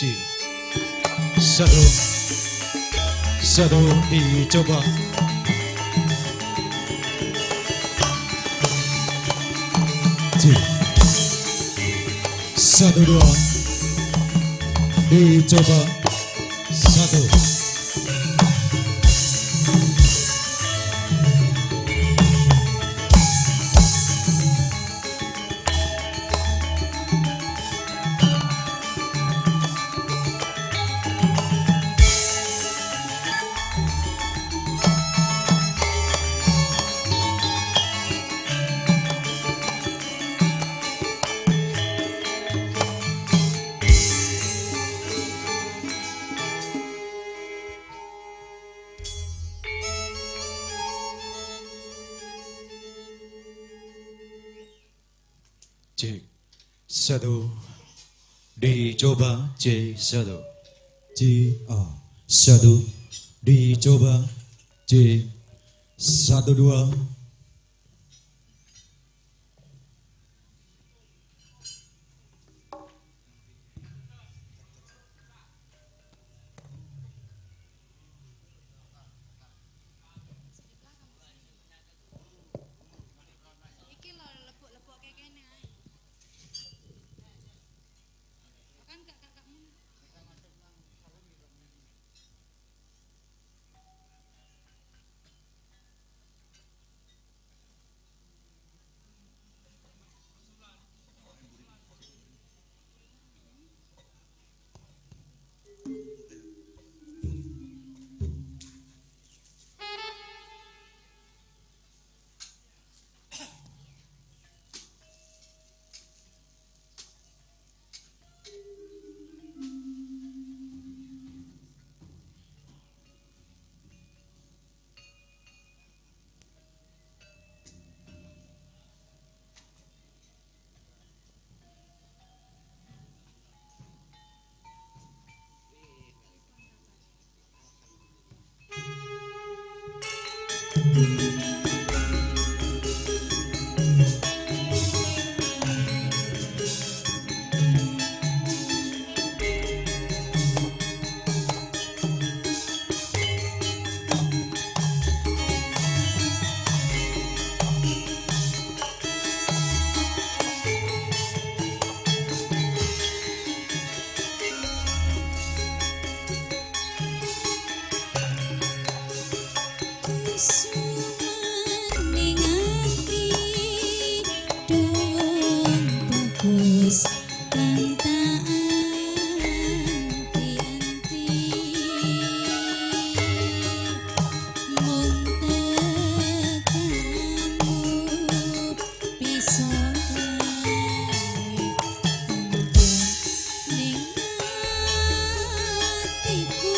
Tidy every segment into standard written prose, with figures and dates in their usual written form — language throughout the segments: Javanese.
C satu satu dicoba. C satu dua dicoba satu. C satu dicoba C satu C A satu dicoba C satu dua. Ning atiku.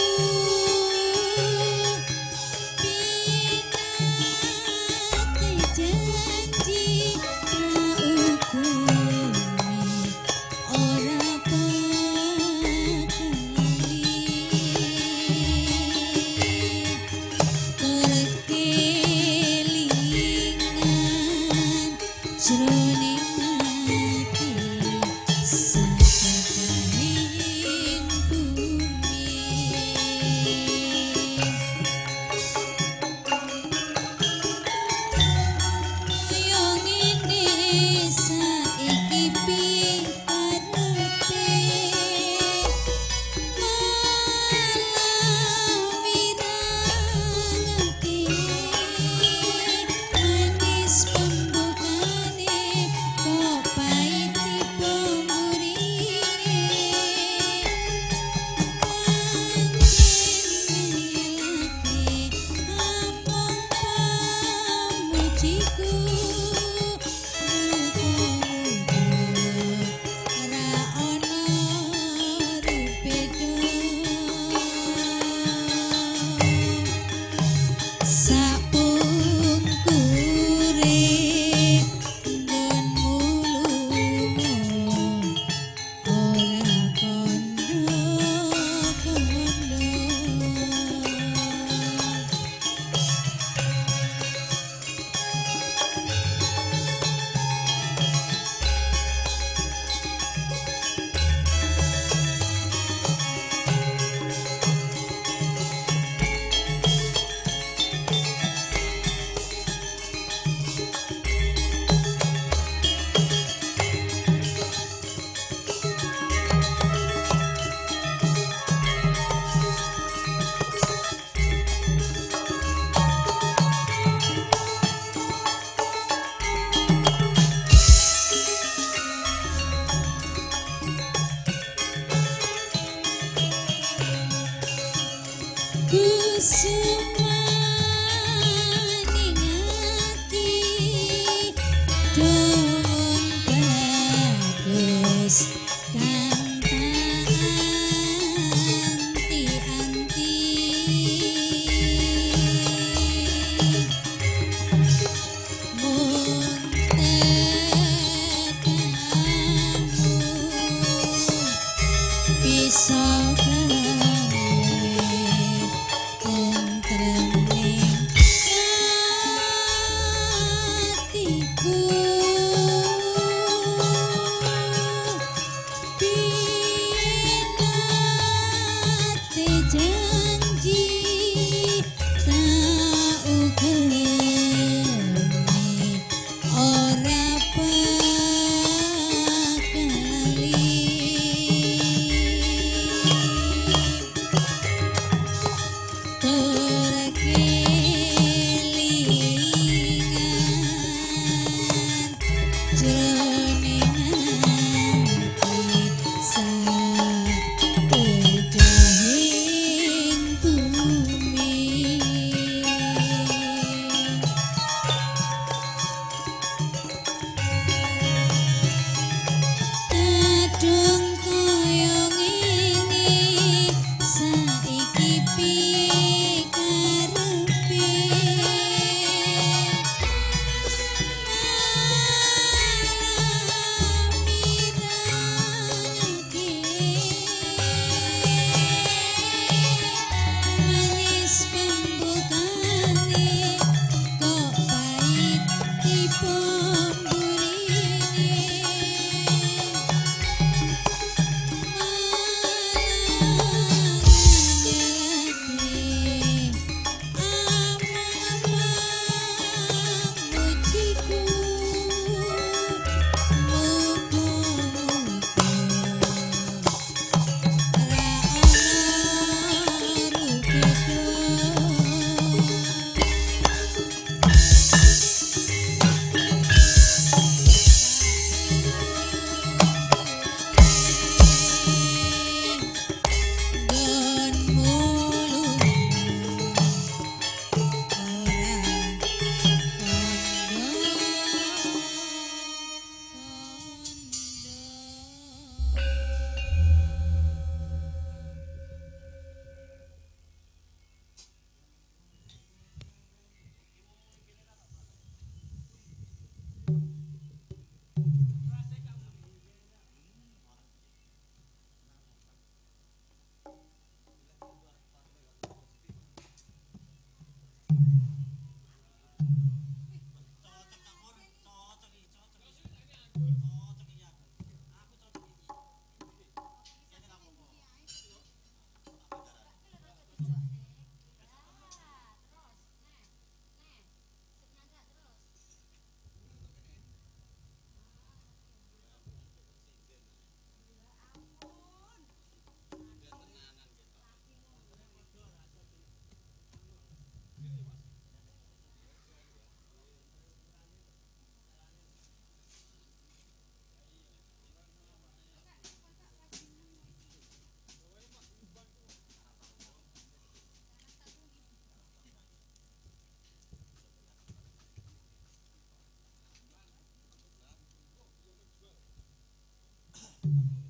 Asoy.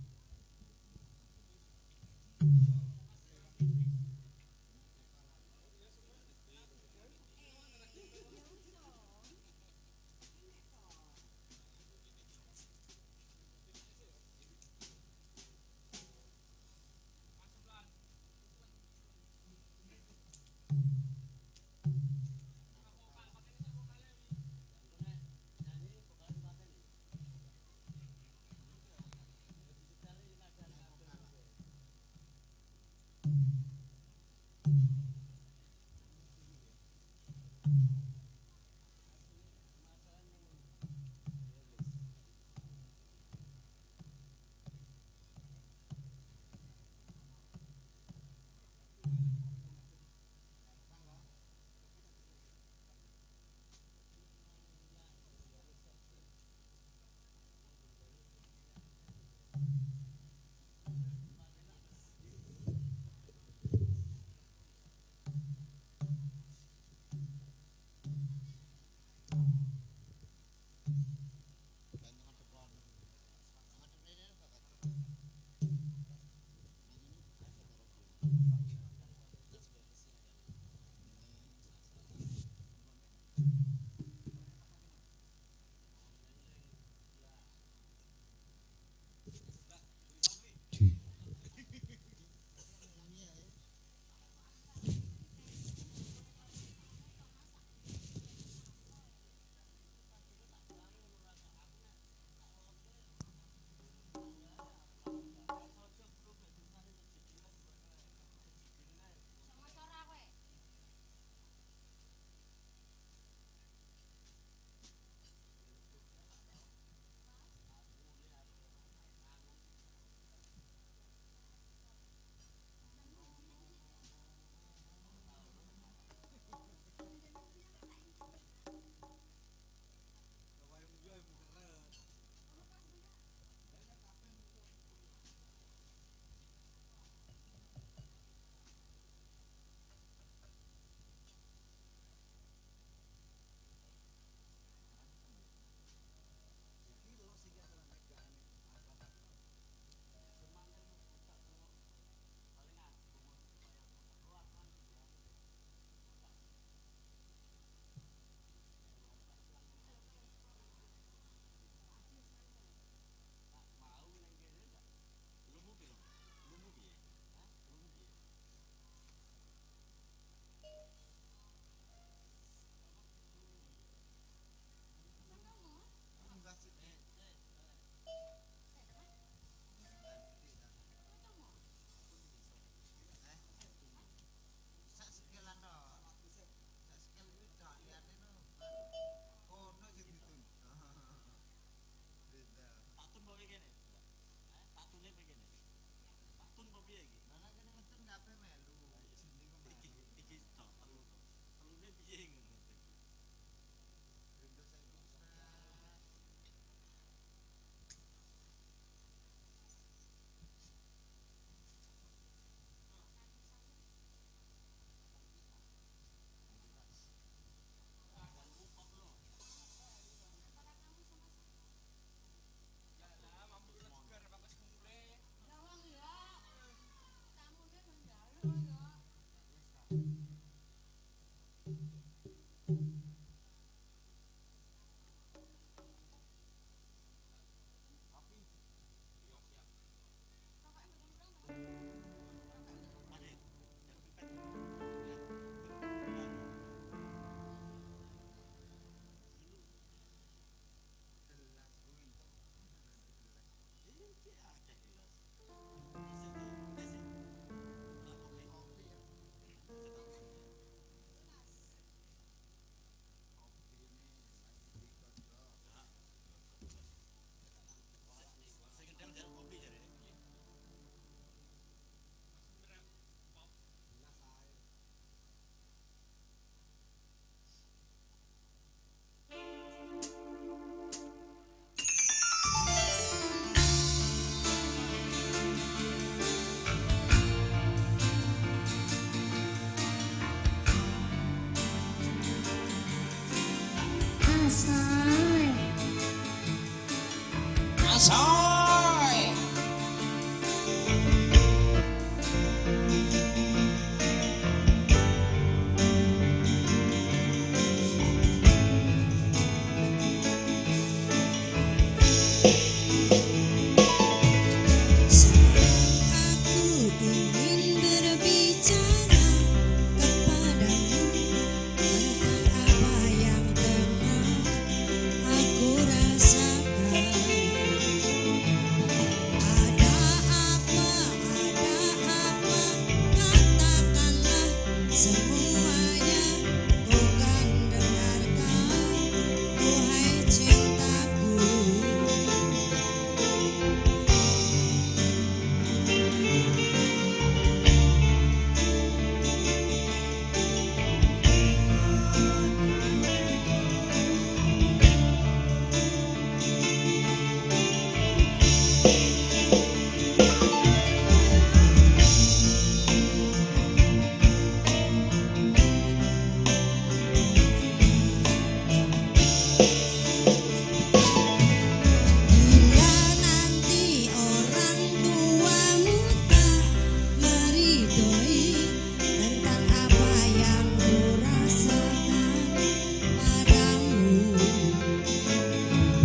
Asoy.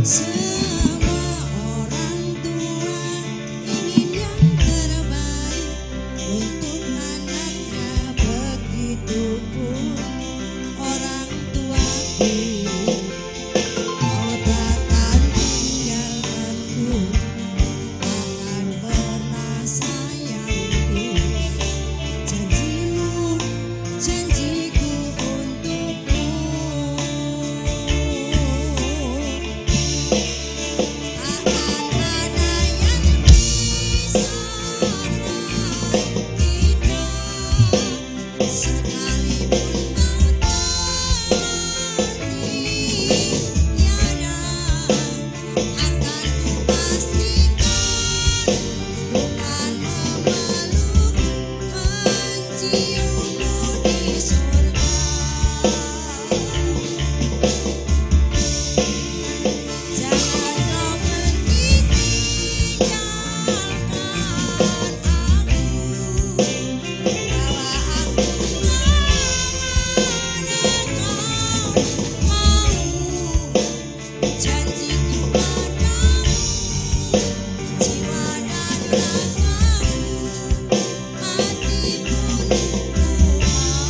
Semua orang tua ingin yang terbaik untuk anaknya, begitupun orang tuaku. Kau takkan tinggalkanku, takkan pernah sayangku. Janjimu, janjiku untukmu. Takkan ada yang memisahkan kita, sekalipun maut mati tiada, akan kupastikan bukan memeluk menciummu di surga. Jangan kau pergi, tinggalkan aku, bawa aku kemana kau mau. Janjiku padamu, jiwa dan ragamu, mati pun ku mau.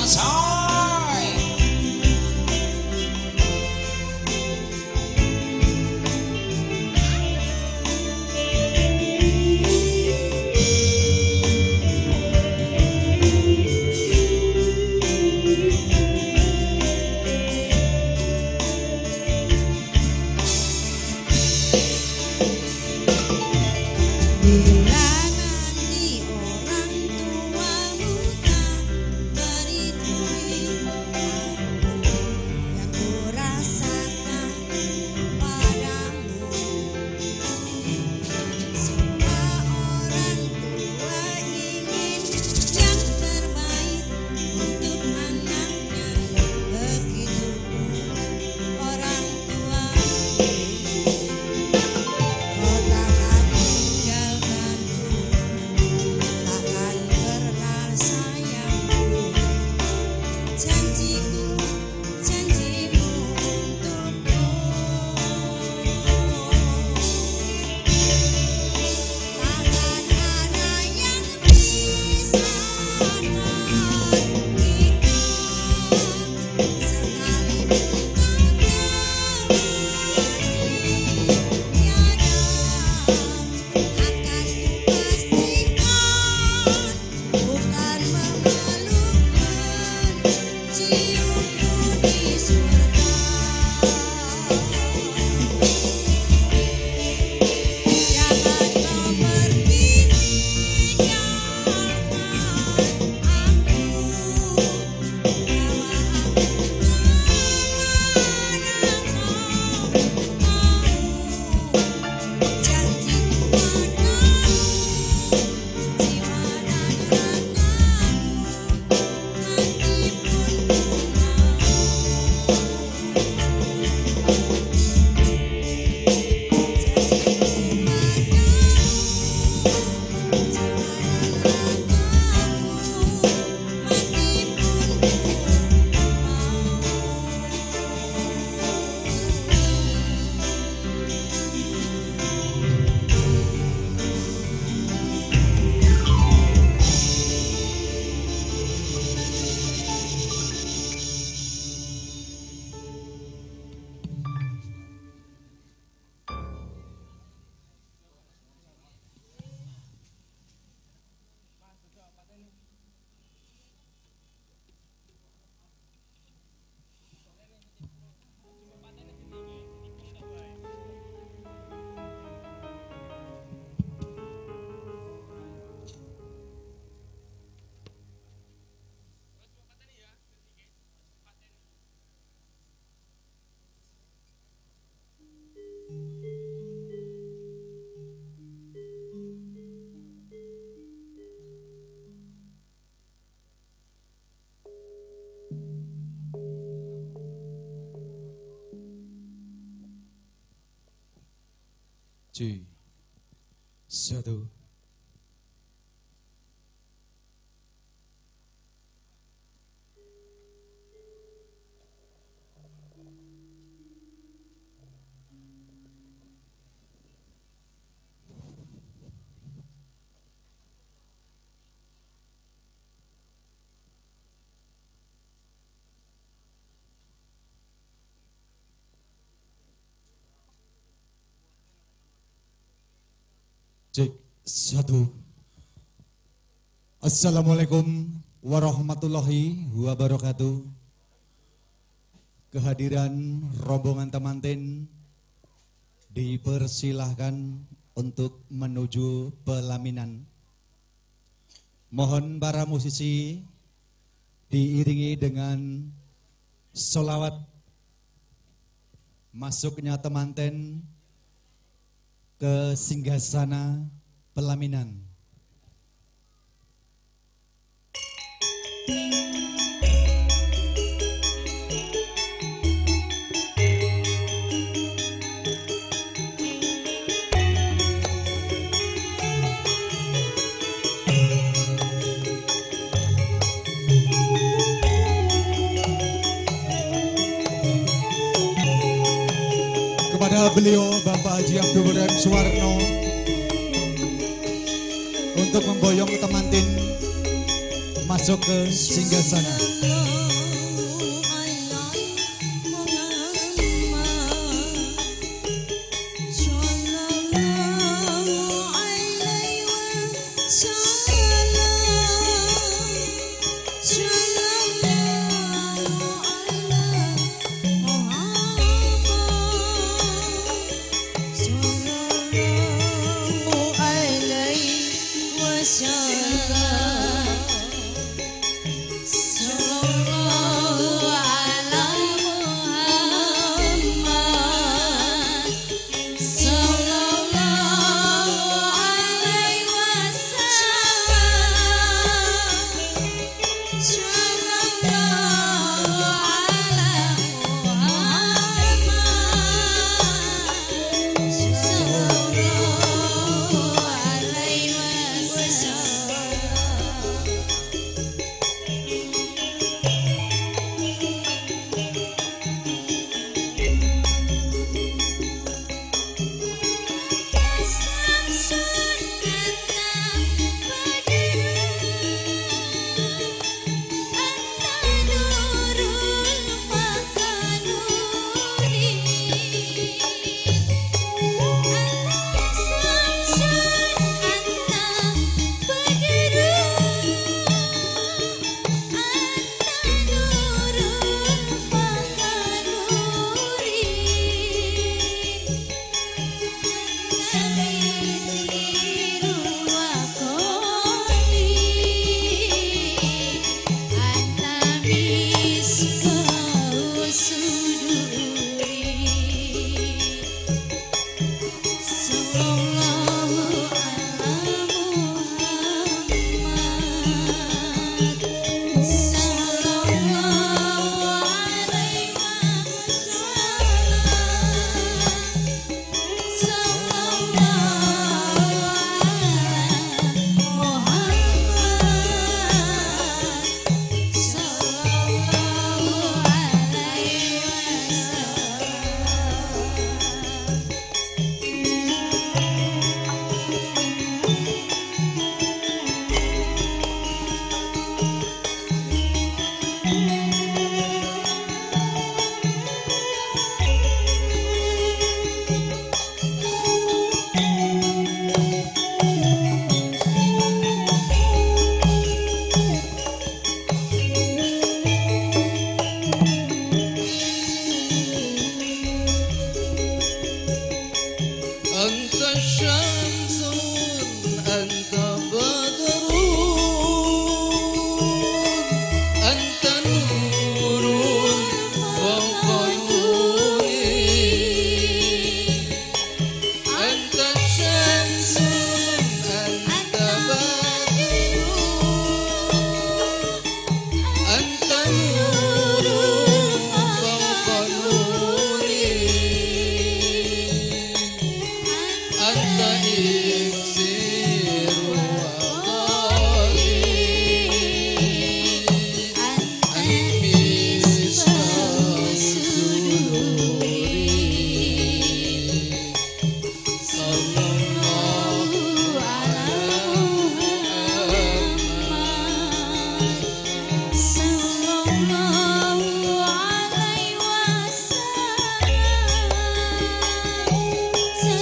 Asoy. Bila nanti orang tuamu tak meridhoi apa yang ku rasakan padamu. Semua orang tua ingin yang terbaik untuk anaknya, begitupun orang tuaku. Kau takkan tinggalkanku, takkan pernah sayangku. Janjiku, janjimu untukku. Takkan ada yang memisahkan kita, sekalipun maut mati tiada, akan kupastikan bukan memeluk menciummu di surga. Jangan kau pergi, tinggalkan aku, bawa aku kemana kau mau. Janjiku padamu, jiwa dan ragamu, mati pun ku mau. Janjiku padamu, jiwa dan ragamu, mati pun ku mau. 3, 1. Cek satu. Assalamualaikum warahmatullahi wabarakatuh. Kehadiran rombongan temanten dipersilahkan untuk menuju pelaminan. Mohon para musisi diiringi dengan sholawat masuknya temanten ke singgasana pelaminan. Kepada beliau Bapak Haji Abdul Murad Suwarno untuk memboyong temantin masuk ke singgasana.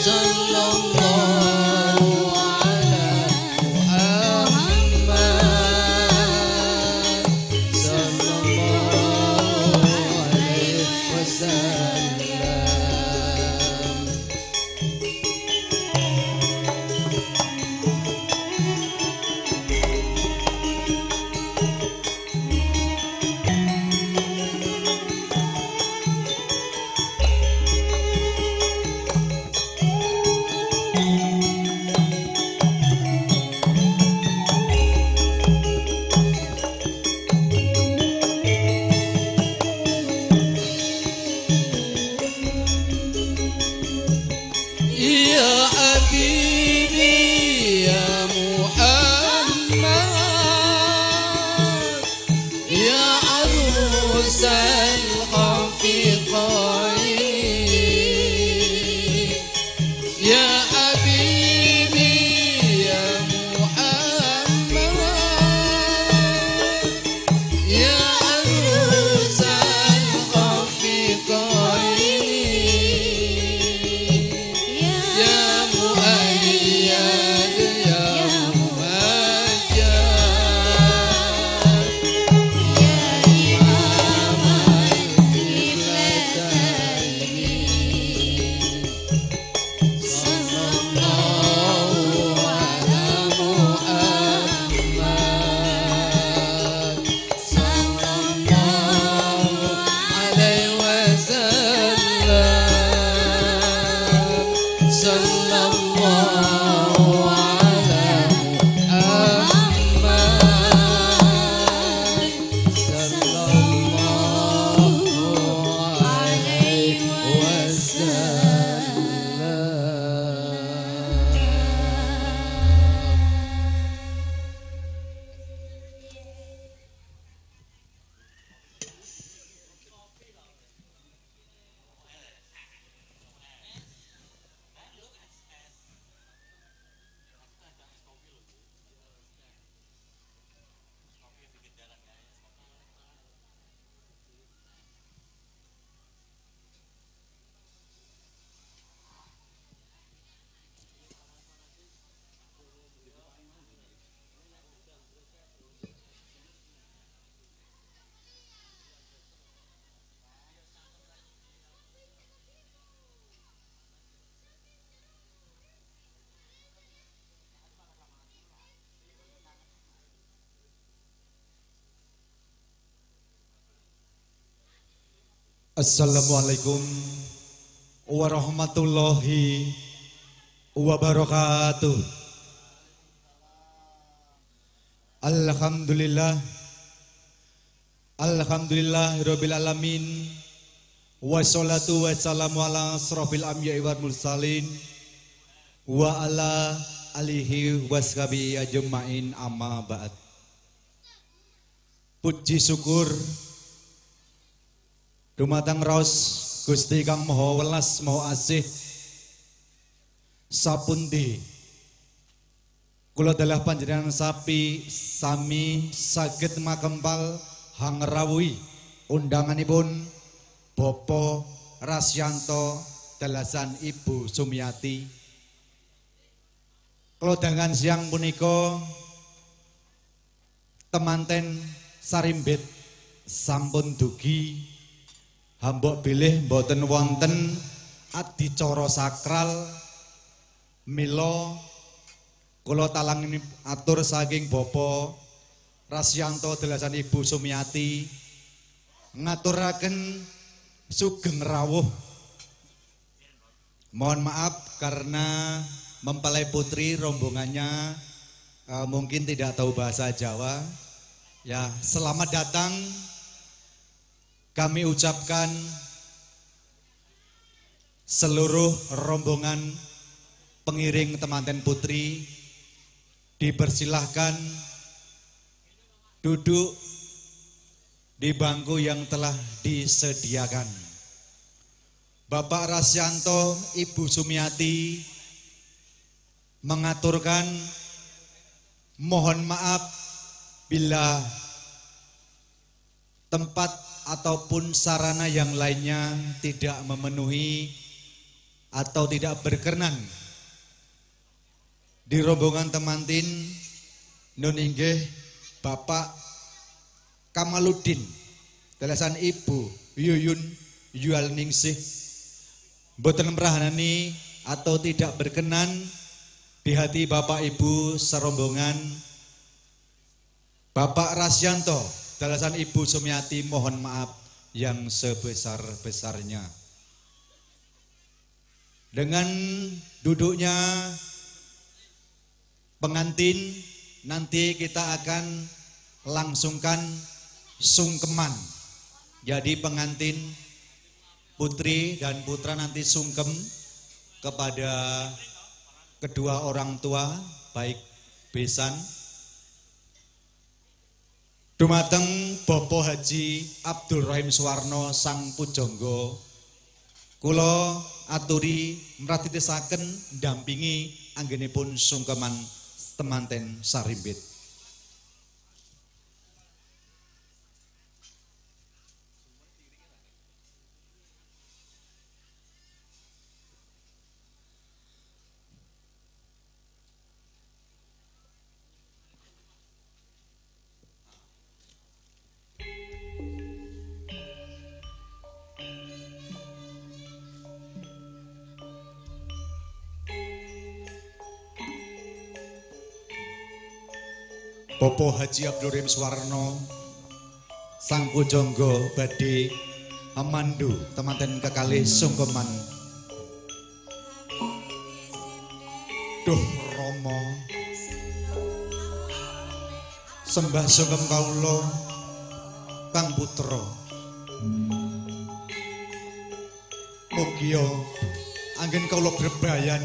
Sallallahu Sallallahu ala Muhammad sallallahu alaihi wasallam. Assalamualaikum warahmatullahi wabarakatuh. Alhamdulillah, alhamdulillahirabbil alamin. Wassalatu wassalamu ala asrofil anbiya'i wal mursalin wa ala alihi washabihi ajmain, amma ba'd. Puji syukur dumateng raos Gusti kang maha welas maha asih. Sapundi kula dalah panjenengan sapi sami saged makempal hangrawuhi undanganipun Bapak Rasyanto dalasan Ibu Sumiati. Klodangan siang punika temanten sarimbit sampun dugi hambok bilih mboten wonten adicara sakral, mila kula talang atur saking Bapak Rasyanto dalasan Ibu Sumiati ngaturaken sugeng rawuh. Mohon maaf karena mempelai putri rombongannya mungkin tidak tahu bahasa Jawa. Ya, selamat datang kami ucapkan seluruh rombongan pengiring temanten putri dipersilahkan duduk di bangku yang telah disediakan. Bapak Rasyanto, Ibu Sumiati mengaturkan mohon maaf bila tempat ataupun sarana yang lainnya tidak memenuhi atau tidak berkenan di rombongan temantin nun inggih Bapak Kamaludin dalasan Ibu Yuyun Yualningsih mboten mrahanani atau tidak berkenan di hati Bapak Ibu serombongan. Bapak Rasyanto dalasan Ibu Sumiati mohon maaf yang sebesar-besarnya. Dengan duduknya pengantin nanti kita akan langsungkan sungkeman. Jadi pengantin putri dan putra nanti sungkem kepada kedua orang tua baik besan. Dumateng Bapak Haji Abdul Rahim Suwarno sang pujangga, kula aturi mratitisaken ndampingi anggenipun sungkeman temanten sarimbit. Bapak Haji Abdul Rahim Suwarno sang pujangga badhe amandu temanten kekalih sungkeman. Duh Rama, sembah sungkem kawula Kang Putra. Mugia anggen kawula grebayan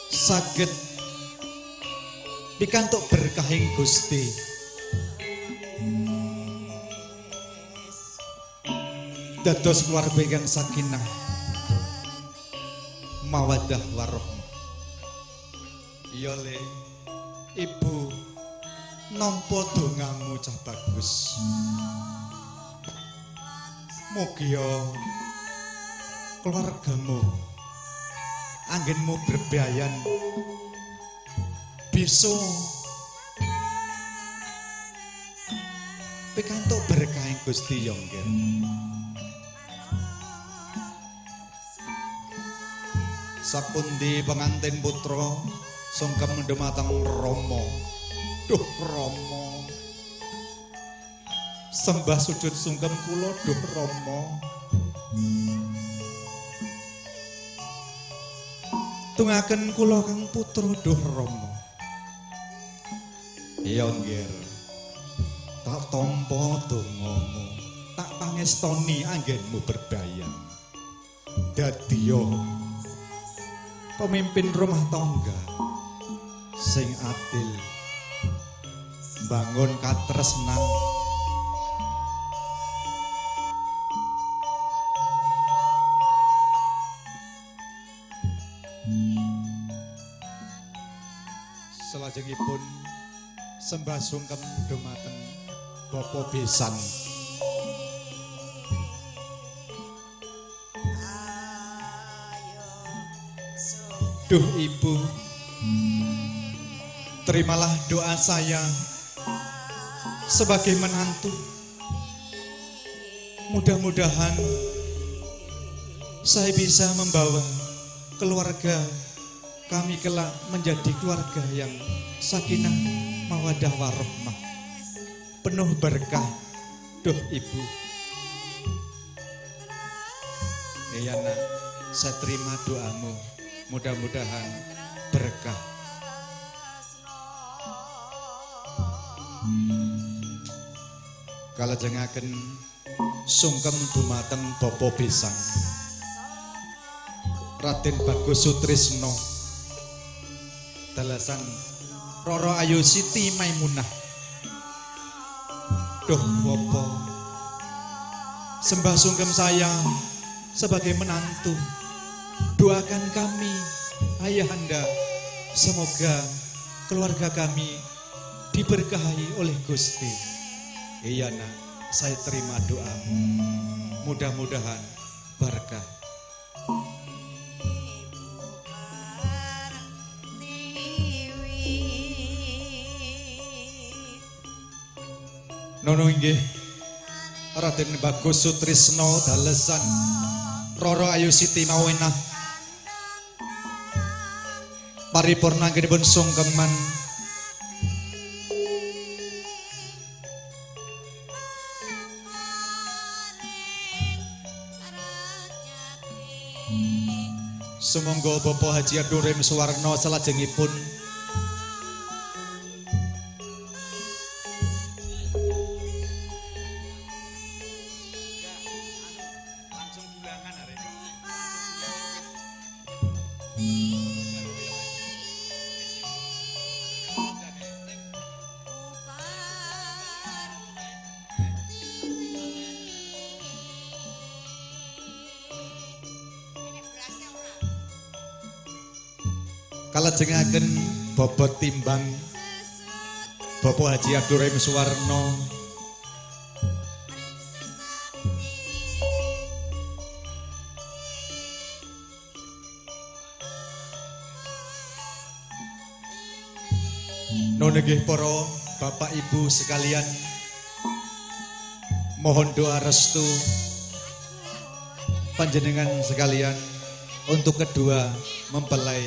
saged pikantuk berkahing Gusti. Dados keluarga ingkang sakinah, mawaddah warahmah. Iya le, ibu nampa dongamu cah bagus. Mugia keluargamu anggenmu berbayan bisa pikantuk berkahing Gusti ya nggih. Sapundi pengantin putra sungkem dhumateng Rama. Duh Rama, sembah sujud sungkem kula duh Rama. Tungaken kula kang putra duh Rama. Iya nggih, tak tampa dongamu, tak pangestoni anggenmu berbayang. Dadiya pemimpin rumah tangga sing adil, bangun katresnan. Salajengipun sembah sungkem dumateng Bapak Besan. Duh Ibu, terimalah doa saya sebagai menantu. Mudah-mudahan saya bisa membawa keluarga kami kelak menjadi keluarga yang sakinah, mawadah warahmah, penuh berkah. Duh Ibu. Iya nak, saya terima doamu. Mudah-mudahan berkah. Kalajengaken sungkem dumateng Bapak Besan Raden Bagus Sutrisno, dalasan Roro Ayu Siti Maimunah. Duh Bapak, sembah sungkem saya sebagai menantu. Doakan kami, ayahanda, semoga keluarga kami diberkahi oleh Gusti. Iya nak, saya terima doamu. Mudah-mudahan berkah. Nono inggih Raden Bagus Sutrisno dalesan Roro Ayu Siti Mawenah, paripurna anggenipun sungkeman. Sumangga Bapak Haji Abdul Rahim Suwarno salajengipun kalajengaken bobot timbang Bapak Haji Abdul Rahim Suwarno. Nun nggih para bapak ibu sekalian, mohon doa restu panjenengan sekalian untuk kedua mempelai.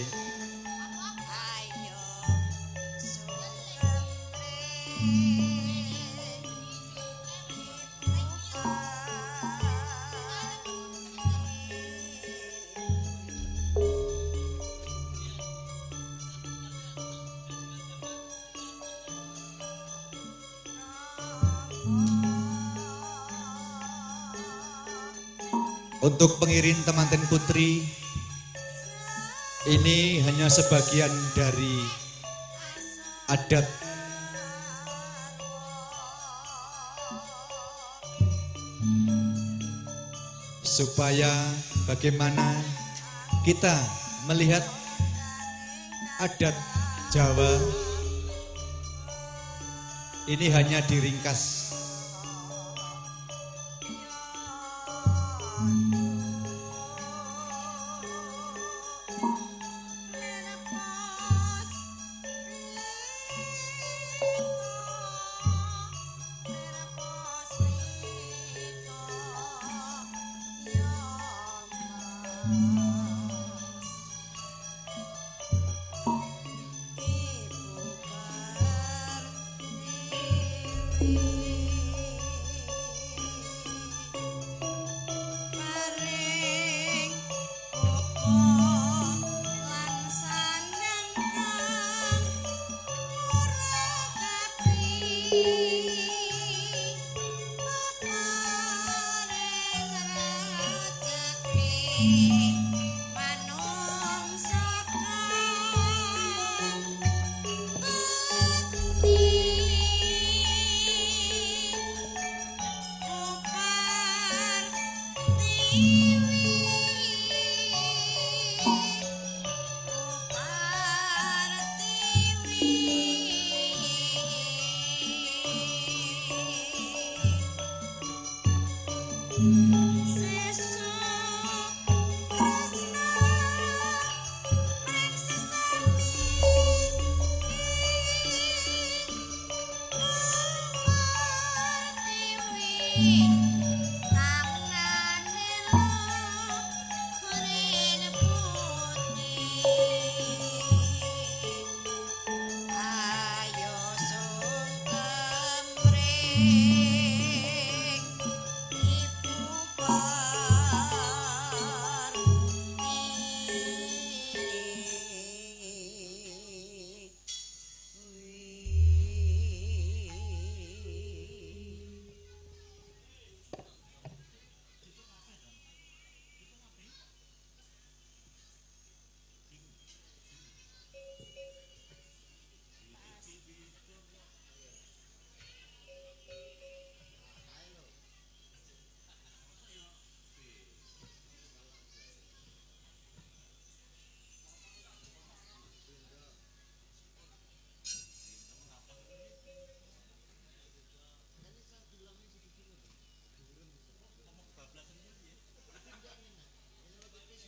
Untuk pengiring temanten putri, ini hanya sebagian dari adat supaya bagaimana kita melihat adat Jawa ini hanya diringkas.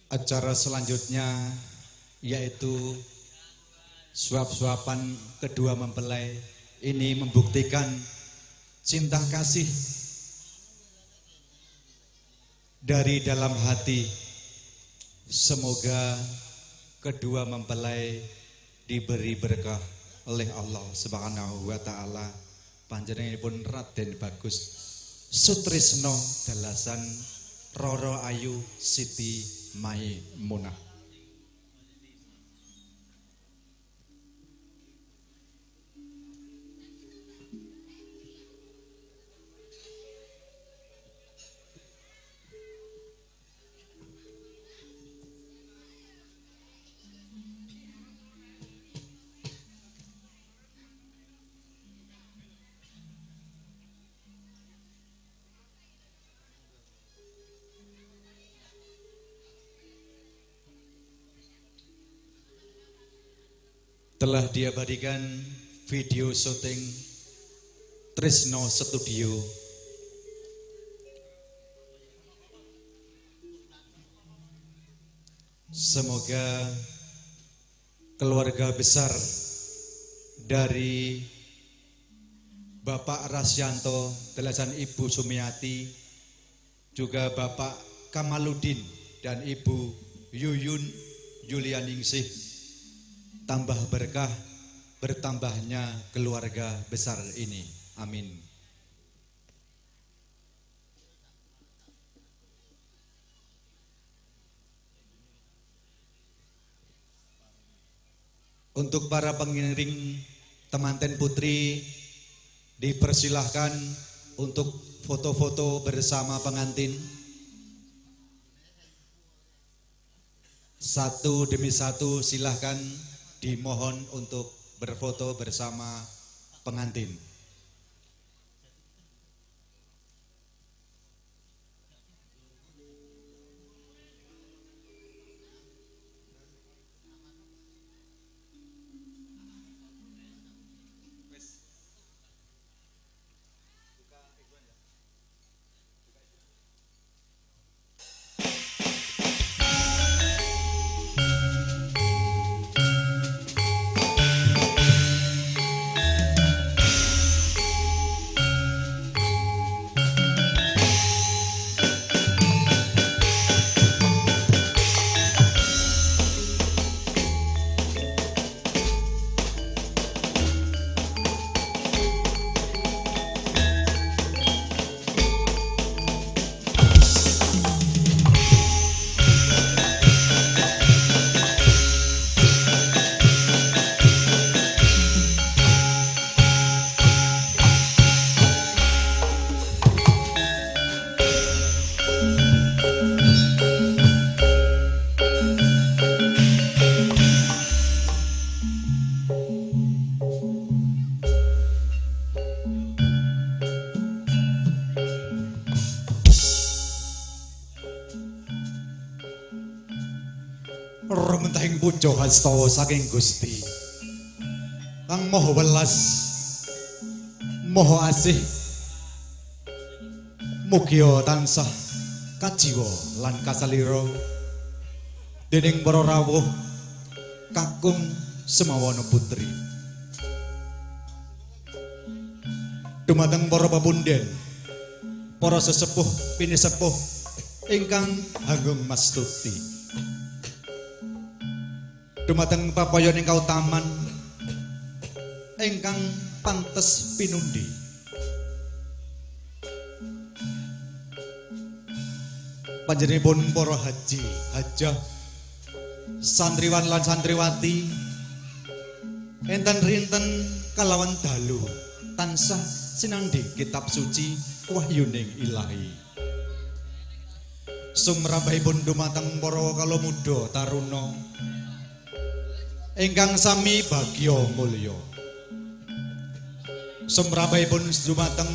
Acara selanjutnya yaitu suap-suapan kedua mempelai ini membuktikan cinta kasih dari dalam hati. Semoga kedua mempelai diberi berkah oleh Allah Subhanahu wa taala. Panjenenganipun Raden Bagus Sutrisno Dalasan Roro Ayu Siti Maimunah. Telah diabadikan video syuting Trisno Studio. Semoga keluarga besar dari Bapak Rasyanto, Dalasan Ibu Sumiati, juga Bapak Kamaludin dan Ibu Yuyun Yulianingsih, tambah berkah bertambahnya keluarga besar ini. Amin. Untuk para pengiring temanten putri dipersilahkan untuk foto-foto bersama pengantin. Satu demi satu silahkan dimohon untuk berfoto bersama pengantin. Rumentahing puja hastawa saking Gusti Kang Maha Welas Maha Asih, mugia tansah kajiwa lan kasalira dening para rawuh kakung semawana putri. Dumateng para pepunden, para sesepuh pinisepuh ingkang hanggung mastuti, dumateng papayon ing kautaman ingkang pantes pinundi, panjenenganipun para haji, hajah, santriwan lan santriwati enten rinten kalawan dalu tansah sinandhi kitab suci wahyuning ilahi. Sumrambahipun dumateng para kalamuda taruna ingkang sami bagya mulya. Sumrambahipun dumateng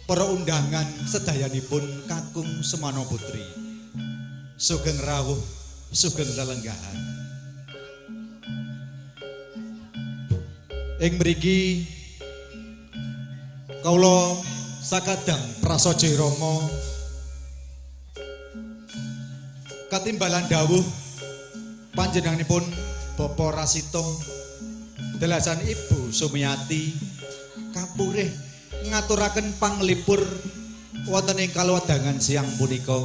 para undangan sedayanipun kakung semana putri. Sugeng rawuh, sugeng lelenggahan. Ing mriki kawula sakadang prasaja rama katimbalan dawuh panjenenganipun Bapak Rasito delasan Ibu Sumiati kapurih ngaturaken panglipur wonten ing kalodhangan siang punika.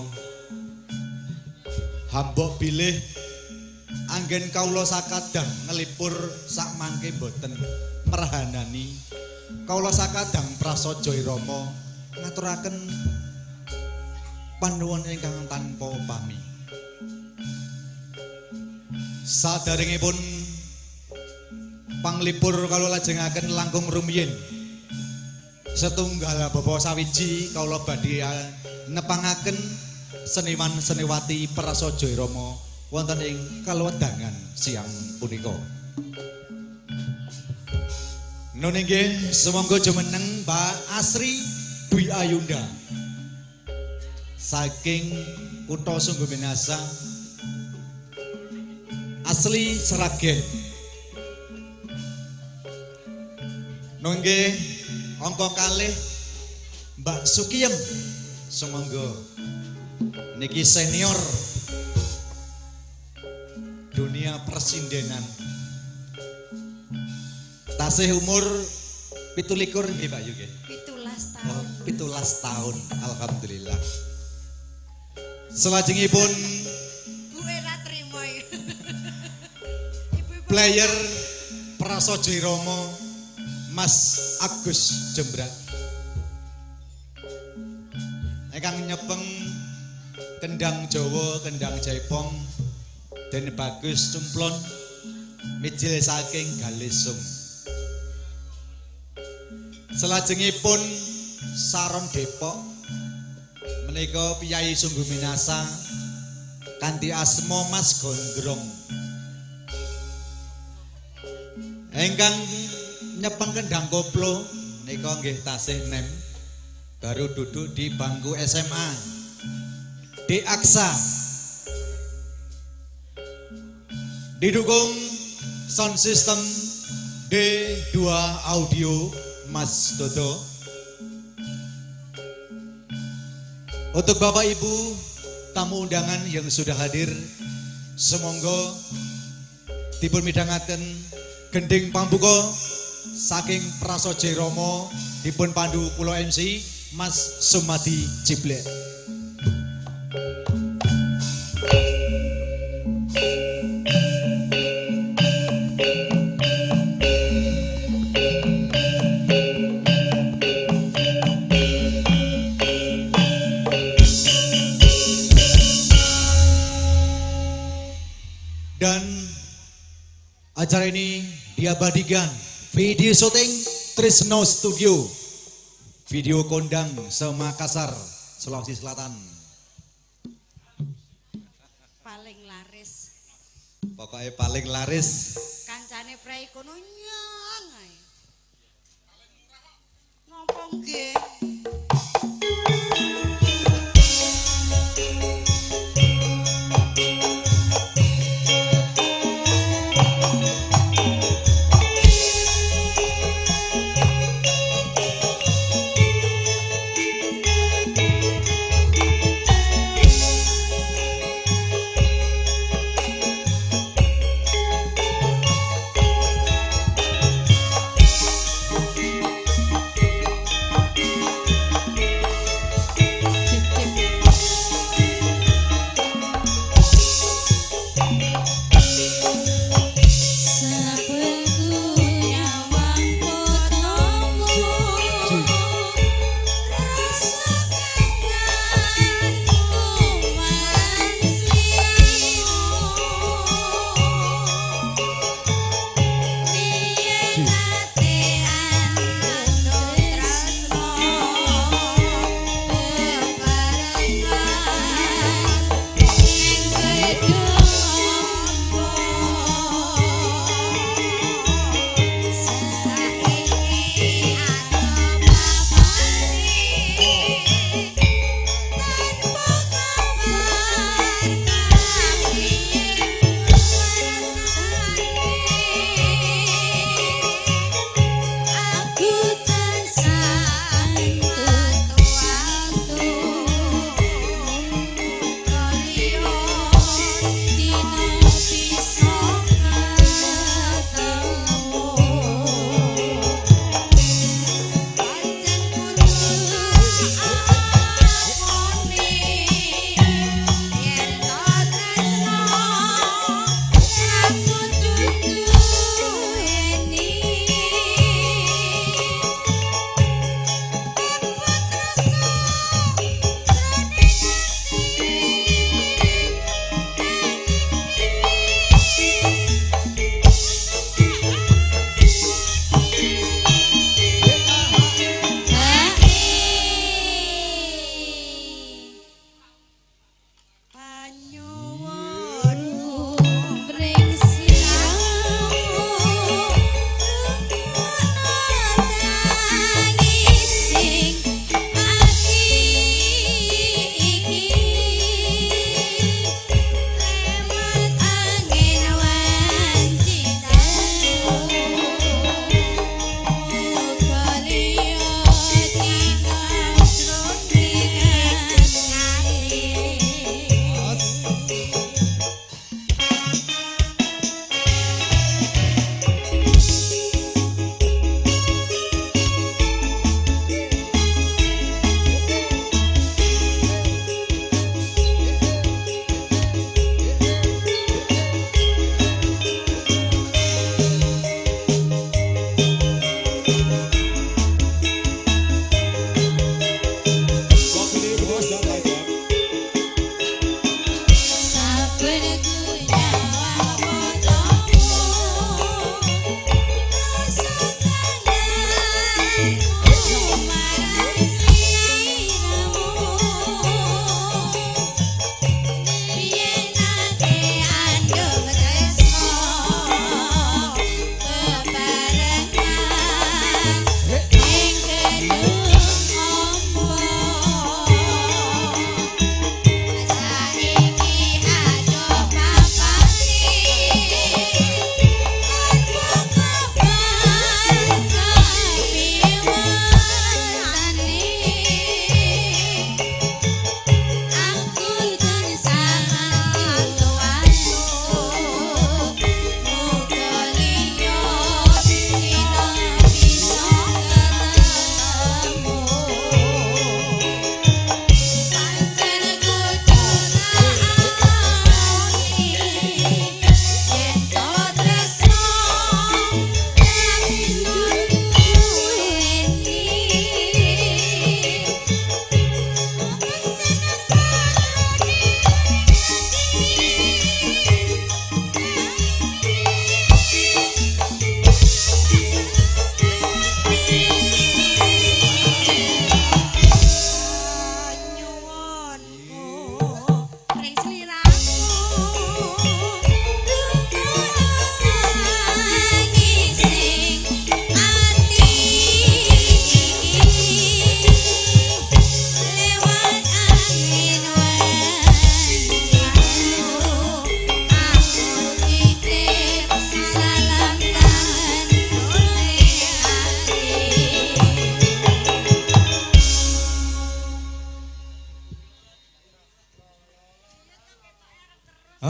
Hambok bilih anggen kawula sakadang ngelipur sakmangke boten merhanani. Kawula sakadang prasaja rama ngaturaken panuwun ingkang tanpa upami. Saderengipun panglipur kawula lajengaken langkung rumiyin setunggal bapa sawiji kawula badhe nepangaken seniman seniwati prasaja rama wonten ing kalodhangan siang punika. Nun inggih sumangga jumeneng Mbak Asri Dwi Ayunda saking kutha Sungguminasa asli Sragen. Nun inggih angka kalih Mbak Sukiyem sumangga niki senior dunia persindenan. Tasih umur 27 nggih Pak Yu nggih. 17 tahun. Oh, 17 tahun, alhamdulillah. Selajengipun Bu era trimo. Ibu-ibu player prasaja rama Mas Agus Jembrak ingkang nyepeng kendang Jawa, kendang Jaipong, den Bagus Cumplon mijil saking Galesung. Selajengipun Saron Depok menika piyayi Sungguminasa Kanthi asma Mas Gondrong. Ingkang nyepeng kendang koplo nika nggih tasih nem, baru duduk di bangku SMA. Di Aksa. Didukung sound system D2 Audio Mas Dodo. Untuk Bapak Ibu tamu undangan yang sudah hadir, semonggo dipun midhangaken gending pambuka saking Prasaja Rama dipun pandu kula MC Mas Sumadi Ciblek. Dan acara ini diabadikan video syuting Trisno Studio, video kondang Semakasar, Sulawesi Selatan. Paling laris. Pokoknya paling laris. Kancane prei kono nyang ae. Napa nggih?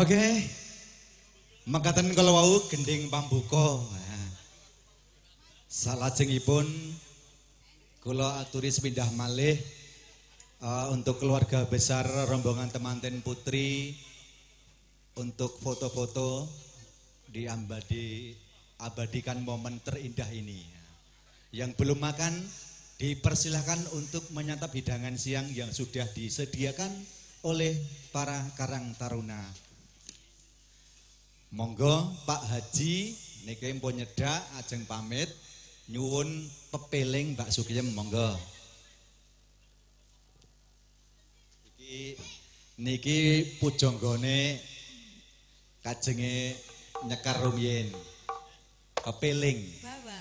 Oke. Mekaten kala wau gending pambuka. Salajengipun kula aturi sepindah malih untuk keluarga besar rombongan temanten putri untuk foto-foto diabadikan momen terindah ini. Yang belum makan dipersilahkan untuk menyantap hidangan siang yang sudah disediakan oleh para Karang Taruna. Monggo Pak Haji niki pun nyedak ajeng pamit nyuwun pepeling Mbak Sukiyem monggo. Iki niki pujanggane kajenge nyekar rumiyin. Pepeling. Bawa.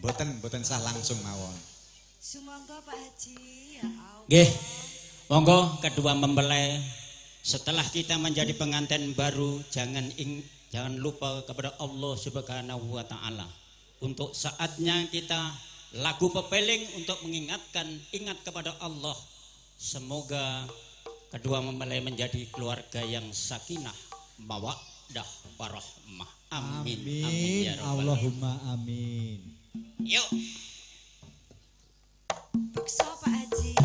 Mboten mboten sah langsung mawon. Sumangga Pak Haji, ya Allah. Nggih. Monggo kedua mempelai setelah kita menjadi pengantin baru jangan lupa kepada Allah Subhanahu wa taala. Untuk saatnya kita lagu pepeling untuk mengingatkan ingat kepada Allah. Semoga kedua mempelai menjadi keluarga yang sakinah, mawaddah, warahmah. Amin. Amin ya rabbal alamin. Allahumma amin. Yuk. Bekso Pak Haji.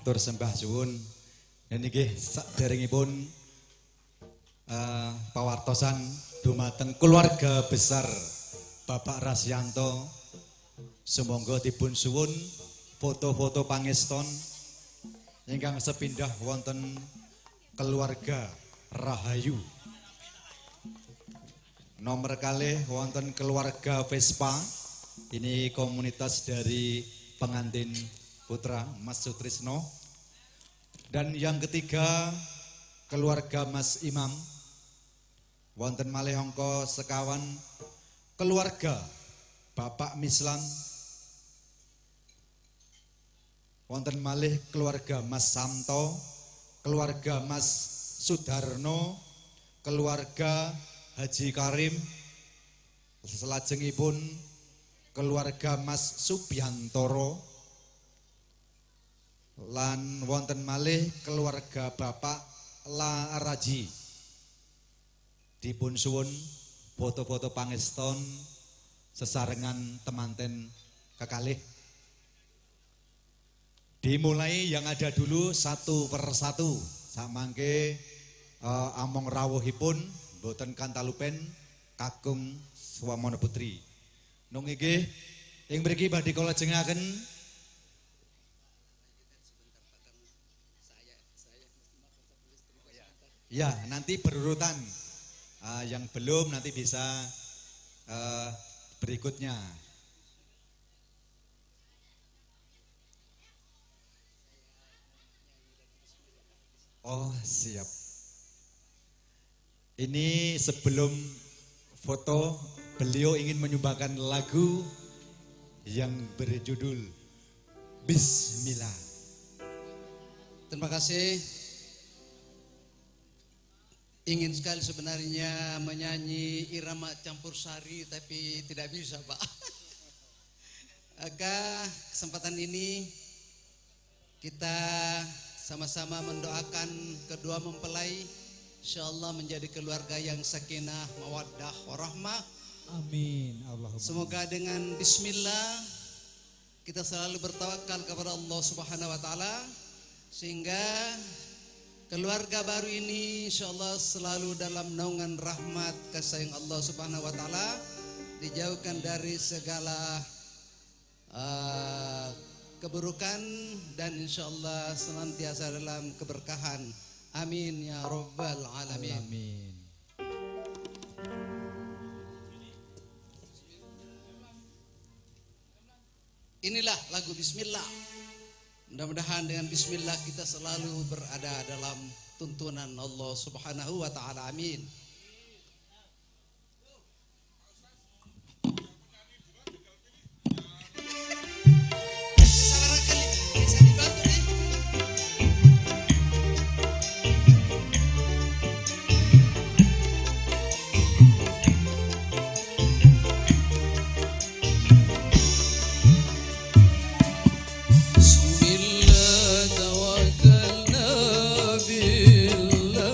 Matur sembah suwun. Dan nggih saderengipun pawartosan dumateng keluarga besar Bapak Rasyanto. Sumangga dipun suwun foto-foto pangeston ingkang sepindah wonten keluarga Rahayu. Nomor kalih wonten keluarga Vespa. Ini komunitas dari pengantin putra Mas Sutrisno. Dan yang ketiga keluarga Mas Imam. Wonten malih angka sekawan keluarga Bapak Mislan. Wonten malih keluarga Mas Samto, keluarga Mas Sudarno, keluarga Haji Karim, selajengipun keluarga Mas Subiantoro, lan wonten malih keluarga Bapak Laraji. Dipun suwun foto-foto pangeston sesarengan temanten kekalih. Dimulai yang ada dulu satu per satu. Samangke among rawuhipun boten kantalupen kakung swamono putri. Nung inggih ing mriki badhe kula jengaken ya, nanti berurutan. Yang belum nanti bisa berikutnya. Oh, siap. Ini sebelum foto, beliau ingin menyumbangkan lagu yang berjudul Bismillah. Terima kasih. Ingin sekali sebenarnya menyanyi irama campur sari, tapi tidak bisa, Pak. Maka kesempatan ini kita sama-sama mendoakan kedua mempelai, insyaallah menjadi keluarga yang sakinah, mawaddah, warahmah. Amin. Allahumma. Semoga dengan bismillah kita selalu bertawakal kepada Allah Subhanahu wa taala sehingga keluarga baru ini insyaallah selalu dalam naungan rahmat kasih sayang Allah Subhanahu wa taala, dijauhkan dari segala keburukan dan insyaallah senantiasa dalam keberkahan. Amin ya rabbal alamin. Amin. Inilah lagu Bismillah. Mudah-mudahan dengan bismillah kita selalu berada dalam tuntunan Allah Subhanahu wa taala. Amin. Bismillah tawakkalna billah.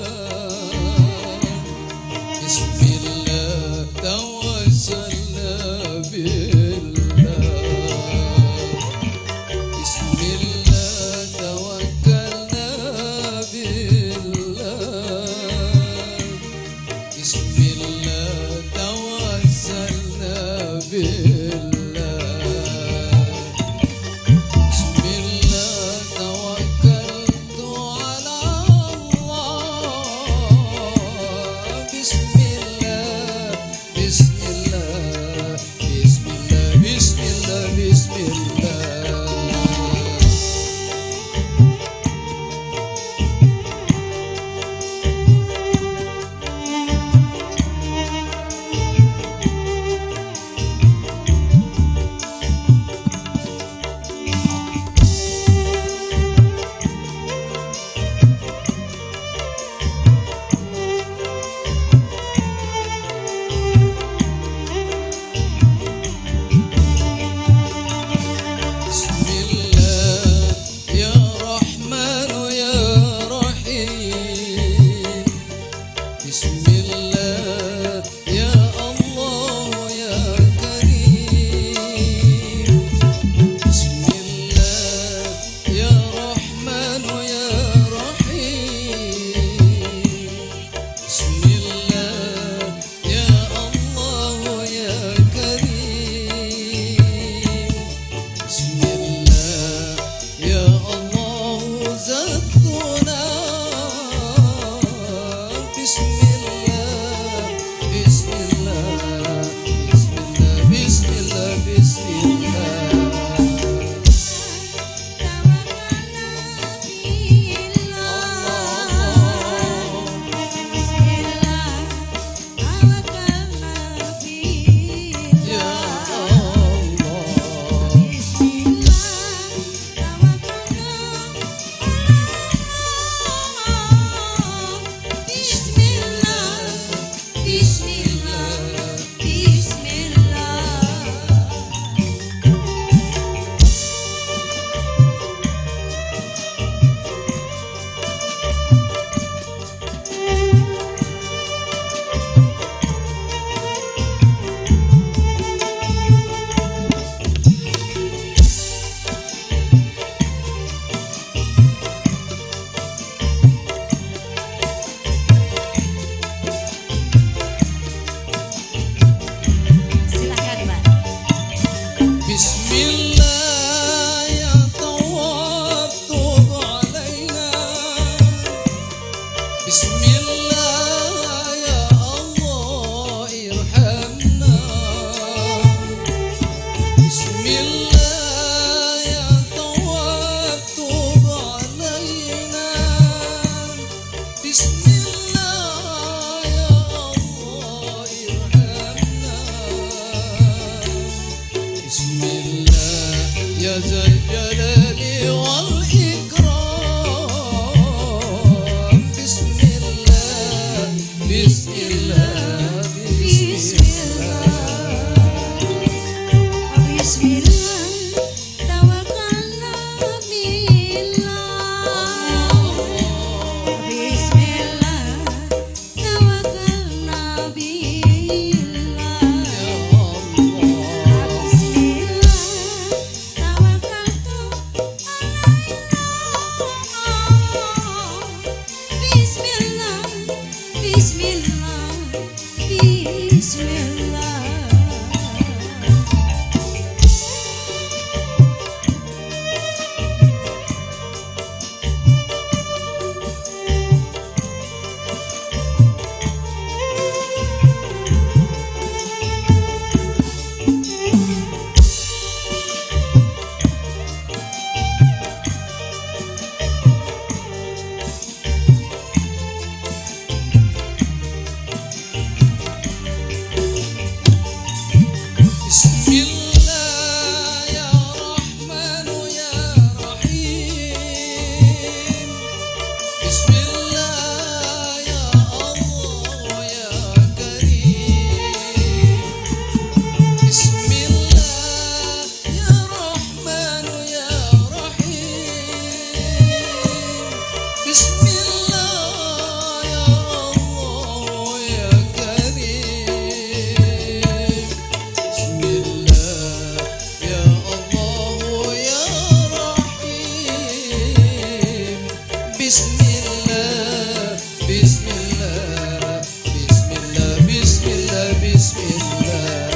Bismillah.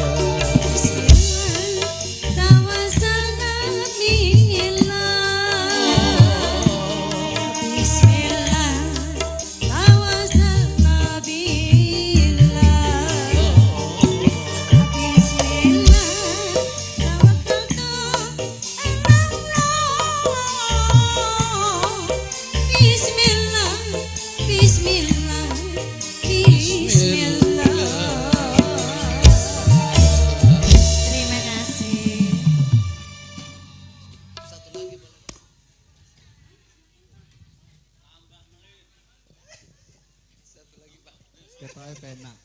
Tawassalna billah. Bismillah. Tawassalna billah. Bismillah. Tawakkaltu 'alallah. Bismillah. Bismillah. Bismillah. Terima kasih. Satu lagi boleh. Satu lagi, Pak. Ketoke penak.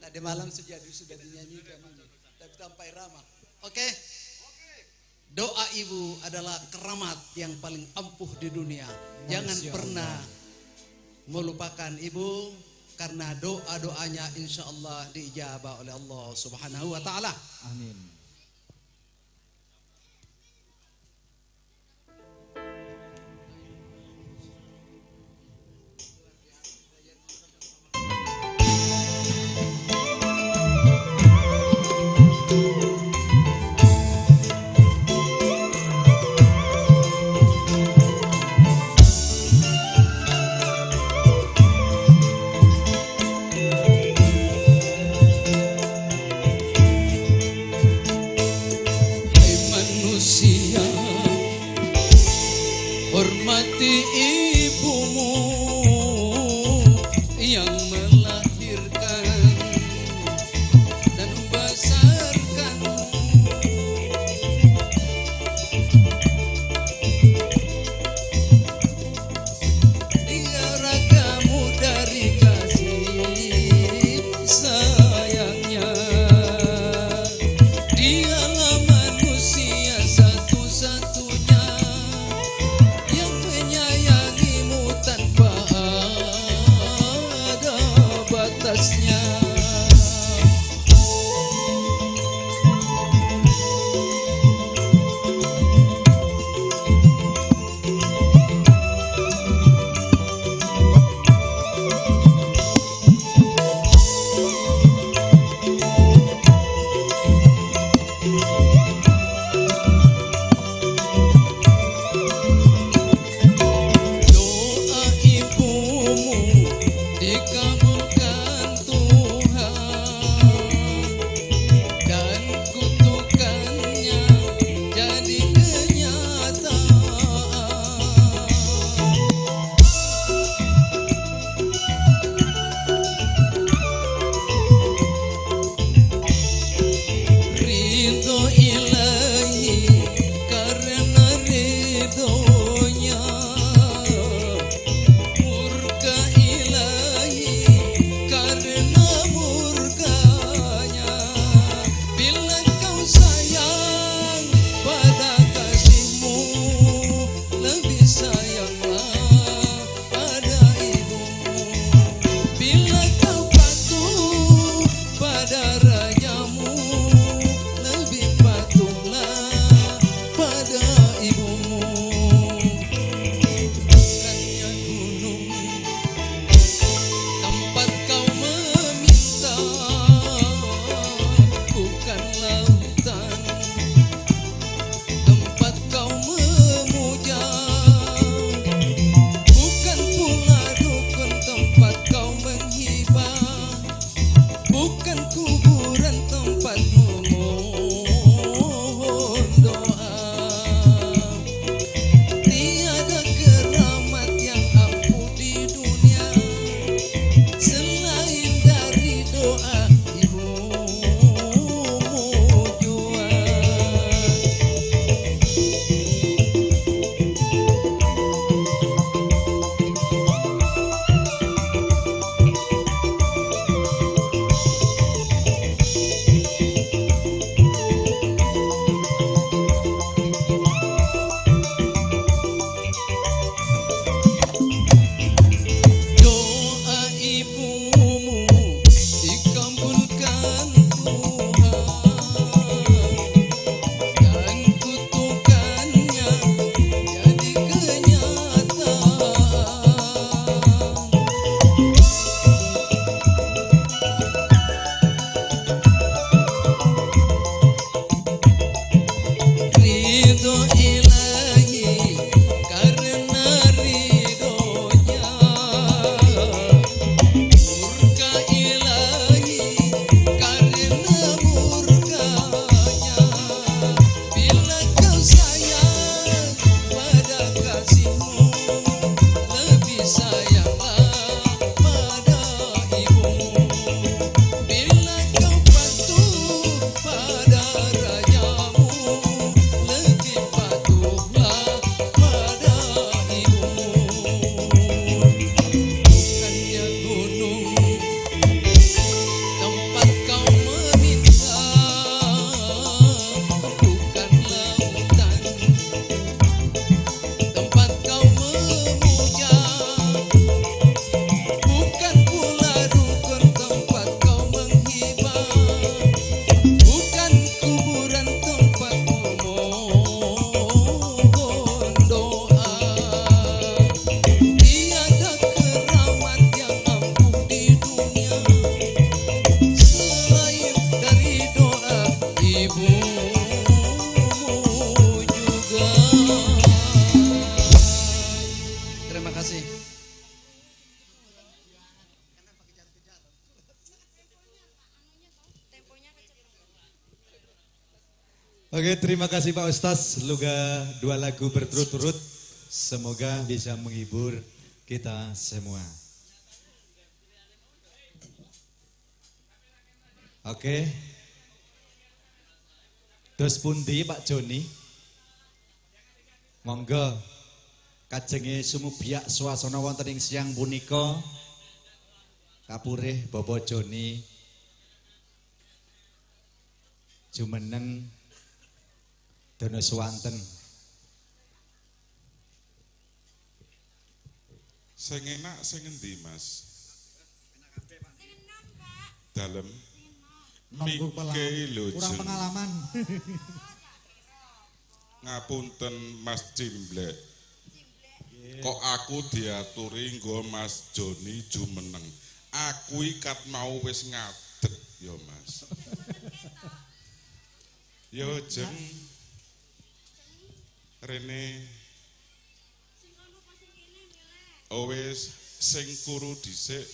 Tadi malam sudah dinyanyikan ini, tapi tanpa irama. Oke. Doa ibu adalah keramat yang paling ampuh di dunia. Jangan pernah melupakan ibu karena doa-doanya insya Allah diijabah oleh Allah Subhanahu wa taala. Amin. Oke, terima kasih Pak Ustaz. Luga dua lagu berturut-turut. Semoga bisa menghibur kita semua. Oke. Dos pundi Pak Joni? Monggo. Kajenge sumubiak swasana wonten ing siang punika. Kapurih Bapak Joni jumeneng dono suwanten. Sing enak sing endi, Mas? Dalem. Mike lho, Kurang Jeng. pengalaman. Ngapunten Mas Cimblek. Kok aku diaturi nggo Mas Joni jumeneng. Aku ikat mau wis ngadeg ya, Mas. Yo Jeng. Rene. Oh wis sing kuru dhisik.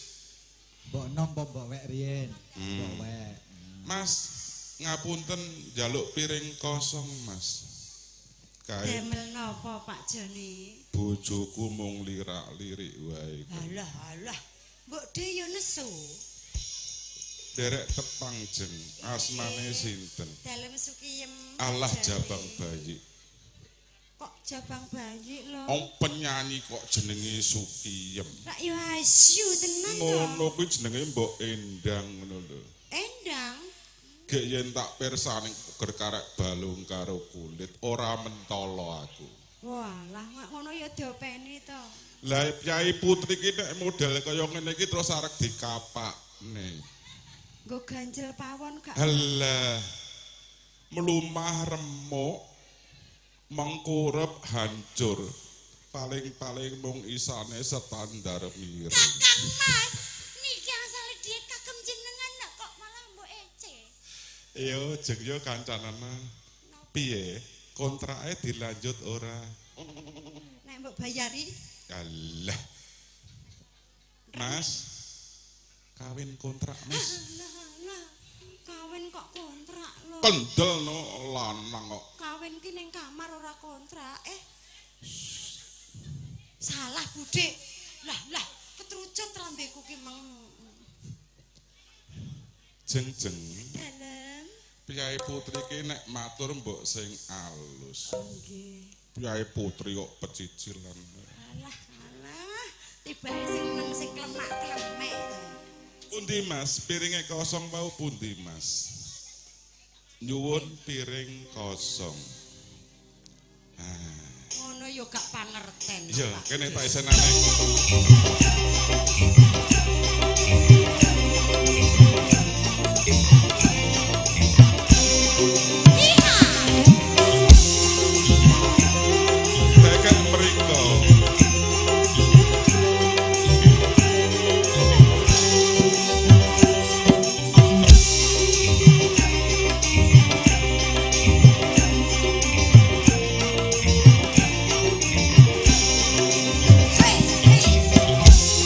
Mbok nom apa mbok wek riyen? Mbok wek. Mas, ngapunten njaluk piring kosong, Mas. Kae Damel napa Pak Joni? bojoku mung lirak-lirik wae. Alah alah, mbok de yo nesu. Derek tepang Jeng, asmane sinten? Dalem sukiyem. Alah Joni. jabang bayi. Kok jabang bayi lho? Wong penyanyi kok jenenge Sukiyem. Rak yo asyu tenan to. Ngono kuwi jenenge Mbok Endang ngono lho. Endang. Gek yen tak pirsani ger karek balung karo kulit ora mentolo aku. Walah, nek ngono ya diopeni to. Lah Kyai Putri ki nek model kaya ngene iki terus arek dikapakne. Nggo ganjel pawon gak? Halah. Mlumah remuk mengkurep hancur. Paling-paling mung isane standar miring. Kakang Mas, niki asale diet kagem jenengan nak kok malah mbok ece. Yo jeng yo kancanana. Piye? Kontrake dilanjut ora? Nek mbok bayari, Alah. Mas, kawin kontrak, Mas. alah alah. Kawin kok kontrak lho. Kendel no lanang kok. Kawin ki ning kamar ora kontrak. Salah Budhe. Lah lah, ketrucut lambeku ki meng. Jeng-jeng. Dalem. Piyai Putri ki nek matur mbok sing alus. Nggih. Piyai Putri kok pecicilan. Alah alah, tibake sing neng sing klemak-klemek to. Pundi Mas, piringe kosong wau pundi Mas? Nyuwun piring kosong. Ngono yo gak pangerten. Iya, Pak. kene tak isenane. Tekan mriko. Hei, hei.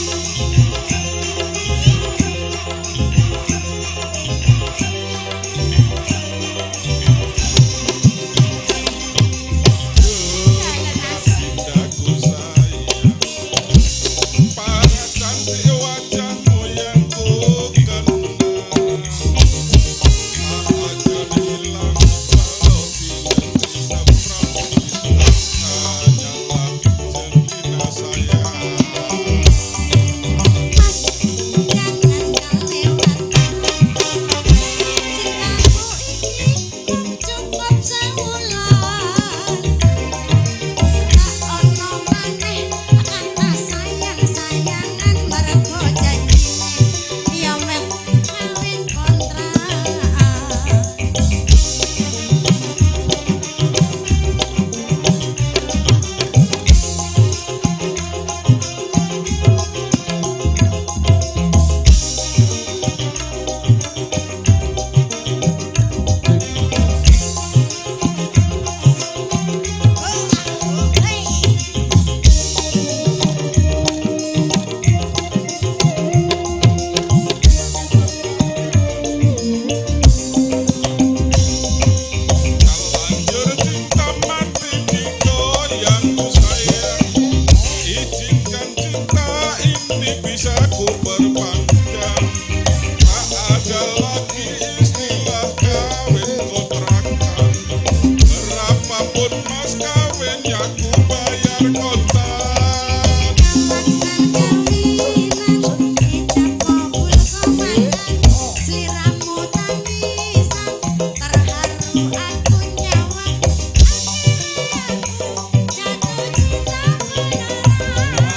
ini bisa ku perpanjang. Tak ada lagi istilah kawin kontrakan. Berapapun mas kawinnya ku bayar kontan. Sliramu tangisan terharu aku nyawang. Akhirnya aku jatuh cinta beneran.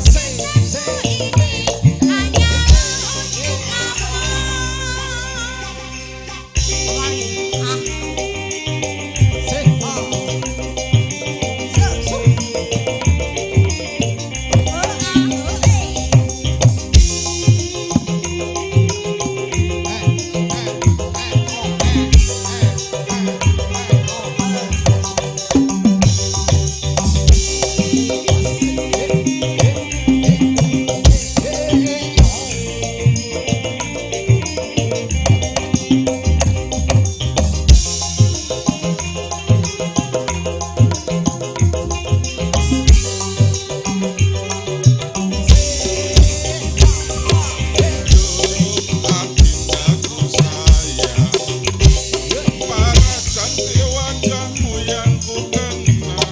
Cintaku ini hanyalah untuk kamu. Adindaku sayang, para cantik wajahmu yang ku kenal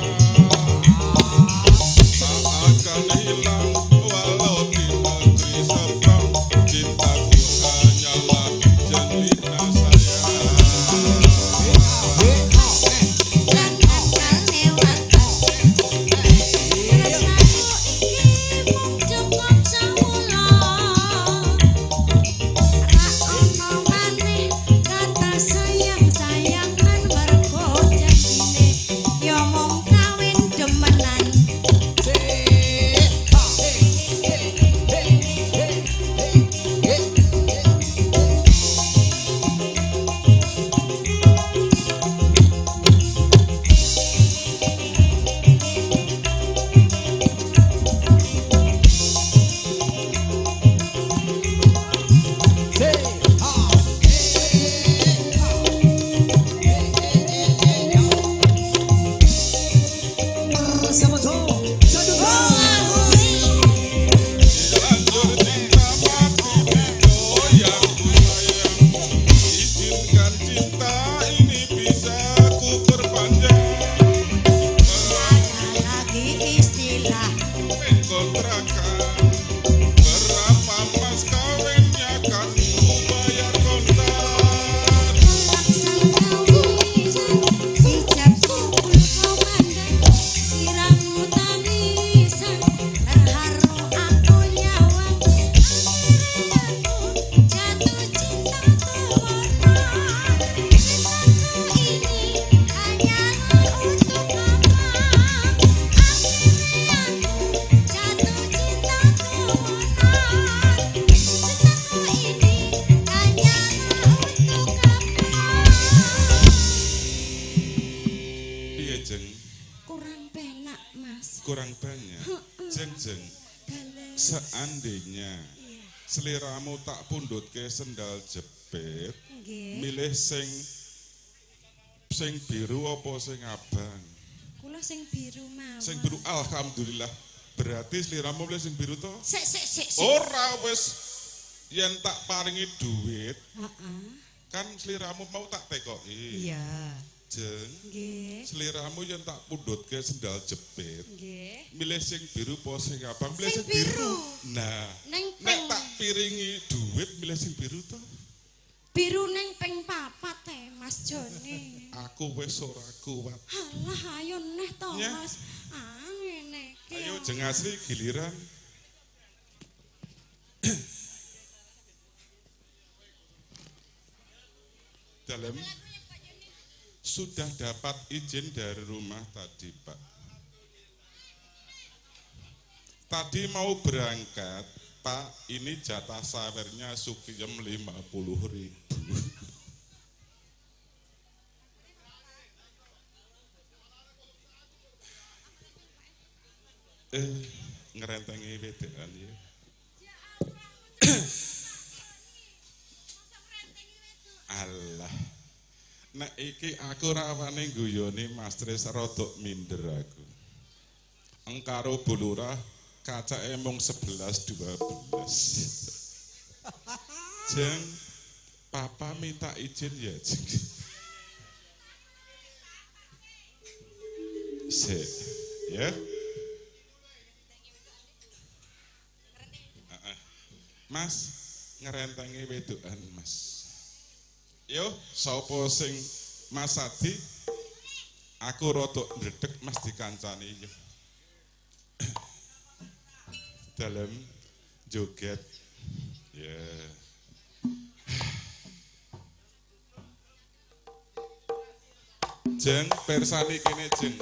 tak akan hilang walau di negeri seberang. Cintaku hanyalah jelita sayang. Jangan kelewatan. Tresnaku iki mung cukup sewulan. Ra ono maneh kata sayang-sayangan mergo janjine ya mung kawin demenan. Lanjur cinta mati digoyang sayang. Izinkan cinta ini bisa ku perpanjang. Ada lagi istilah Kontrakan, berapa mas kawinnya kan ku bayar kontan. laksan kawisan ijab kubul komandan sliramu tangisan terharu aku nyawang. Akhirnya aku jatuh cinta temenan. Cintaku ini hanyalah untuk kamu. Akhirnya aku jatuh cinta temenan. Cintaku ini hanyalah untuk kamu. Piye jeng? Kurang penak mas. Kurang banyak. Jeng jeng, Dalem. seandainya seliramu tak pundhutke sendal jepit, Nggih. milih sing sing biru apa sing abang? Kula sing biru mawon. Sing biru, alhamdulillah. Berarti seliramu milih sing biru to? Sik sik sik sik. Ora wis, yen tak paringi duit, Heeh. kan seliramu mau tak tekoki. Iya. Jeng, Nggih. seliramu yen tak pundhutke sendal jepit, Nggih. milih sing biru apa sing abang? Milih Sing sing biru. biru. Nah, Neng nek ping tak piringi duit milih sing biru to? biru neng ping papat e Mas Joni. Aku wis ora kuat. Alah ayo neh to Nyeh. Mas. Ah ngene iki. Ayo jeng asri giliran. Dalam sudah dapat izin dari rumah tadi, Pak. Tadi mau berangkat, Pak, ini jatah sawernya Sukiyem 50.000. Ngerentengi wedekan ya. Alah. Nek iki aku rawane guyone Mas Tris rodok minder aku. Engkaro Bu Lurah Kacake mung 11 12. Jeng, papa minta izin ya, Jeng. Sik, ya. Mas, ngrentengi wedokan, Mas. Yo, sapa sing Mas Adi? Aku rada ndredeg Mas dikancani yo. Dalem joget. Ya. Jeng, persani kene, Jeng.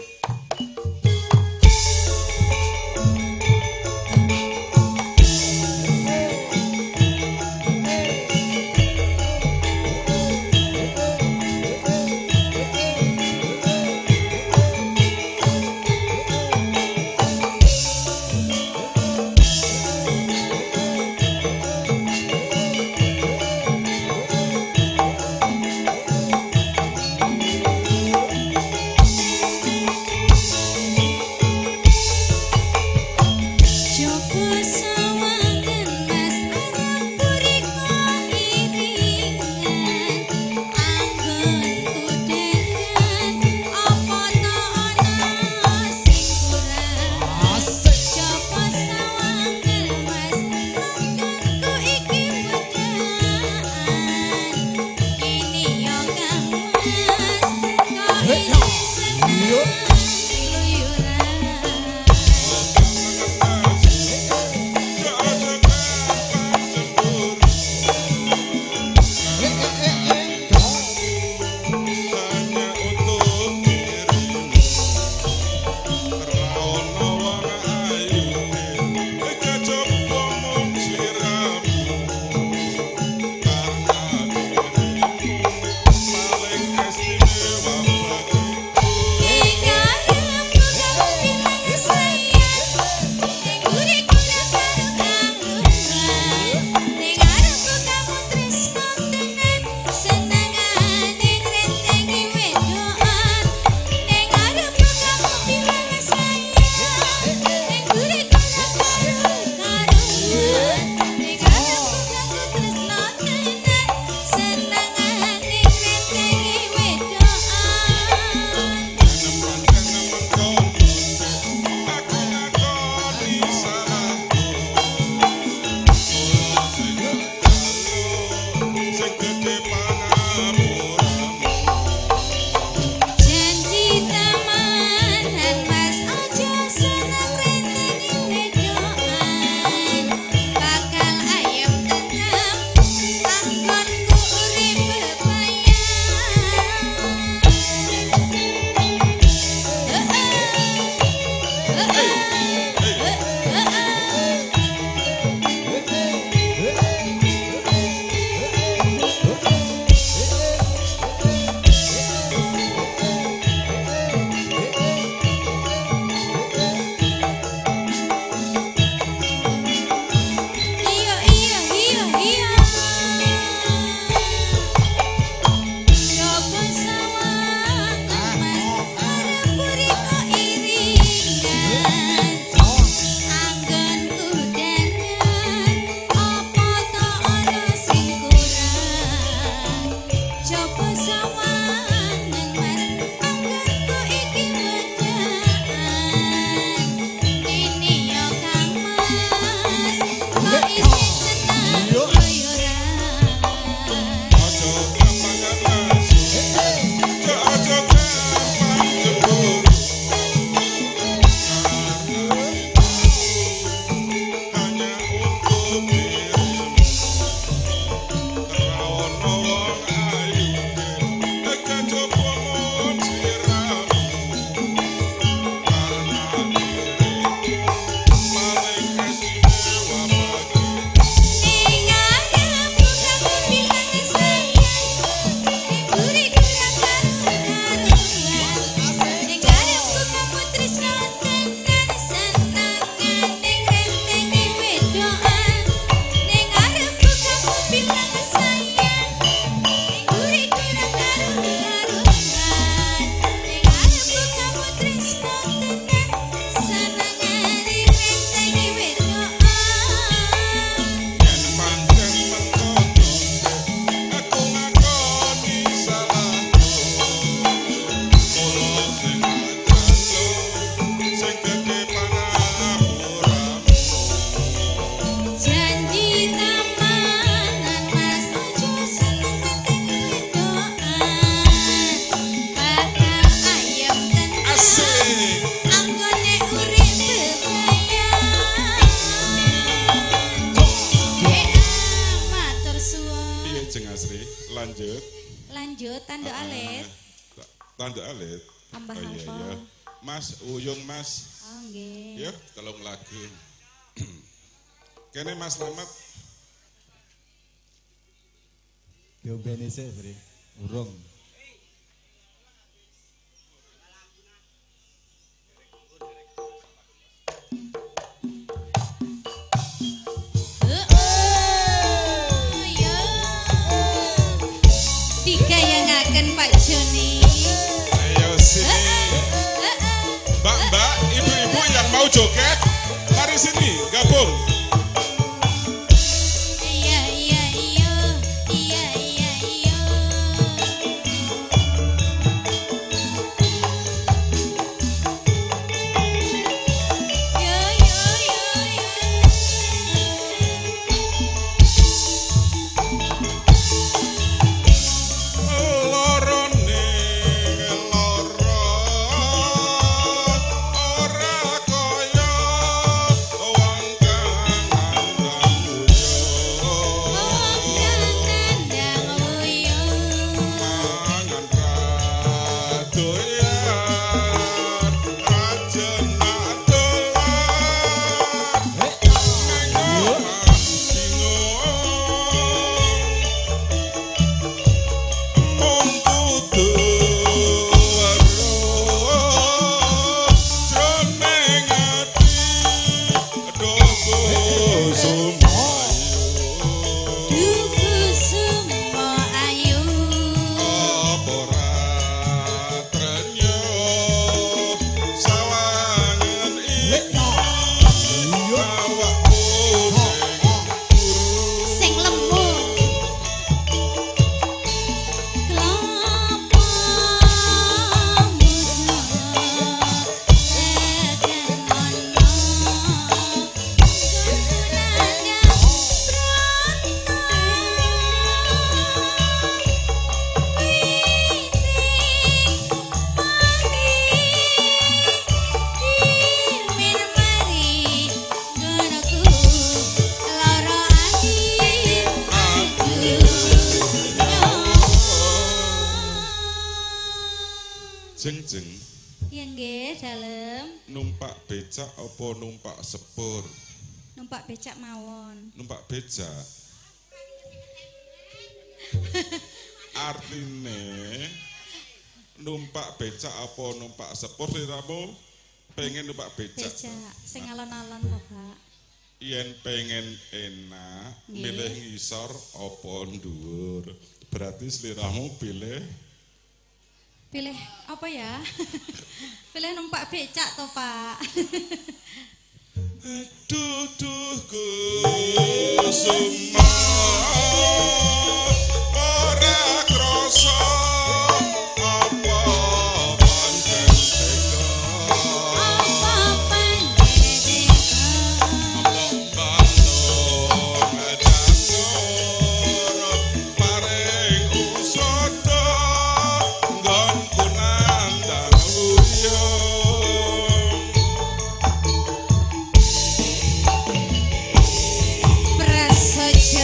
Lanjut. Lanjut tanduk alit. Tanduk alit. Tambah oh, iya, apa? Iya. Mas Uyung Mas. Oh nggih. Ya, telung lagu. Kene Mas Slamet. Diombeni sik, Sri. Urung. Digayangaken Pak Joni. Ayo sini. Mbak-mbak, ibu-ibu yang mau joget, mari sini, gabung. Iya iya iya iya iya iya. Yo yo yo yo. Lorone loro ora kaya wong kang nandang Wong uyo. kang nandang uyo. Mangan ra doyan rajenak dolan nang omah bingung mung kudu weruh jroning ati duh sumayu. Duku sumo ayu. Apa ora trenyuh sawangan iki awakku sing turu Sing lemu. Kelapa muda sejen ana nandang mari nggonku lara ati Jeng jeng Ya nggih, dalem numpak becak apa numpak sepur? Numpak becak mawon. Numpak becak. Artine numpak becak apa numpak sepur sliramu pengen numpak becak. Becak sing alon-alon to, Pak. Yen pengen enak Nggih. milih ngisor apa dhuwur. Berarti sliramu pilih Pilih apa ya? Pilih numpak becak to, Pak. Duh duh kusuma ora krasa apa pancen tega. Apa pancen Mbok bangun catur paring usada nggonku nandang uyung. Prasaja.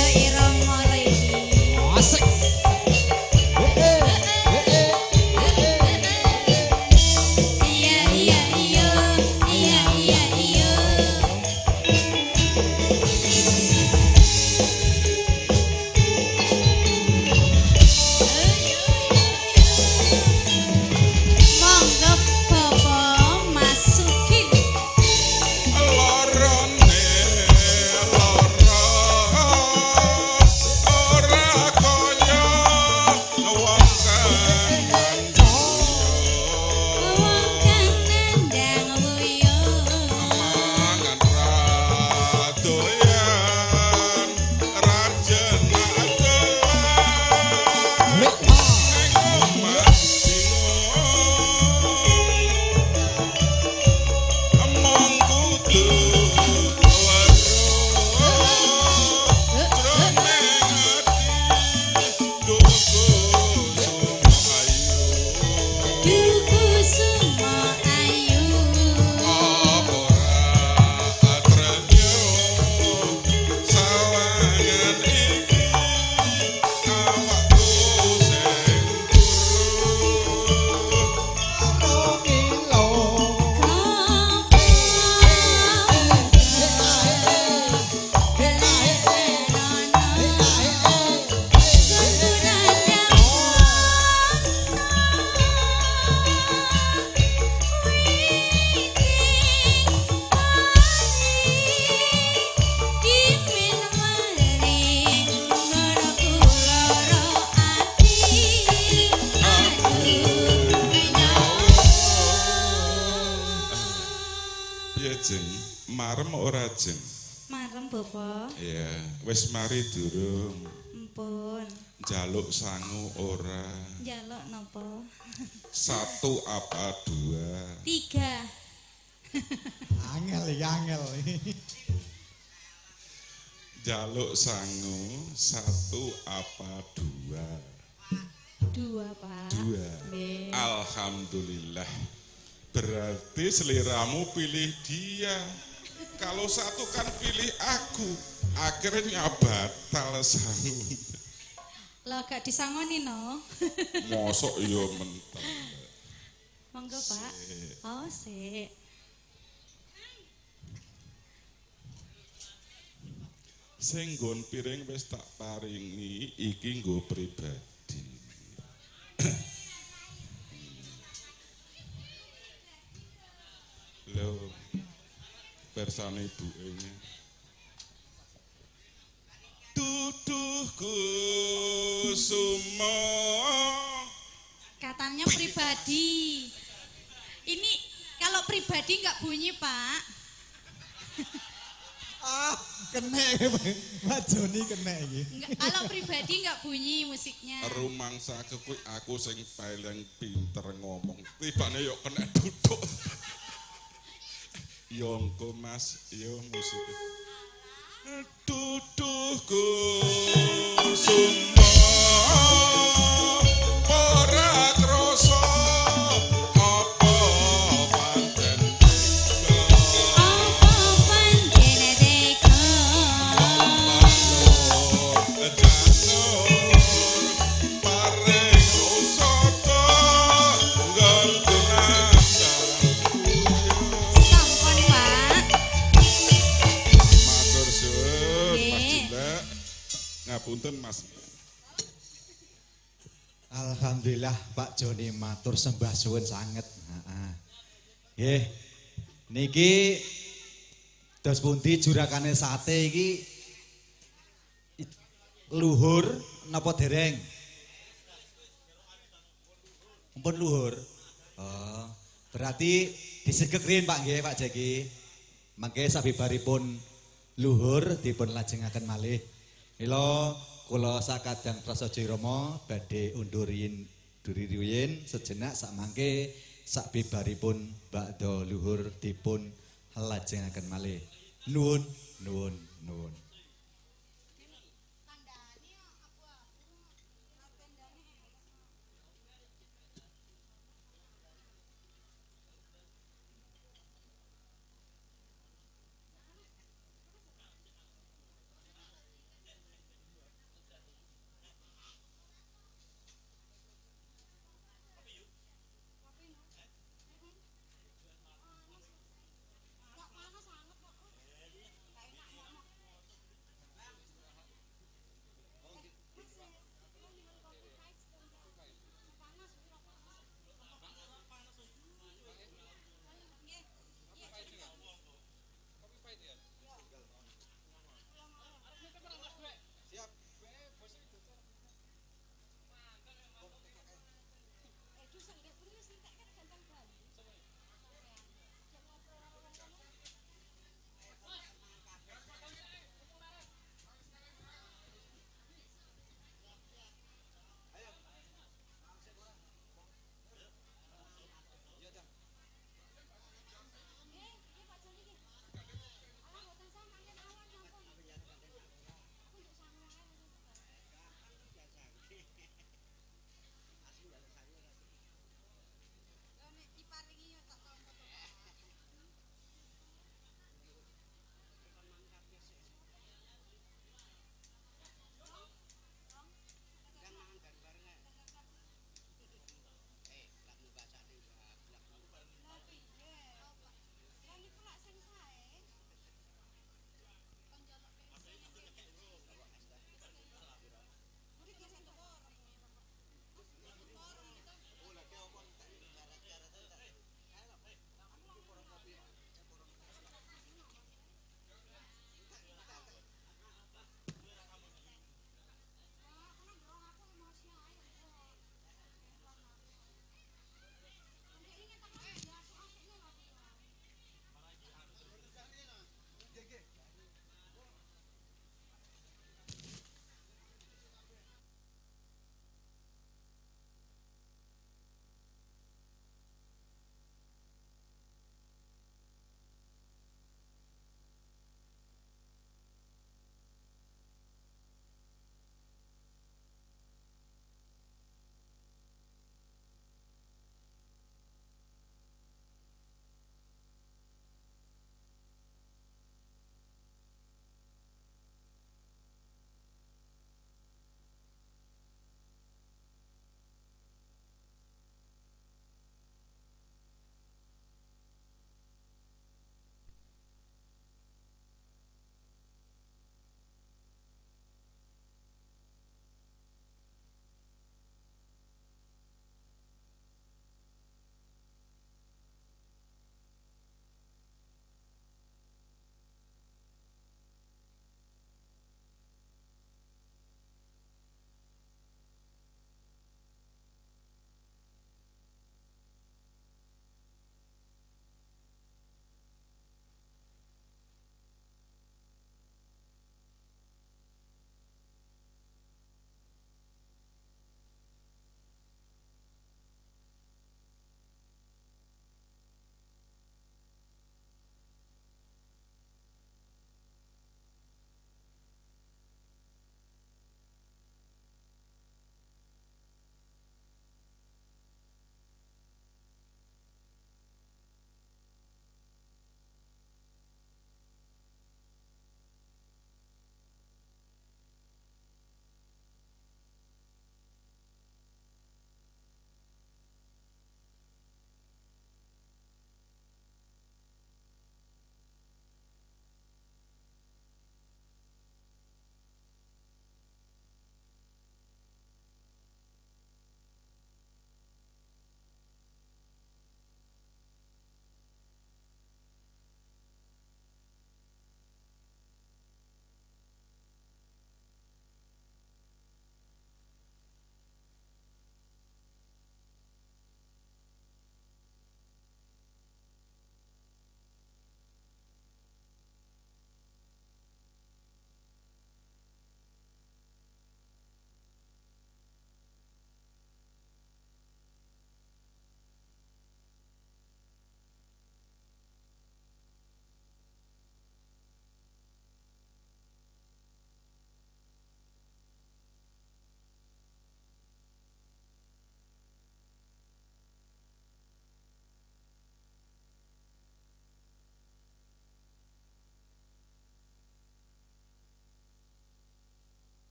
Marem ora jeng? Marem Bapak. Iya, wis mari durung? Empun. Njaluk sangu ora? Njaluk napa? Satu apa dua? Tiga. Angel ya angel. Njaluk sangu satu apa dua? Dua, Pak. Dua. Nggih. Alhamdulillah. Berarti seliramu pilih dia. Kalau satu kan pilih aku. Akhirnya batal sangu. Lah gak disangoni no. Mosok iya mentel. Monggo, Pak. Oh, sik. Sing nggon piring wis tak paringi iki nggo pribadi. Lho, persane ibuke. Duduh kusuma. Katanya pribadi. Ini kalau pribadi nggak bunyi, Pak. Ah, kena Pak Joni kena iki. Enggak, kalau pribadi nggak bunyi musiknya. Rumangsaku kuwi aku sing paling pinter ngomong. Tibane yo kena duduk. Yo engko Mas, yo musik. Duduh kusuma ora krasa apa pancen Apa pancen tega? Sampun, Pak. Matur suwun Mas Nggih. Jimlek. Ngapunten Mas. Alhamdulillah Pak Joni matur sembah suwun sanget. Heeh. Nggih. Niki dos pundi jurakane sate iki luhur napa dereng? Ampun luhur. Oh, berarti disegek riyin Pak nggih Pak Jeki. Mangke sabibaripun luhur dipun lajengaken malih. Mila kula sakadang prasaja Rama badhe undur riyin duri riyin sejenak sakmangke sabibaripun bakda luhur dipun lajengaken malih. Nuwun nuwun nuwun.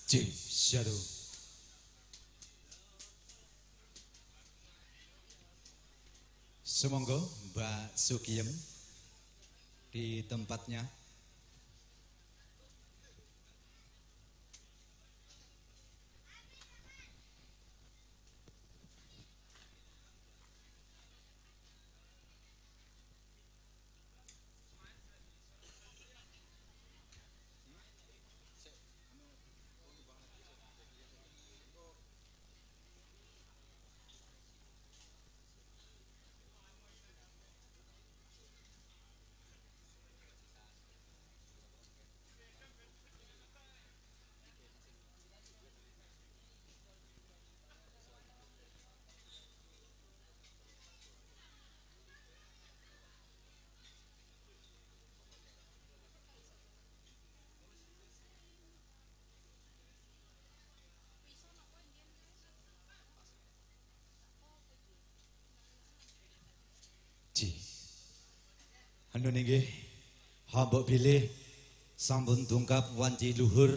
J Shadow. Semonggo Mbak Sugiem di tempatnya. Anu nggih, hambok bilih sampun dungkap wanci luhur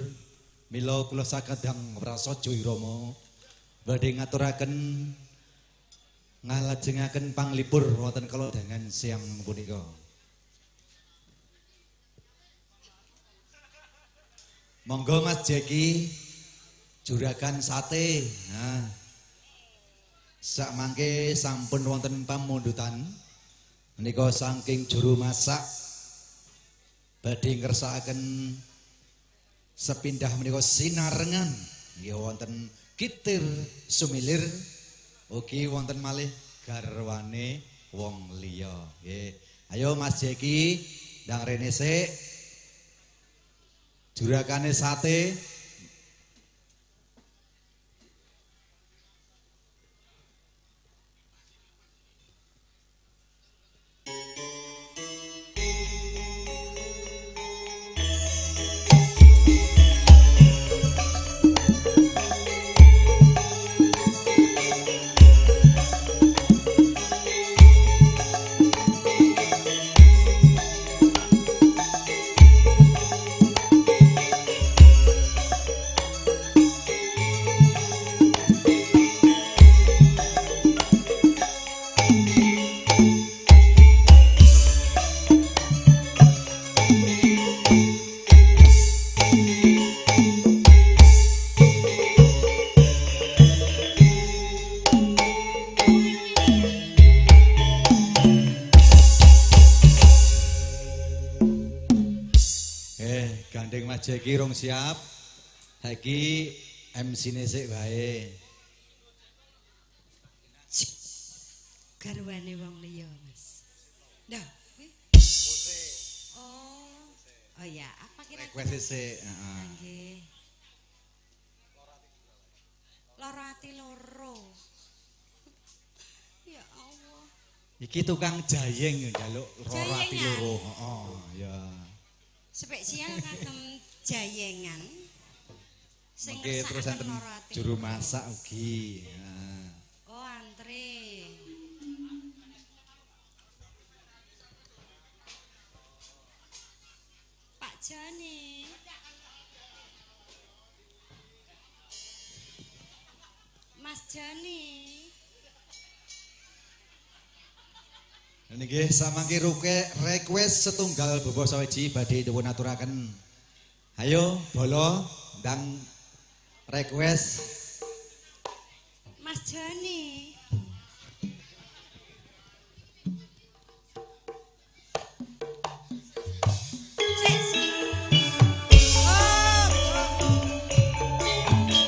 mila kula sakadang prasaja irama badhe ngaturaken ngalajengaken panglipur wonten kalodhangan siang punika. Monggo Mas Jeki juragan sate. Nah, sak mangke sampun wonten pamundutan menika saking juru masak badhe ngersakaken sepindah menika sinarengan nggih wonten kitir sumilir ugi wonten malih garwane wong liya nggih. Ayo Mas Jeki ndang rene sik juragane sate. Jeki rong siap, saiki MC-ne sik wae. Garwane wong liya, Mas. Lah, oh. Oh ya, apa kira? Request sik, heeh. Nggih. Loro ati loro. Ya Allah. Iki tukang jayeng njaluk loro ati loro, heeh, ya. Spesial kagem jayengan sing terus enten juru masak ugi. Oh, antre. Pak Joni. Mas Joni. Nggih samangke request setunggal baba sawiji badhe dipun aturaken. Ayo bolo ndang request. Mas Joni.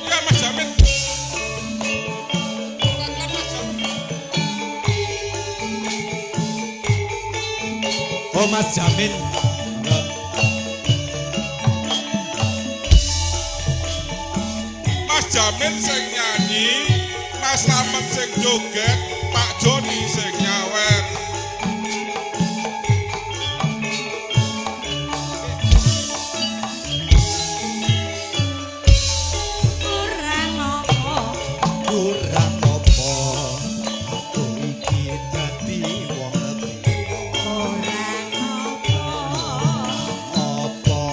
Ya Mas Jamin. Oh Mas Jamin. Mas Jamin sing nyanyi, Mas Slamet sing joget, Pak Joni sing nyawer. Kurang apa? Kurang apa? Aku iki dadi wong priya. Kurang apa? Apa?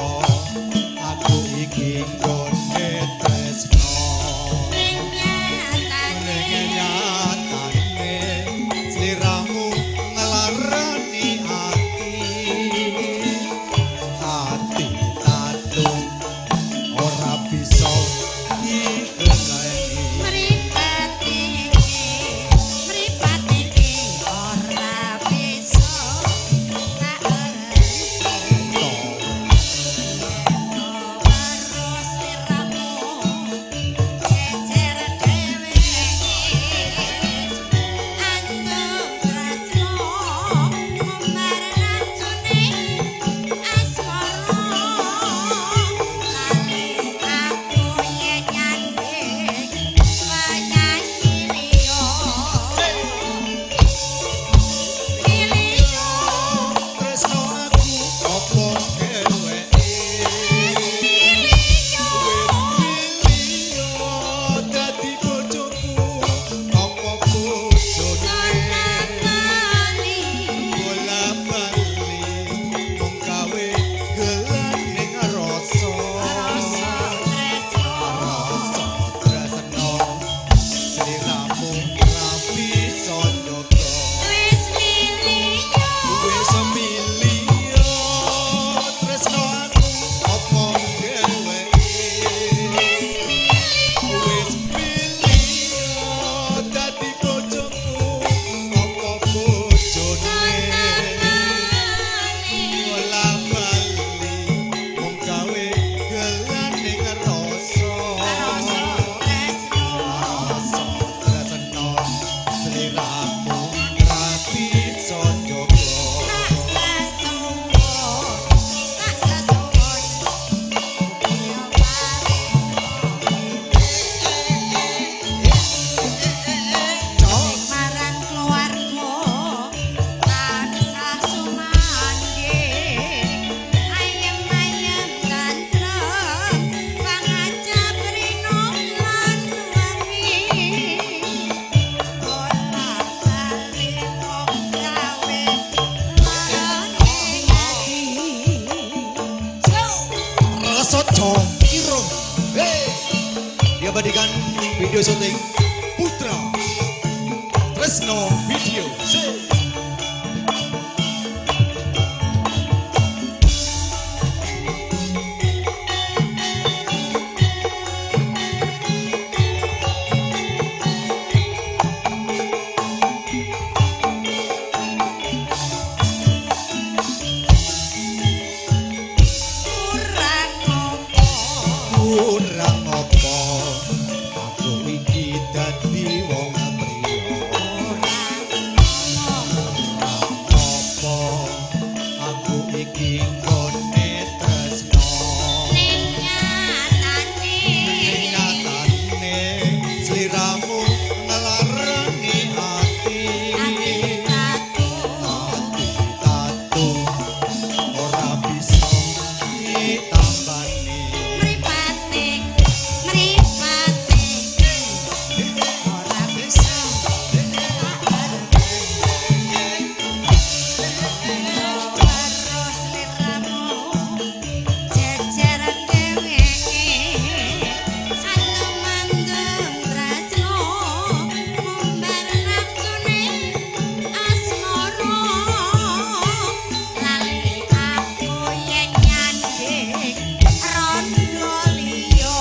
Aku iki nggone Sliramu ra bisa njaga. Tak sesuwun, tak sesuwun, ya paring marang keluarga tansah sumangge, ayem-ayem tentrem pangajap rino lan wangi, bola bali wong gawe larane ati. Rasojo Kirung. Hey, diabadikan video syuting Putra Tresno Video. Say. Kurang apa? Kurang apa aku iki dadi wong priya? Kurang apa aku iki nggone tresno? Ning nyatane, Nyatane sliramu nglarani ati. Ati tatu, Ati tatu ora bisa ditambani. Mripate, mripate ora bisa tak karo sliramu jejer dheweke, alumandung tresno mumbar nafsune asmara, lali aku yen nyanding rondo liya.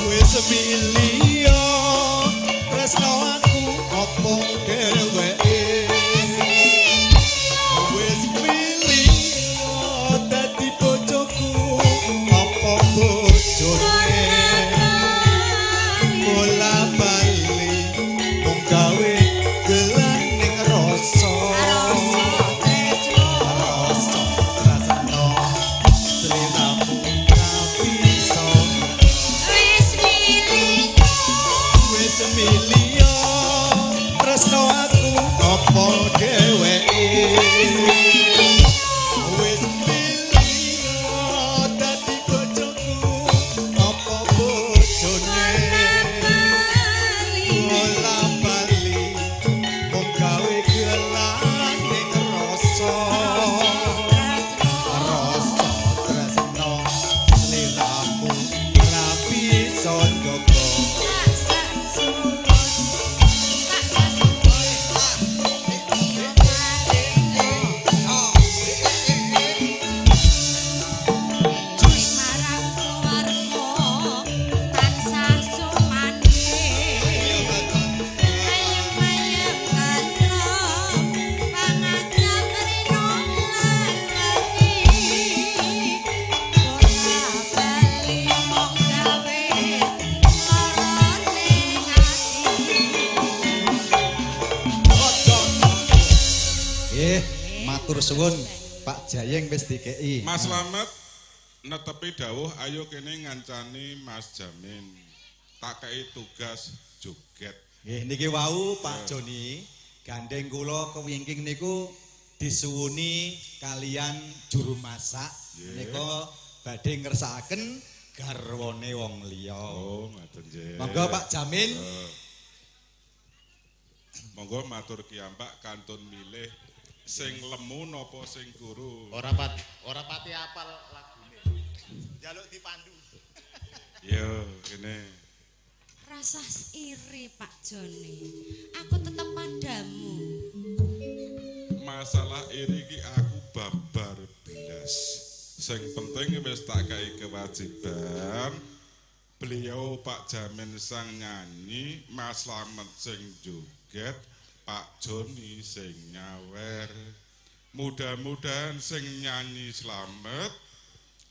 Wis milio tresno aku apa dheweke? Wis milio dadi bojoku apa bojone? Bola bali mung gawe gelaning rasa. Rasa tresno, Rasa tresno sliramu ra bisa. Wis milih, Wis milio tresno aku apa dheweke? Wis milio dadi bojoku apa bojone? Bola bali mung gawe gelaning rasa. Rasa tresno sliramu ra bisa njaga. Nggih, matur suwun Pak Jayeng wis dikeki. Mas Slamet netepi dawuh ayo kene ngancani Mas Jamin. Tak kei tugas joget. Nggih niki wau Pak Joni, gandeng kula kewingking niku disuwuni kalian juru masak menika badhe ngersakaken garwane wong liya. Oh, ngoten nggih. Monggo Pak Jamin. Monggo matur kiyambak kantun milih sing lemu napa sing kuru. Ora pati apal lagune. Njaluk dipandu. Yo, kene. Rasa iri Pak Joni, aku tetap padamu. Masalah iri iki aku babar blas. Sing penting wis tak kei kewajiban. Beliau Pak Jamin sang nyanyi, Mas Slamet sing joget, Pak Joni sing nyawer. Mudah-mudahan sing nyanyi slamet,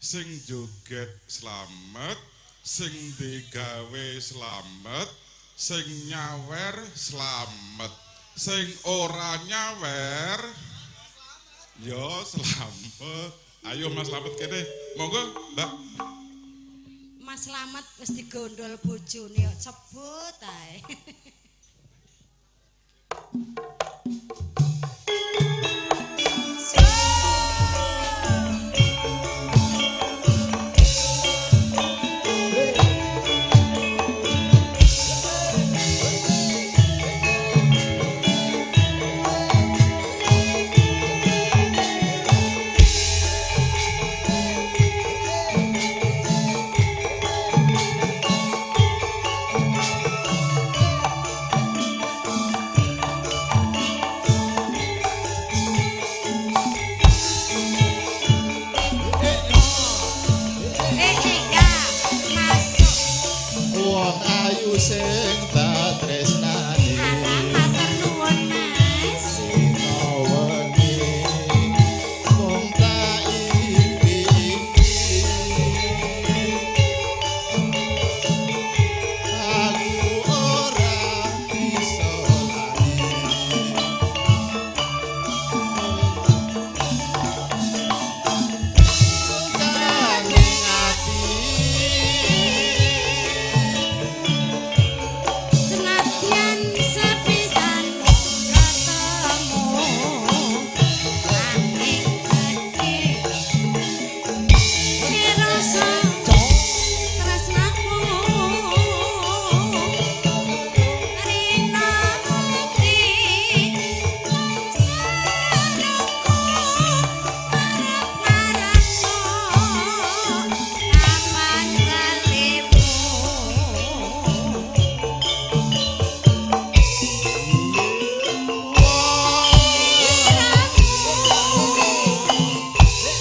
sing joget slamet, sing digawe slamet, Sing nyawer slamet, sing ora nyawer ya slamet. Ayo Mas Slamet kene. Monggo, Mbak. Mas Slamet wis digondol bojone kok sebut ae. Wong ayu sing tak tresnani. Alah matur nuwun Mas. Dina wengi mung tak impi-impi. Aku ora bisa lali. Sukane ati. Senadyan sepisan ketemu angin gedhe rasa tresnaku rina ati sarungku marep-marepno kapan balimu.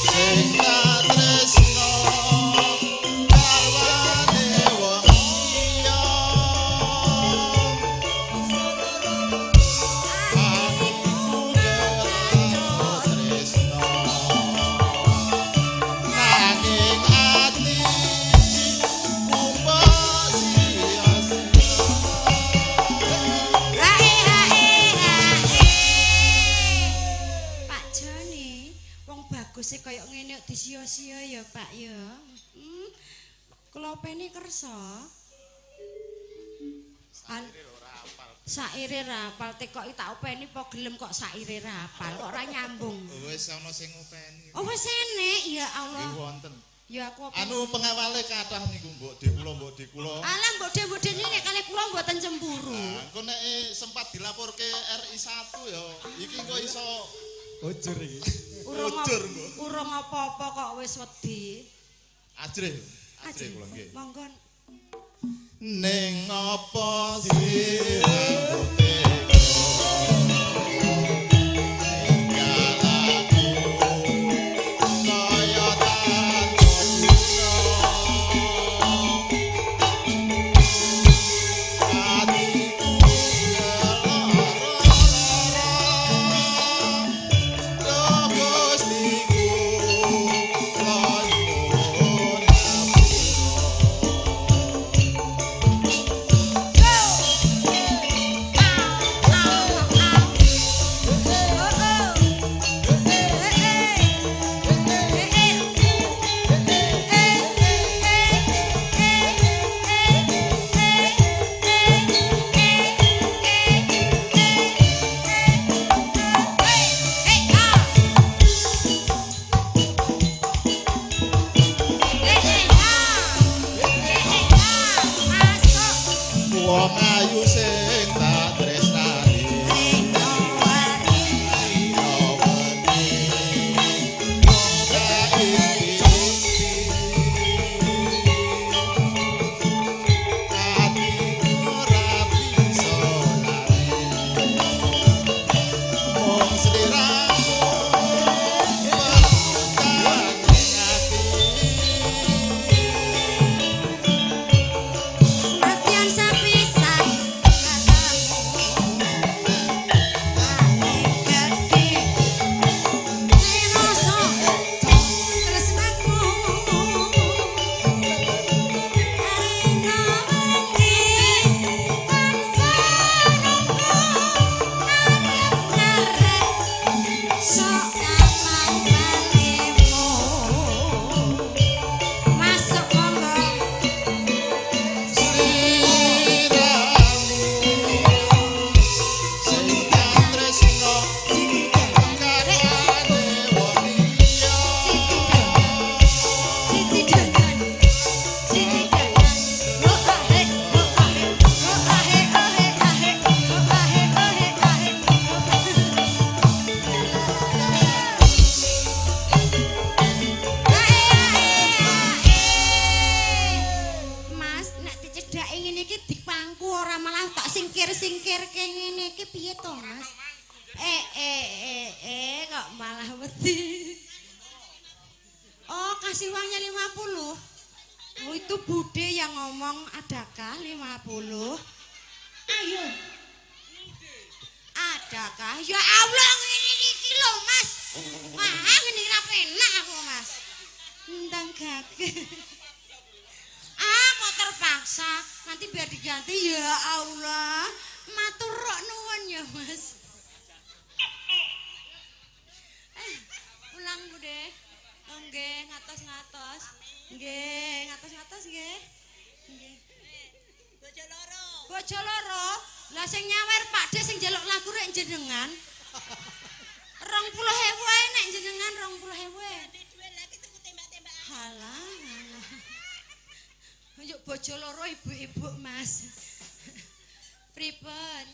Sing tak tresno garwane wong liya. Aku kepacut tresno nanging ati kumpul sia-sia. Hae hae hae. Pak Joni, wong baguse kaya ngene kok disia-sia ya, Pak ya. Kula openi kersa. Saire ra apal tekoki tak openi apa gelem kok saire ra apal kok ora nyambung. Wis ana sing ngopeni. Oh wis enek ya Allah. Nggih wonten. Ya aku openi. Anu pengawale kathah niku mbok de kula mbok de kula. Alah mbok de-mbok de nek kalih kula mboten cemburu. Nah, engko nek sempat dilaporke RI 1 ya, iki engko iso Ujur iki. Urung Ujur, mbok. urung apa-apa kok wis wedi. Ajrih. Ajrih kula nggih. Monggo. Ning apa siramu tega ninggal aku kaya tanpa guna. Atiku lara-lara, Duh Gustiku, kula nyuwun ngapura. Digeserke ngene iki piye to, Mas? Kok malah wedi. Oh, kasih uangnya 50. Oh, itu Bude yang ngomong, adakah 50? Ayo. Adakah? Ya Allah, ngene iki lho, Mas. Wah, ngene ra penak aku, Mas. Ndang gage. Ah, kok terpaksa. Nanti biar diganti ya Allah. Matur nuwun ya, Mas. Pulang Bude. Oh, nggih, ngatos-ngatos. Nggih, ngatos-ngatos nggih. Nggih. Bojo loro. Bojo loro. Lah sing nyawer Pak De sing njaluk lagu rek jenengan. 20.000 ae nek jenengan 20.000. Duwe lagi tuku tembak-tembakan. Halah, halah. Yuk bojo loro ibu-ibu, Mas. Pripun?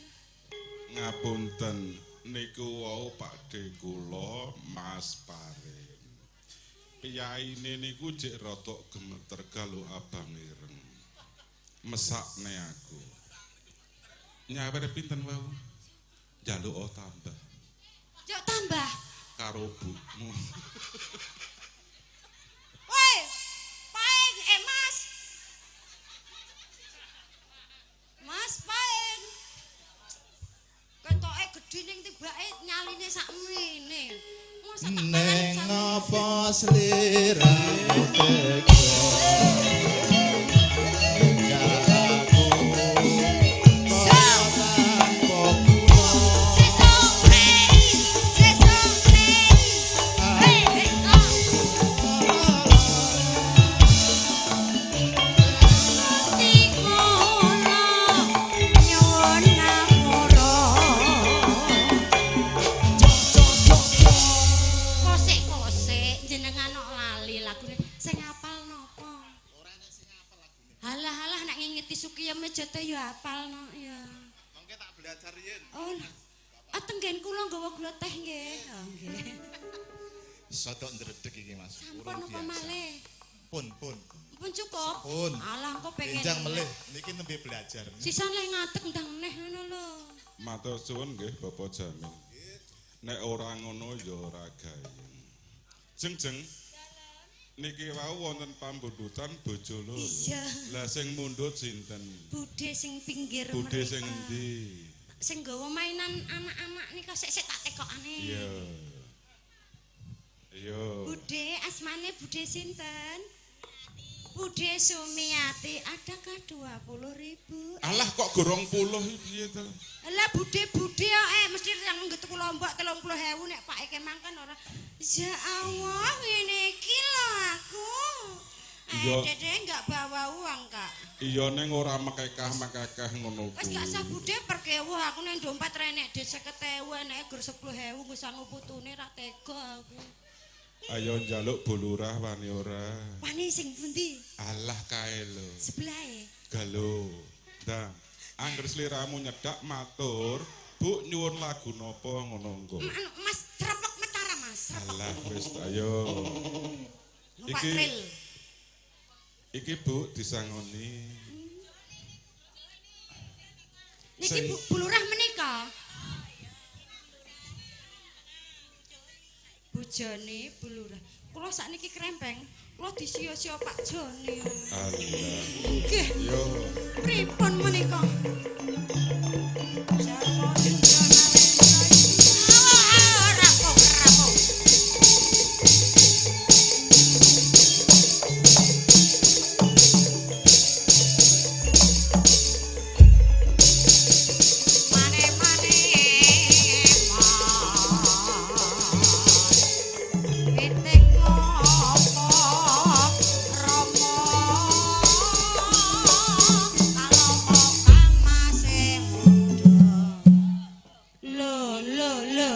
Ngapunten niku wau Pakde kula Mas Parin. Piyaine niku jek rodok gemeter galo abang ireng. Mesakne aku. Nyawer pinten wau? Njaluk tambah. Njaluk tambah? Karo bukmu. Woi, Paing, Mas. Mas Paing. Ketoke gedhe ning tibake nyaline sakmene. Mosok tak Neng apa sliramu tega ninggal aku kaya tanpa guna. Sesuk rei, sesuk rei. Hei, hei, ah. Gusti kula nyuwun ngapura. Kosek-kosek jenengan kok lali lagune. Sing hafal napa? Ora enek sing hafal lagune. Halah-halah nek ngingeti Sukiyem jate ya hafal no ya. Mengke tak belajar riyin. Oh. Ah tenggen kula nggawa gula teh nggih. Oh nggih. Sodok ndredeg iki Mas. Sampun napa malih? Pun, pun. Pun cukup. Pun. Alah engko pengen. Benjang melih niki nembe belajar. Sisan leh ngadeg ndang neh ngono lho. Matur suwun nggih Bapak Jamin. Nek ora ngono ya ora gayeng. Jeng-jeng. Niki wau wonten pambundutan bojo loro. Iya. Lah sing mundhut sinten? Bude sing pinggir Bude mriko. sing endi? Sing nggawa mainan anak-anak nika sik-sik tak tekokane. Iya. Iya. Bude asmane Bude sinten? Bude Sumiati, adakah 20.000? Alah kok gorong puluh iki piye to? Lah bude-bude kok mesti yang nggo tuku lombok 30.000 nek Pak Eke mangkan ora. Ya Allah, ngene iki lho aku. Iya. Dede enggak bawa uang, Kak. Iya ning ora mekekah-mekekah ngono Wis gak usah kuwi. bude perkewuh aku ning dompet renek dhe 50.000 eneke gur 10.000 nggo sangu putune ra tega aku. Ayo njaluk Bu Lurah wani ora. Wani sing pundi? Alah kae lho. Sebelahe. Galo. Ndang, angger sliramu nyedak matur, Bu nyuwun lagu napa ngono engko. Anu, Mas Srepek Metara, Mas. Srepek. Alah wis ayo. Numpak Iki rel. iki Bu disangoni. Niki Sing- Bu Lurah menika. Bu Joni, Bu Lurah. Kula sakniki krempeng, kula disia-sia Pak Joni. Alah. Nggih, Yo. pripun menika? Sapa sing Rapo, rapo. Mane-mane mas. Pitik ngopo Rama kaloko kamase mudha. Lho lho lho.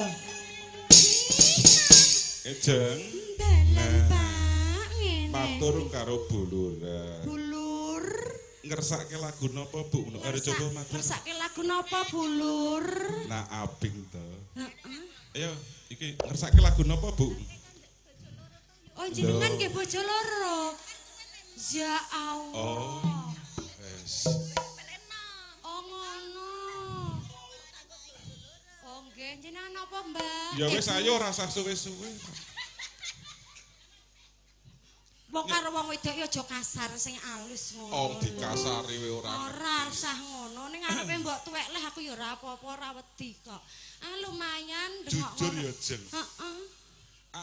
Ejeng Dalan Nah. Pak ngene. matur karo Bu Lurah. Bu Lur. Ngersake lagu napa Bu? Ngono arep coba matur. Ngersake lagu napa Bu Lur? Nah aping to. Heeh. Ayo iki ngersake lagu napa Bu? Oh jenengan Lho. nggih bojo loro. Ya Allah. Oh. Wes. Oh ngono. Nggih, jenengan napa, Mbak? Ya wis ayo ora usah suwe-suwe. Wong karo wong wedok ya aja kasar sing alus ngono. Oh, dikasari wae ora. Ora usah ngono. Ning arepe mbok tuwek leh aku ya ora apa-apa, ora wedi kok. Ah lumayan dengok. Jujur ya, Jeng. Heeh.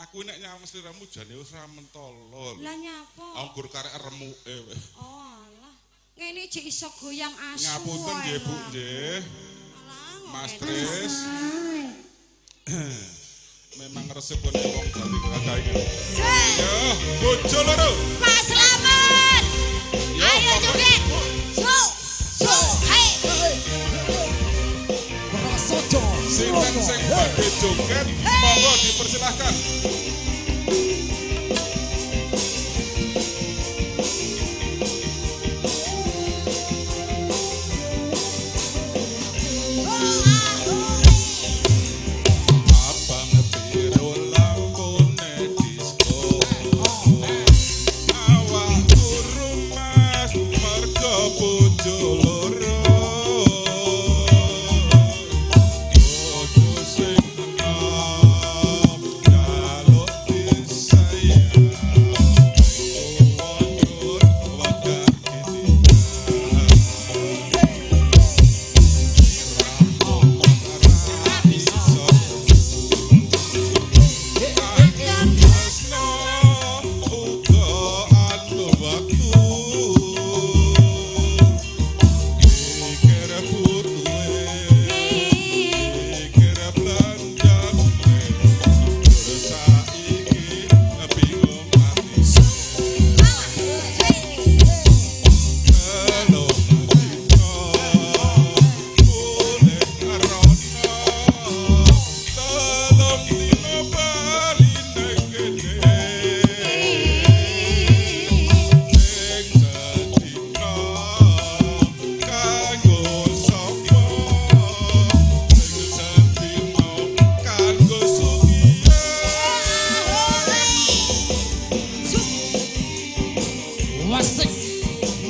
Aku nek nyawang sliramu jane wis ora mentolo. Lah nyapa? Anggur karek remuke. Oh alah. Ngene jek iso goyang asu. Ngapunten nggih, Bu, nggih. Mas Tris. Memang resepone wong Jawi kaya ngene. Yo, bojo loro. Pak Slamet. Ayo joget. So, so, hey. Prasojo. Sinten sing badhe joget, monggo dipersilahkan.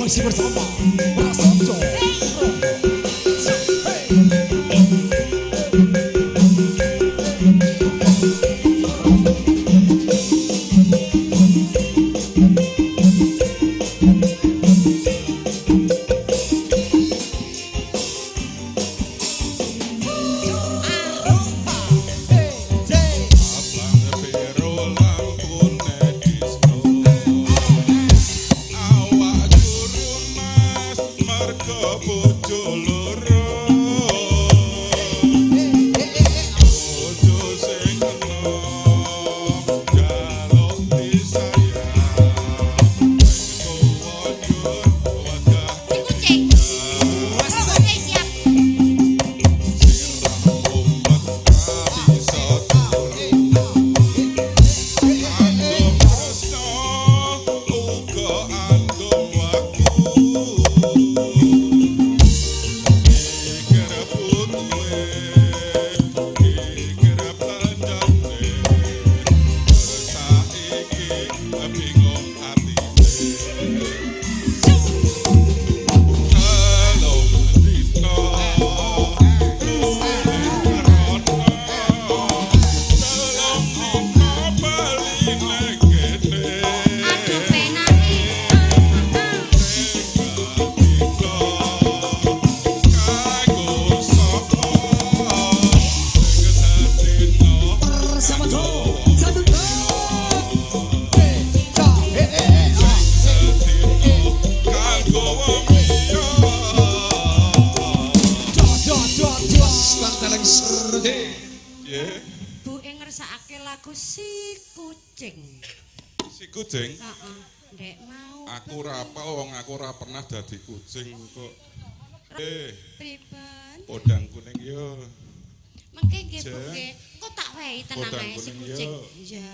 Masih bersama Prasojo. Kucing? Heeh. Ndek mau. Aku ora apa wong aku ora pernah dadi kucing kok. Pripun? Podang kuning yo. Mengke nggih Bu nggih. Engko tak wehi tenang ae si kucing. Iya.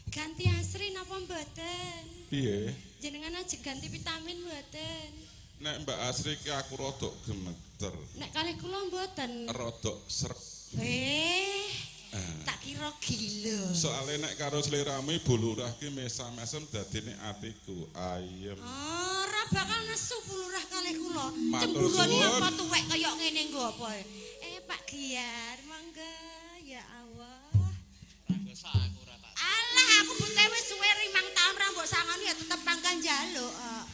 Ganti asri napa mboten? Piye? Jenengan ajeng ganti vitamin mboten? Nek Mbak Asri ki aku rodok gemeter. Nek kalih kula mboten. Rodok srek. Tak kira gila. Soale nek karo sliramu Bu Lurah ki mesam-mesem dadine atiku ayem. Ora bakal nesu Bu Lurah kalih kula. Cemburune apa tuwek kaya ngene nggo apa. Pak Giar, monggo ya Allah. Alah aku bute wis suwe 5 tahun ra mbok sangoni ya tetep panggang njaluk kok.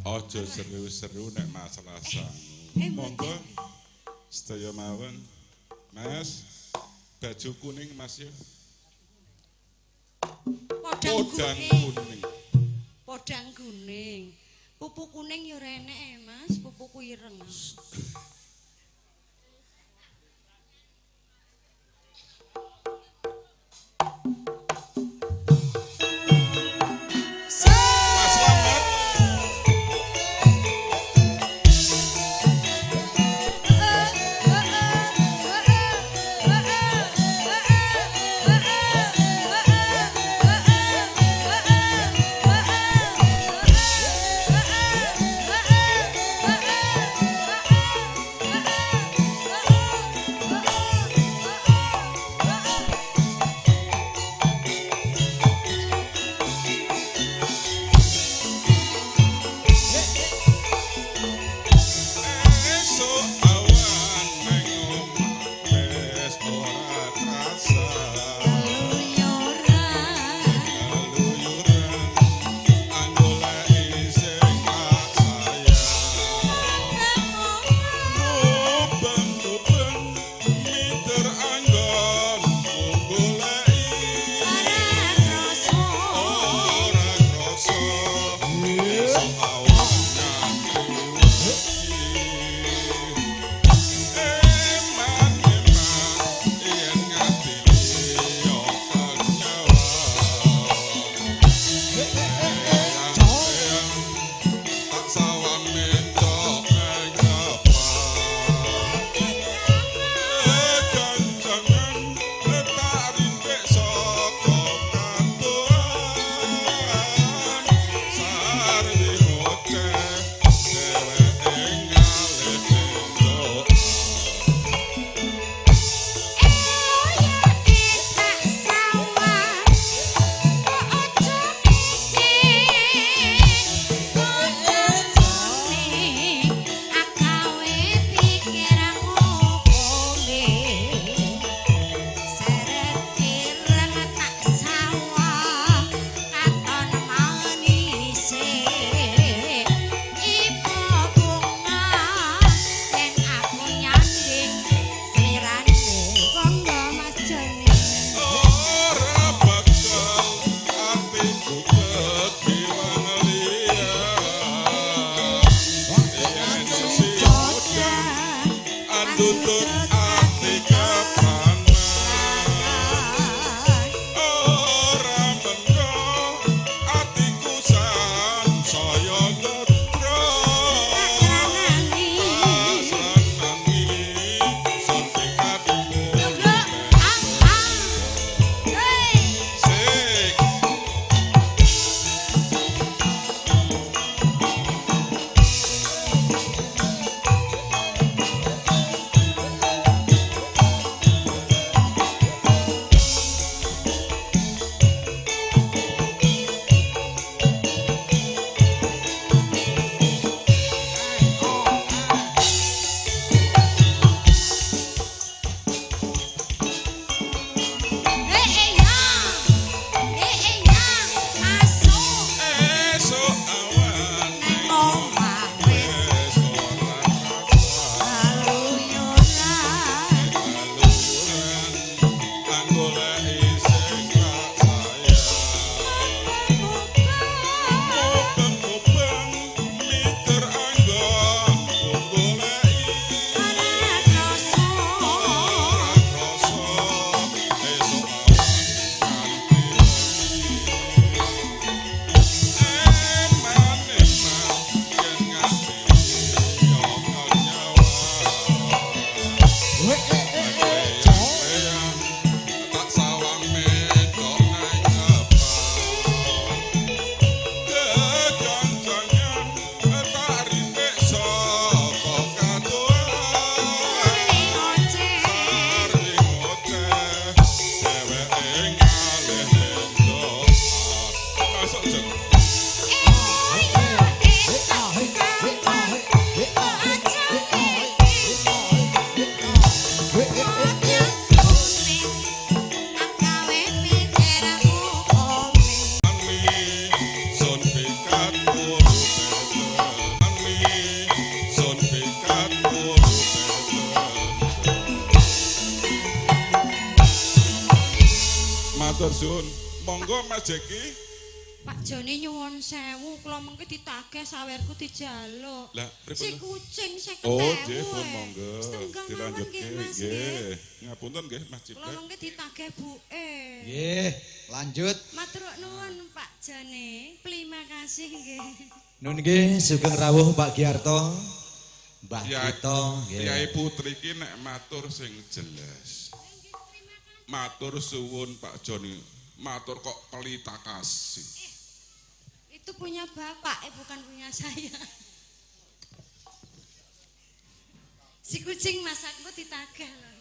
Aja seru-seru nek masalah sangu. Monggo sedaya mawon. Mas, baju kuning Mas ya. Podang kuning. Podang kuning. Pupu kuning ya ora enek Mas, pupuku ireng. Matur suwun. Monggo Mas Jeki. Pak Joni nyuwun sewu, kula mengke ditagih sawerku dijaluk. Lah, pripun? Si kucing 50.000. Oh, nggih pun monggo. Dilanjutke nggih. Ngapunten nggih Mas Ciplek. Kula mengke ditagih buke. Nggih, lanjut. Matur nuwun Pak Joni. Terima kasih nggih. Nun nggih sugeng rawuh Pak Giarto. Mbah Gito nggih. Kyai Putri iki nek matur sing jelas. Matur suwun Pak Joni, matur kok pelita kasih. Itu punya bapak, bukan punya saya. Si kucing masakku ditagih loh.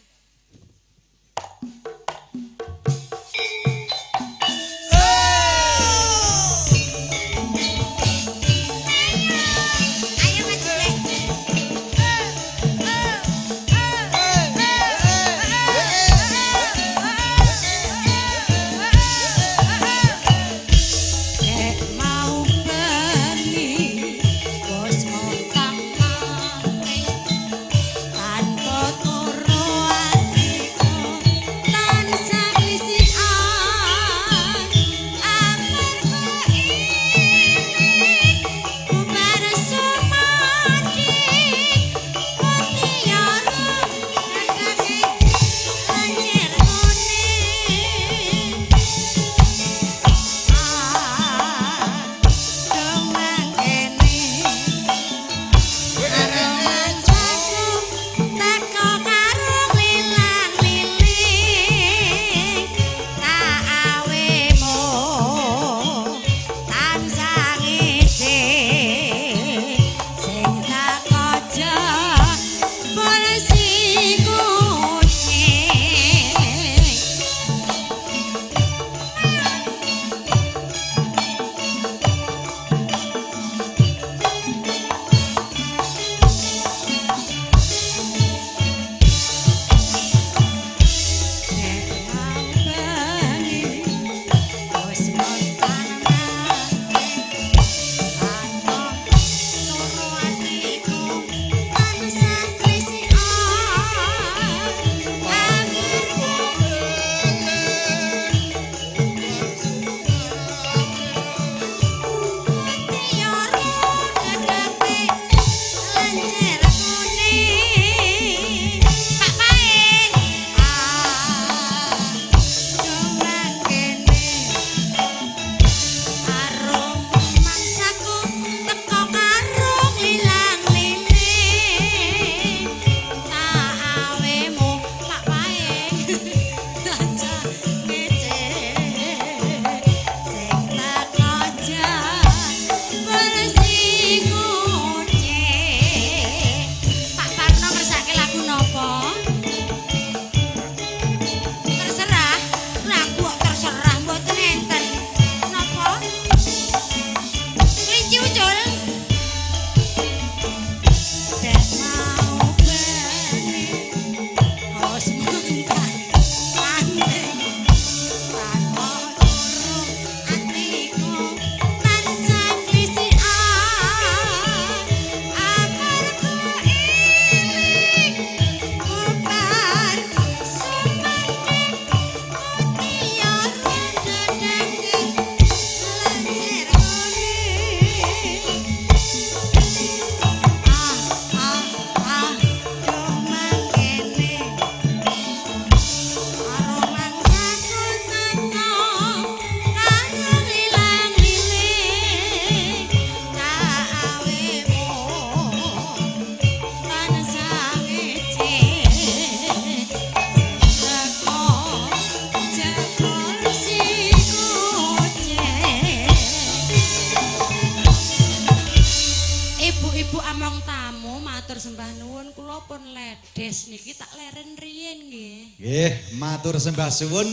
Matur sembah suwun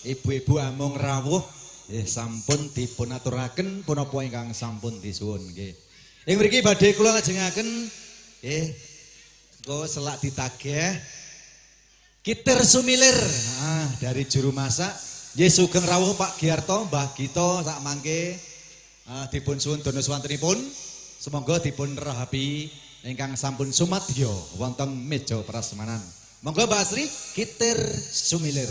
ibu-ibu amung rawuh nggih sampun dipun aturaken punapa ingkang sampun disuwun nggih. Ing mriki badhe kula lajengaken nggih engko selak ditagih Kitir Sumilir, ah, dari juru masak. Nggih sugeng rawuh Pak Giarto, Mbah Gito sak mangke dipun suwun dono swantenipun. Semoga dipun rahapi ingkang sampun sumadyo wonten meja prasmanan. Monggo Mbak Asri, Kitir Sumilir.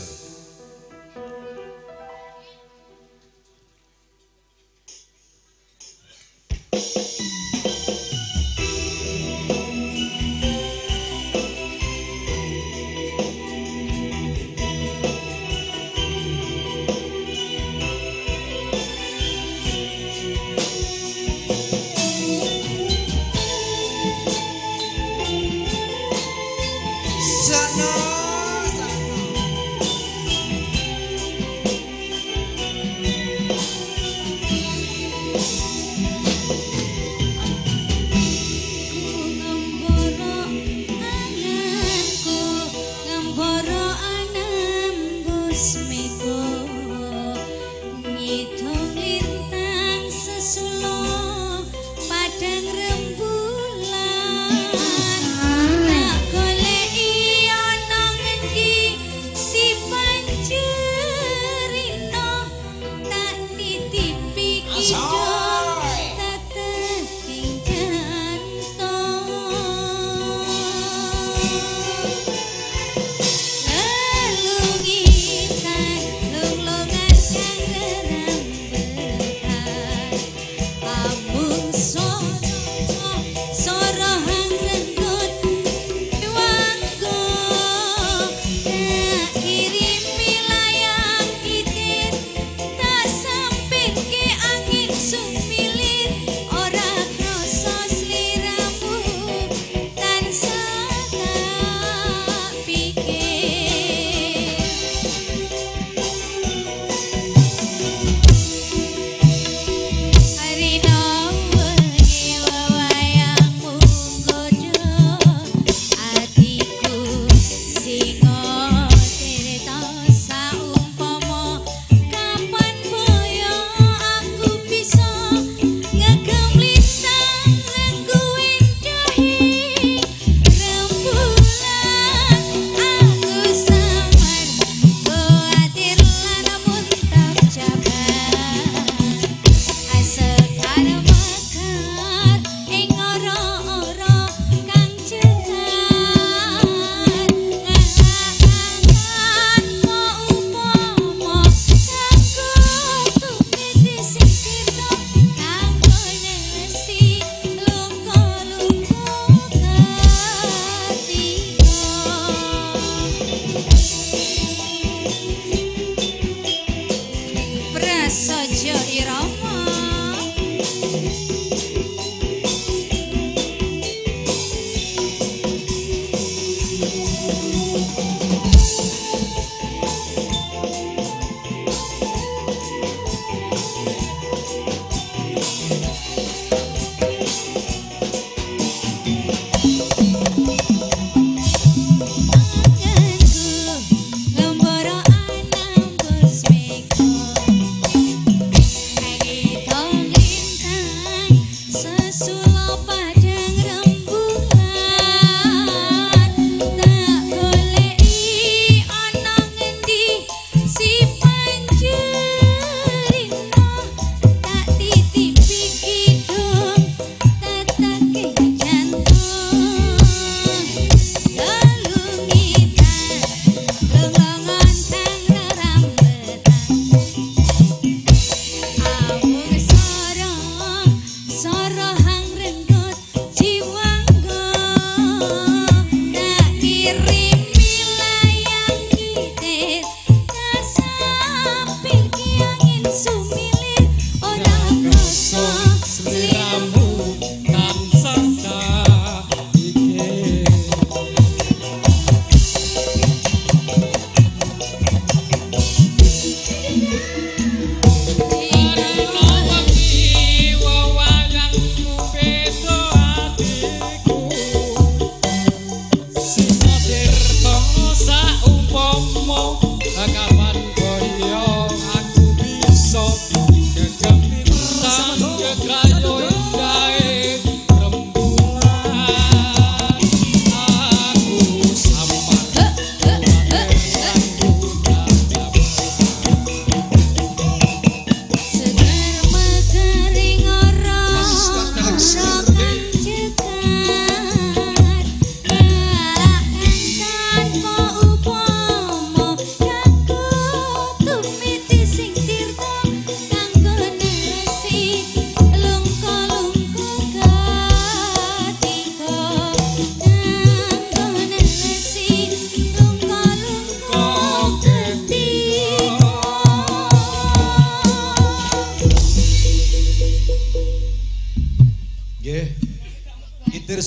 Sana, sana.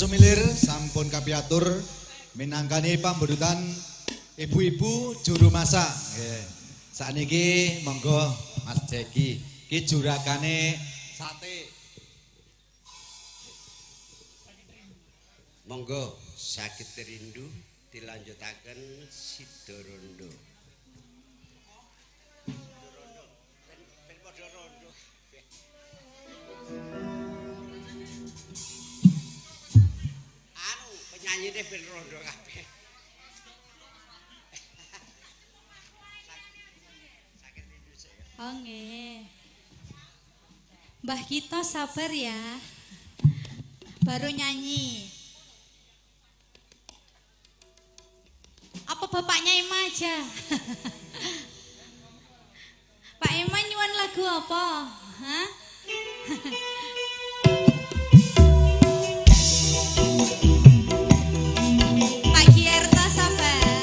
Sumilir sampun kapiatur minangkani pambudutan ibu-ibu juru masak. Nggih. Sakniki monggo Mas Jeki iki juragane sate. Monggo sakit rindu dilanjutaken Sidorondo. Ben padha rondo. Anu penyanyine ben rondo kabeh. Sakit rindu sik ya. Oh nggih. Mbah Gito sabar ya. Baru nyanyi. Apa bapaknya Ima aja? Pak Ima nyuwun lagu apa? Hah? Pak Gierto sabar.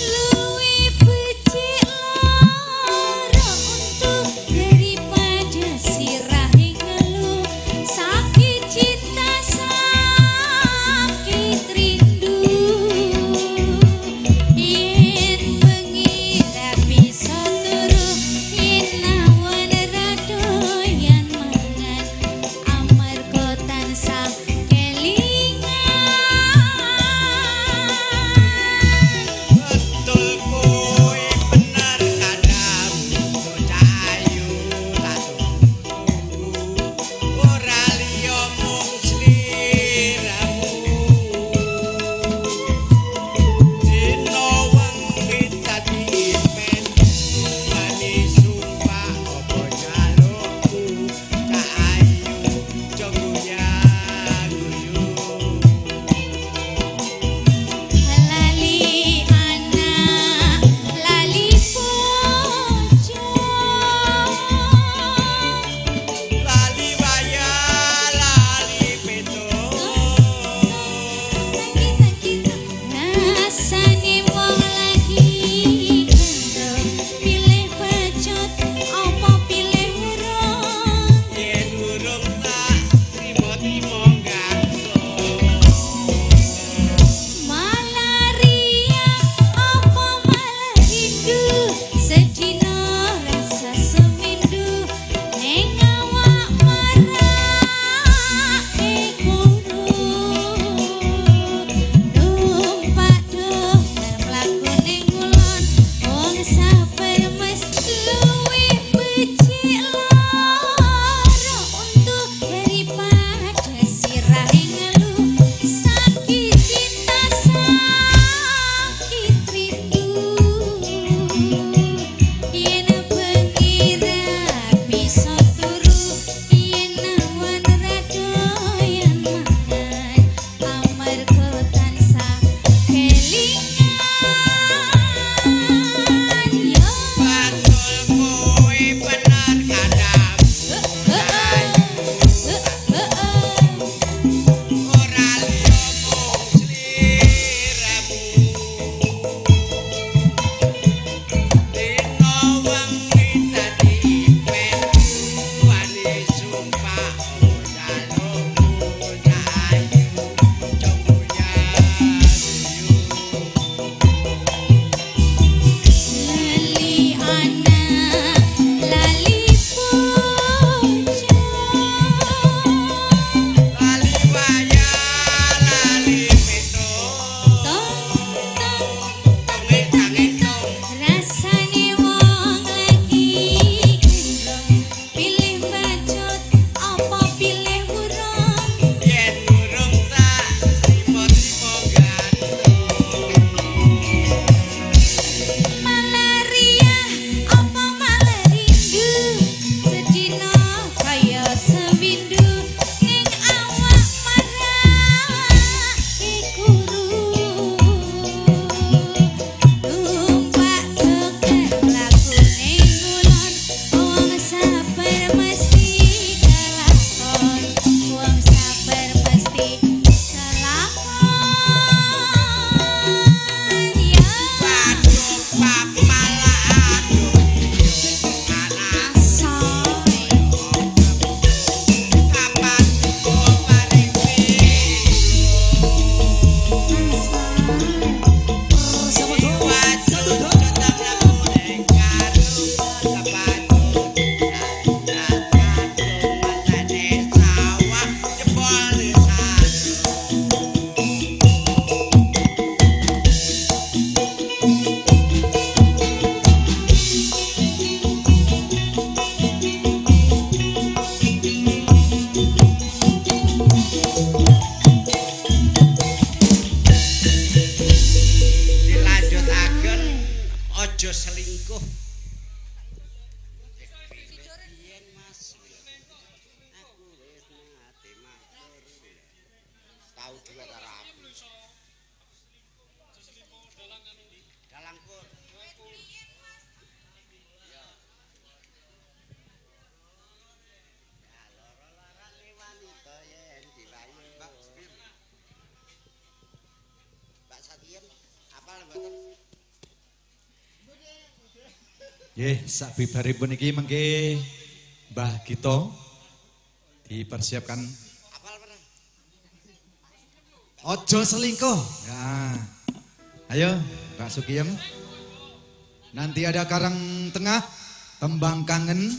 Luwi becik. Tau duet karo aku. Dalangkur. Ya. Ya loro-larane wanita yen diwayu. Mbak Mbak Satiem apal mboten? Nggih, sabibaripun iki mengke Mbah Gito dipersiapkan. Apal pernah? Ojo selingkuh. Ya. Ayo, Mbak Sukiem. Nanti ada Karang Tengah, Tembang Kangen.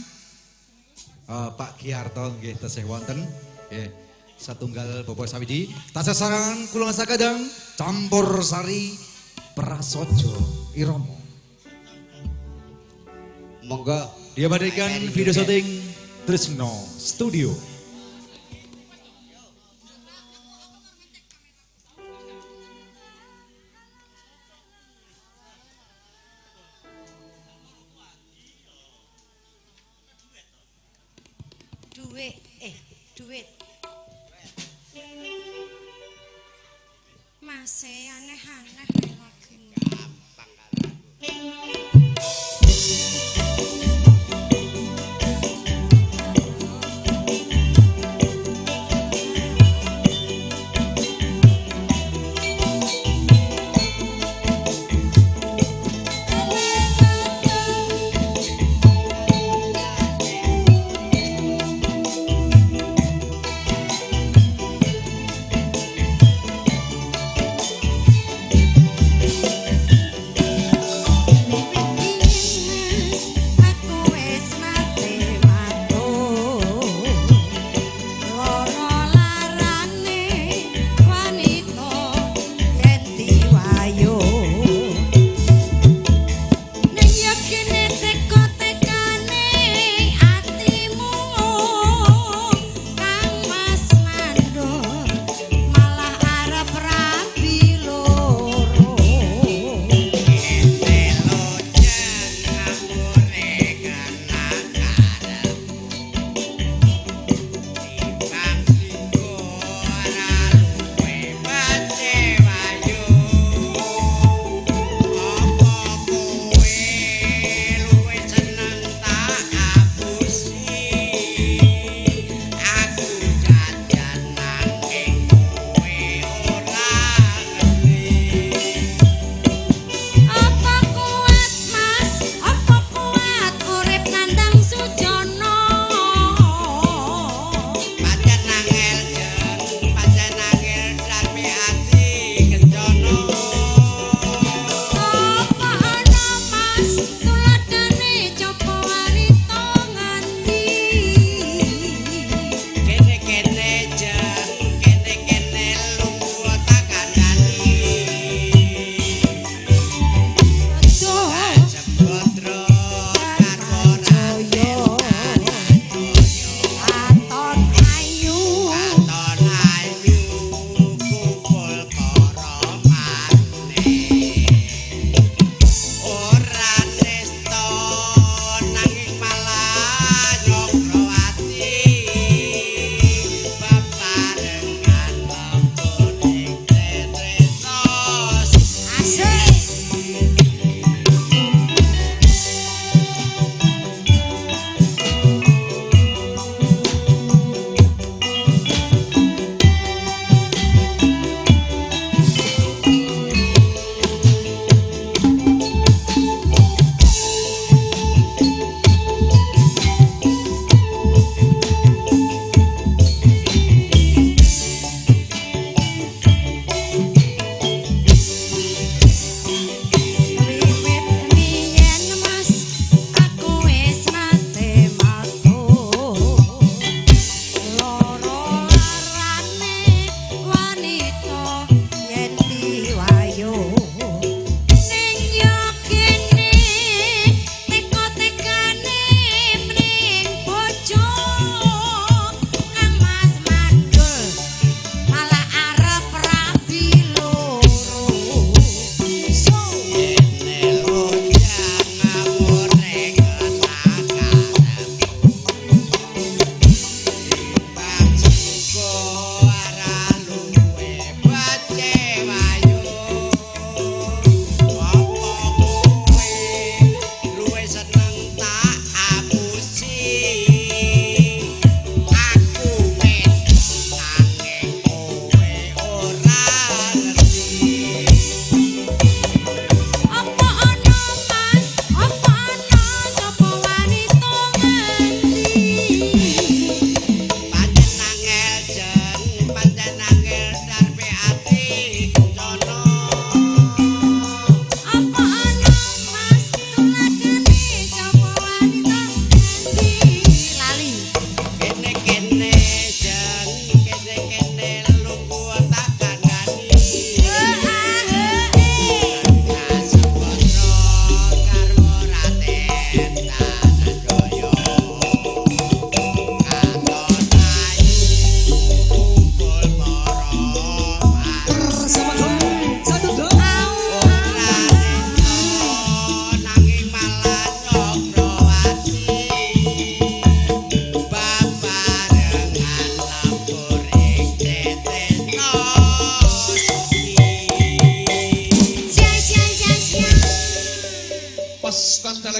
Pak Giarto nggih tesih wonten. Nggih. Satunggal Bapak Sawiji, tasih sarangan kula sakadang campur sari prasojo irama. Monggo diabadikan video syuting Trisno Studio. Duit, duit. Masih aneh-aneh lagi. Gampang karo aku.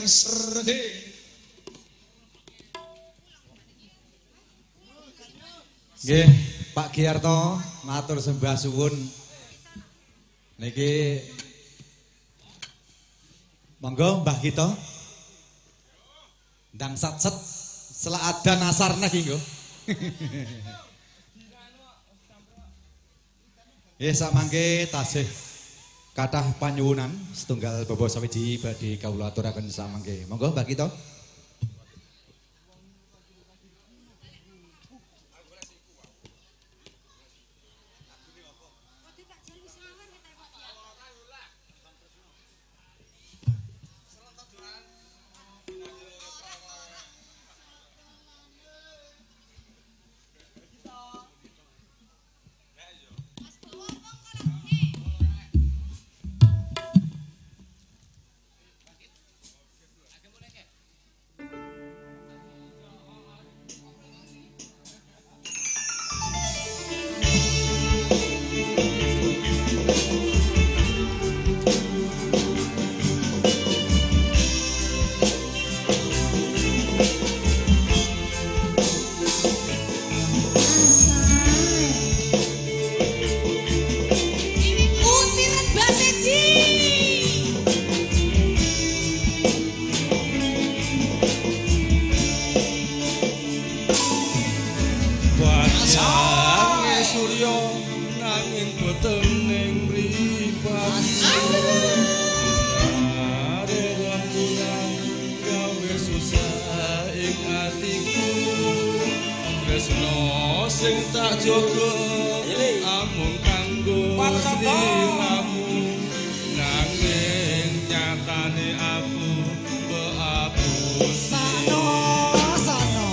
Srege. Nggih, Pak Giarto matur sembah suwun. Niki monggo Mbah kita. Ndang satset selak adan asar niki nggo. Nggih samangke tasih kathah panyuwunan setunggal baba sawiji badhe kawula aturaken samangke. Monggo Mbah kita. Sing tak jaga amung kanggo sliramu, nanging nyatane aku mbok sano sano.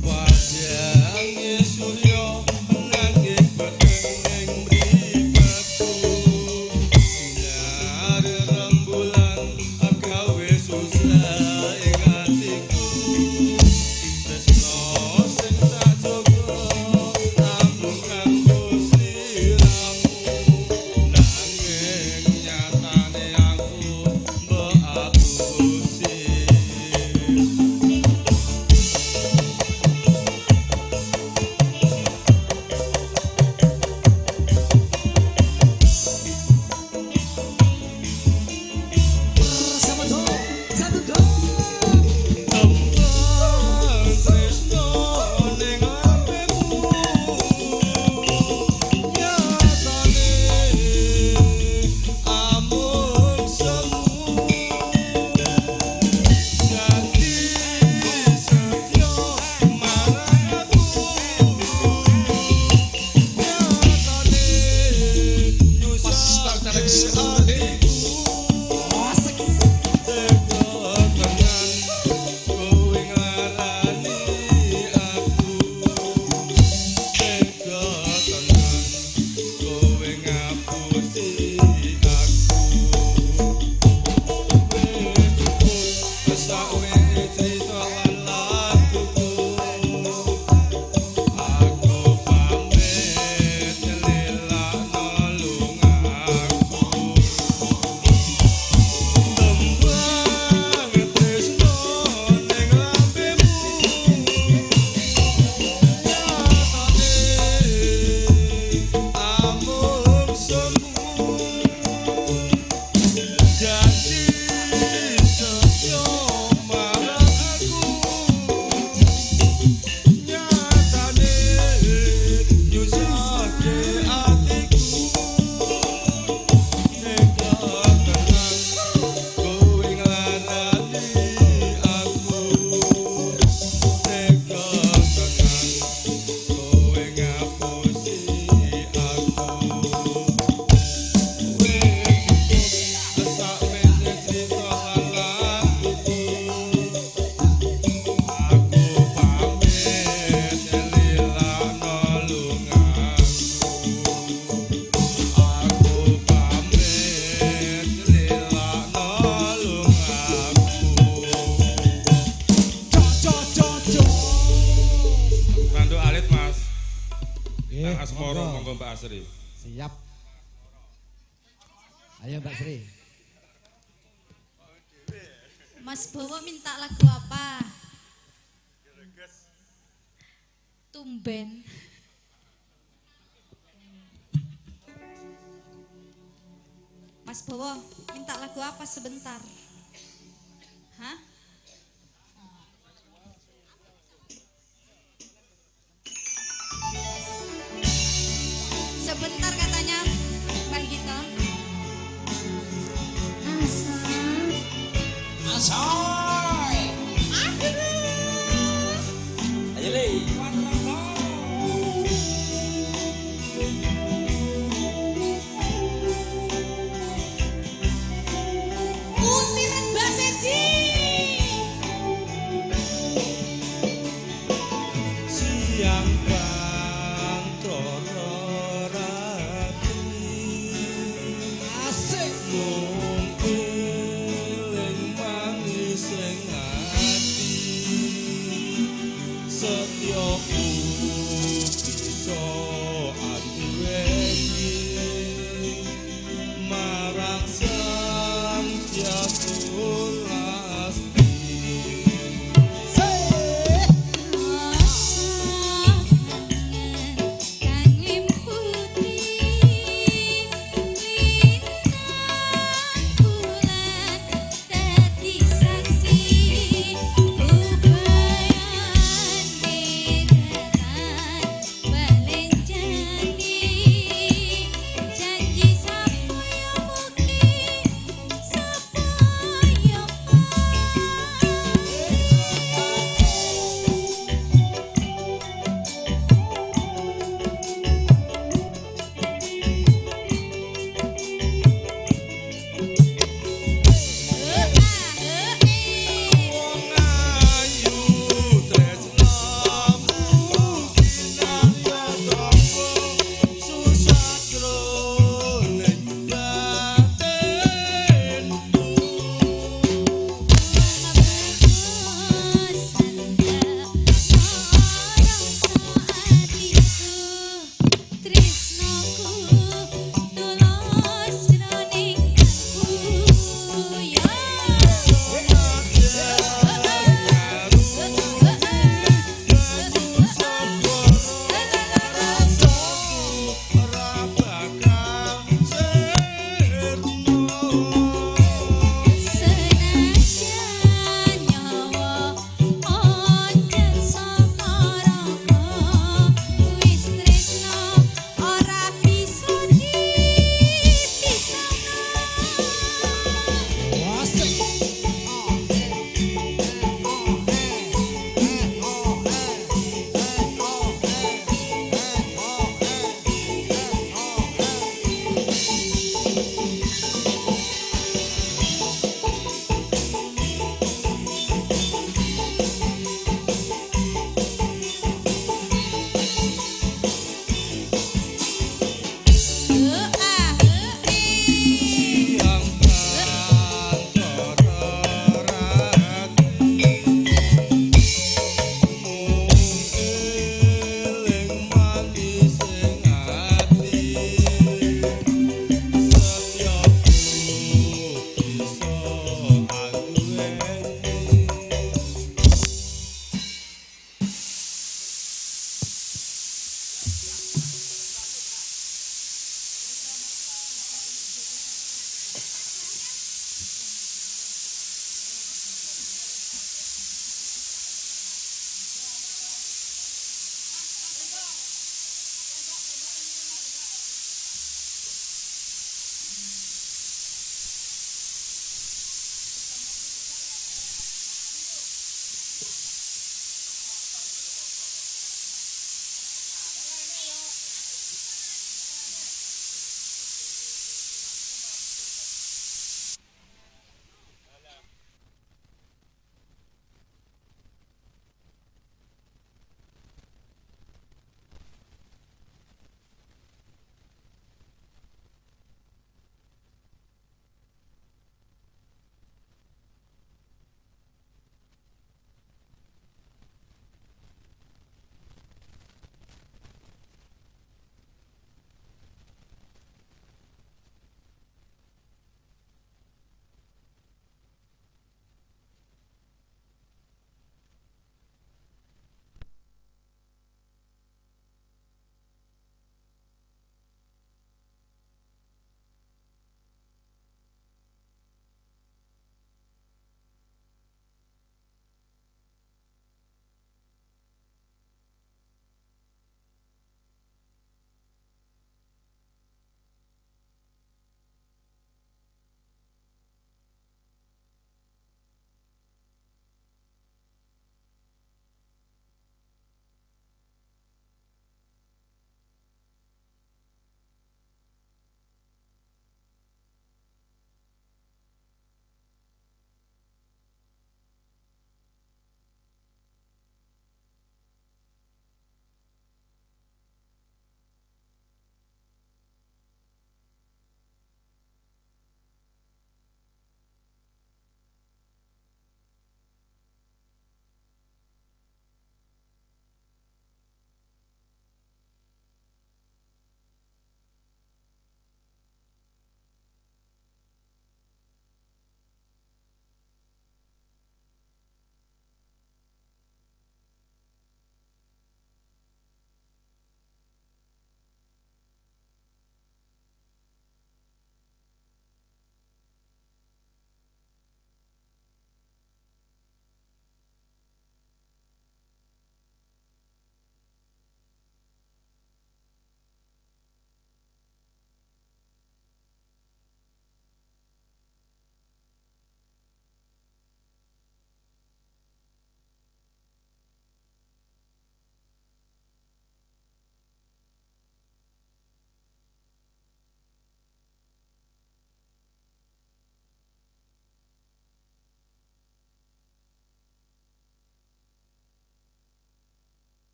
Padhange Bintang Asmoro, monggo Mbak Asri. Siap. Ayo Mbak Sri. Mas Bowo minta lagu apa? Tumben. Mas Bowo minta lagu apa sebentar? Hah? Sebentar katanya Mbak Gita. Asoy. Ayo le. Kutiran Baseji.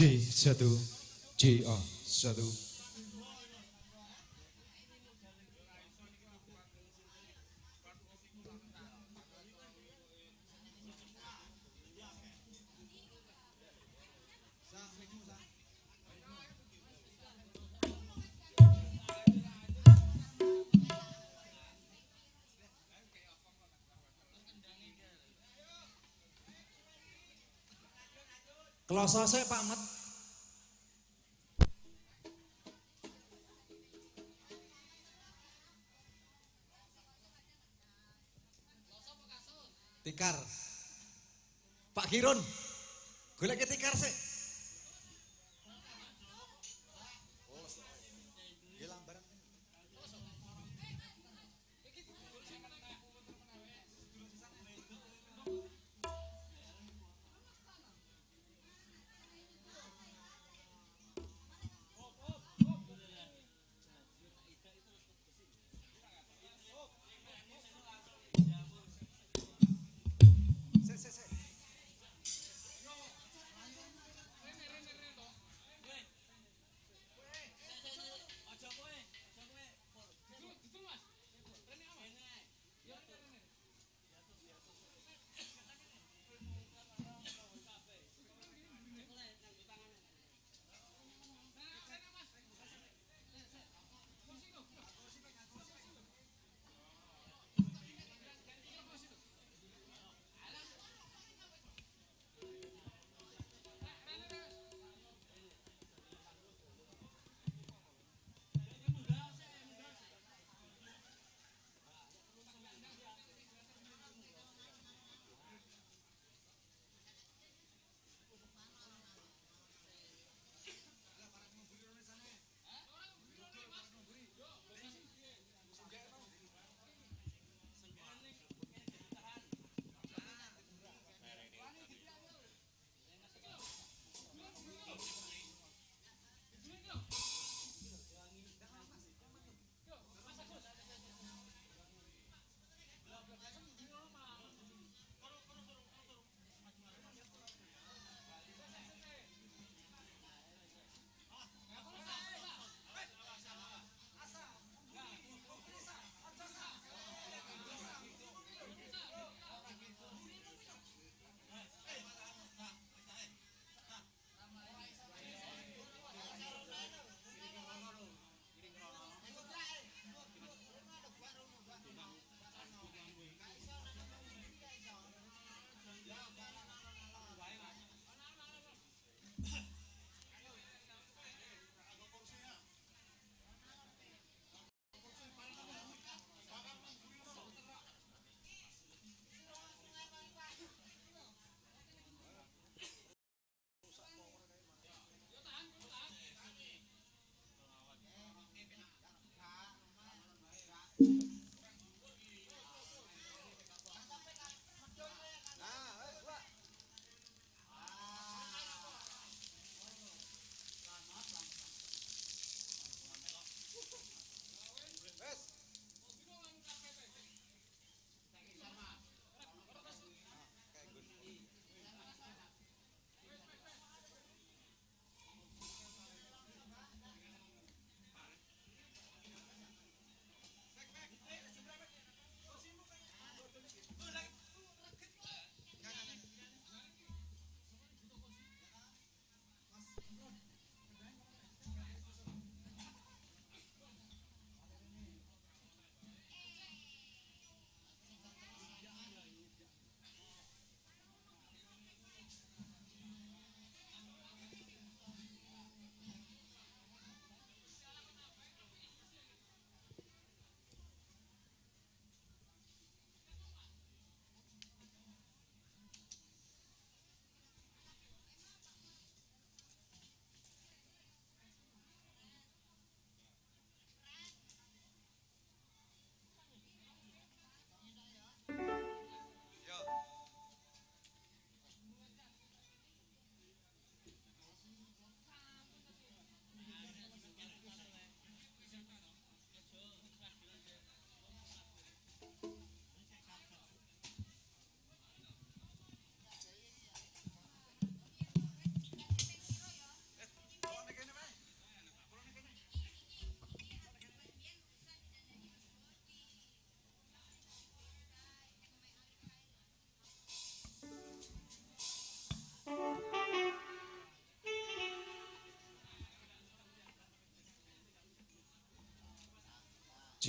J1 JA1. Kloso sik Pak Met. Tikar. Pak Girun. Golek tikar sik.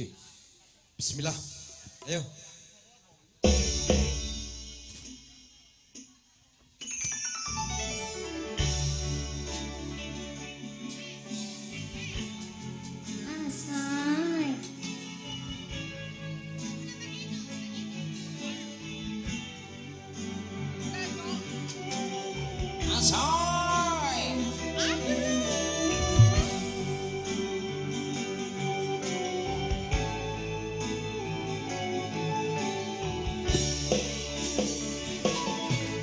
Siji. Bismillah. Ayo. Asai. Asoy.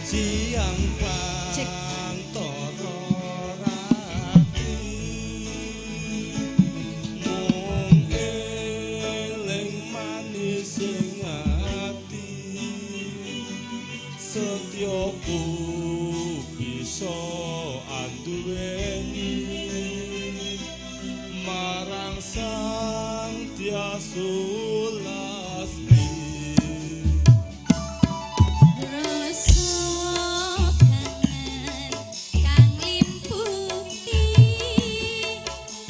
Siang pantoro rati mung eling manis ing ati setyaku bisa anduweni marang Sang Tiasulasmi. Rasa kangen kang limputi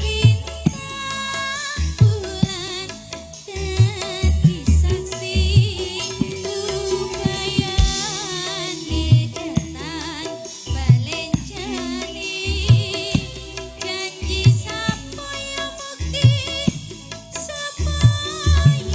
lintang bulan dadi saksi upayane datang balen jani janji sapaya mukti sapaya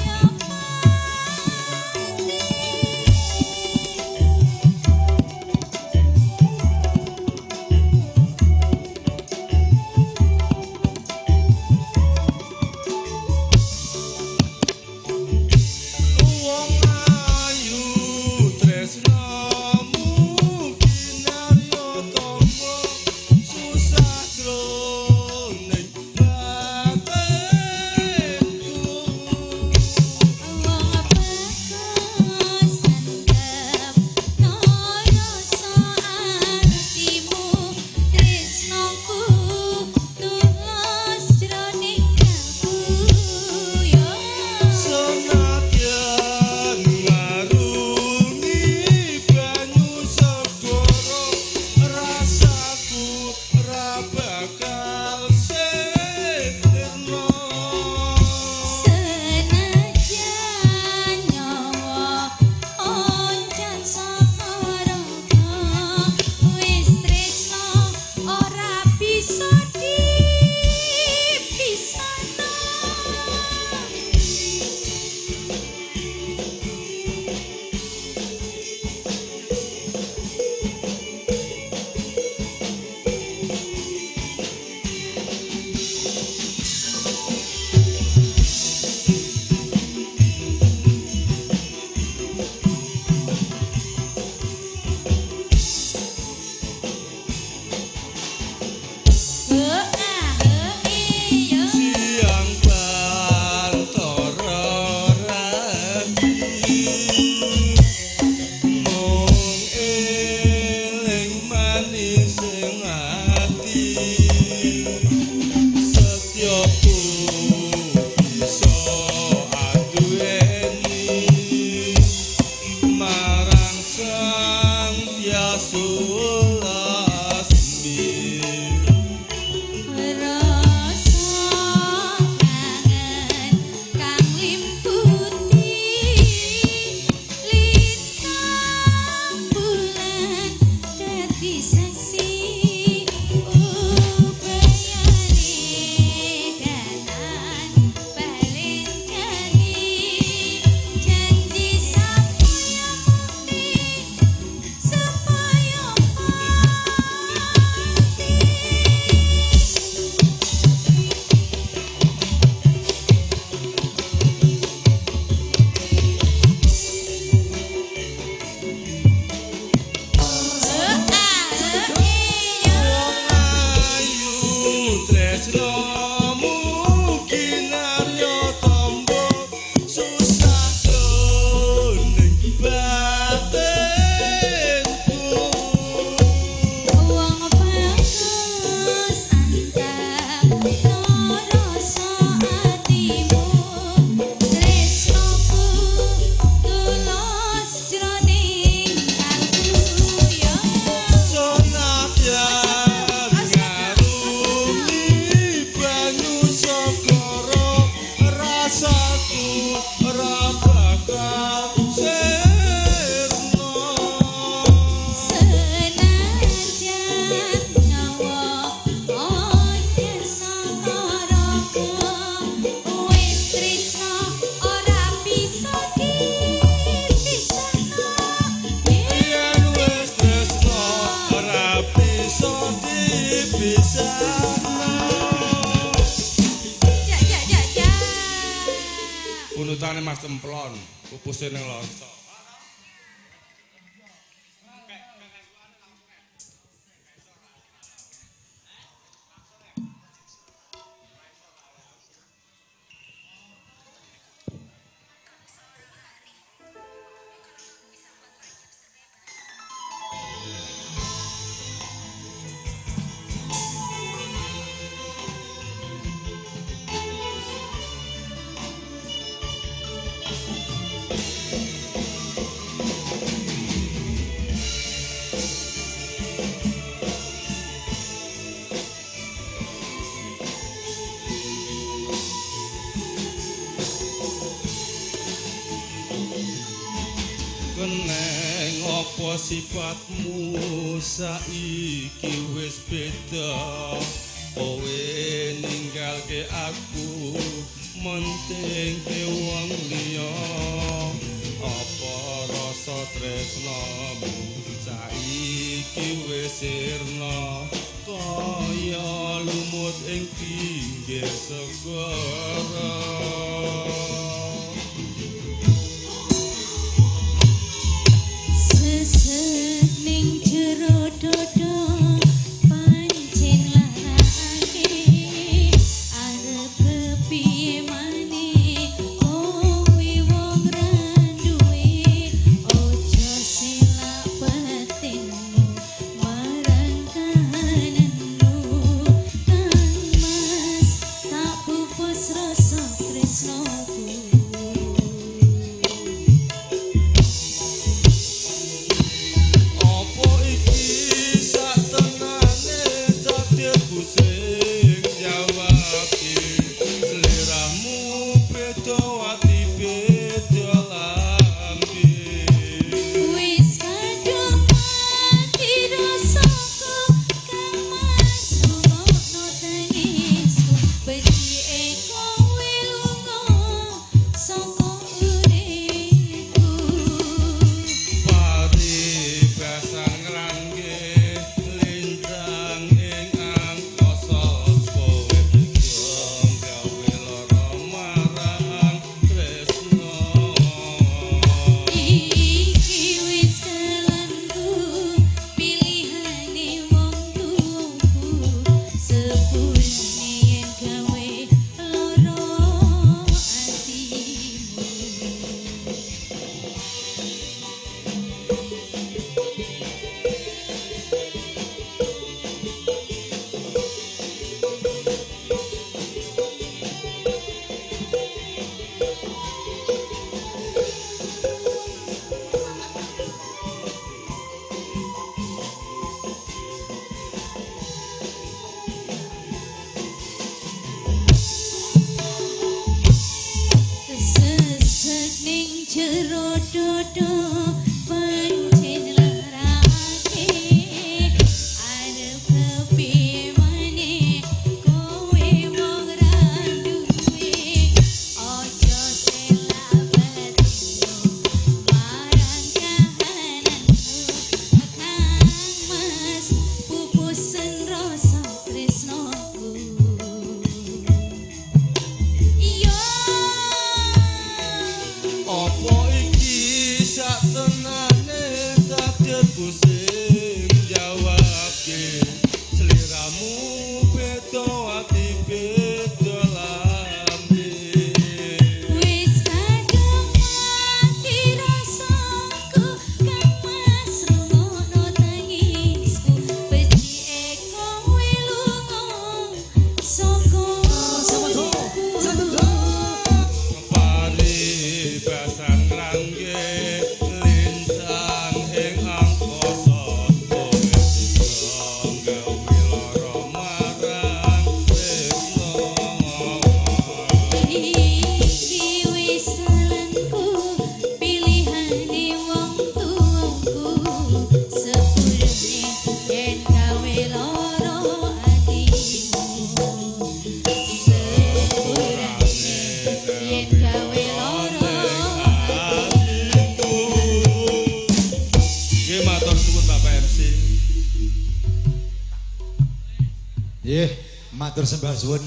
ora bakal sirna. Senajan nyawa aja saka raga, wis tresna ora bisa dipisahno. Yen wis tresna ora bisa dipisahno. Ya ya ya ya. Punutane Mas Cemplon, pupuse ning lonco. Keneng apa sifatmu saiki wis beda, kowe ninggalke aku mentingke wong liya. Apa rasa tresnamu saiki wis sirna kaya lumut ing pinggir segara. Sesek ning jero dodo pancen larake, arep kepiye maneh kowe wong ra duwe. Aja selak batinmu marang kahananmu, Kang Mas tak pupus rasa tresnaku. Apa iki sak tenane takdirku sing jawabke, sliramu beda ati beda lambe. Wis kadung mati rasaku, Kang Mas rungokno tangisku, becike kowe lunga saka uripku. Paribasan ngrangge lintang ing angkasa, kowe tega gawe lara marang tresna. Iki wis dalanku, pilihane wong tuaku, sepurane yen gawe lara atimu. Sesek ning jero dodo pancen larake, arep kepiye maneh kowe wong ra duwe. Aja selak batinmu marang kahananmu, Kang Mas pupusen rasa tresnaku. Iya. Apa iki sak tenane takdirku sing jawabke, sliramu beda ati beda lambe. Wis kadung mati rasaku, Kang Mas rungokno tangisku, becike kowe lunga saka uripku. Paribasan ngrangge lintang ing angkasa. Matur sembah suwun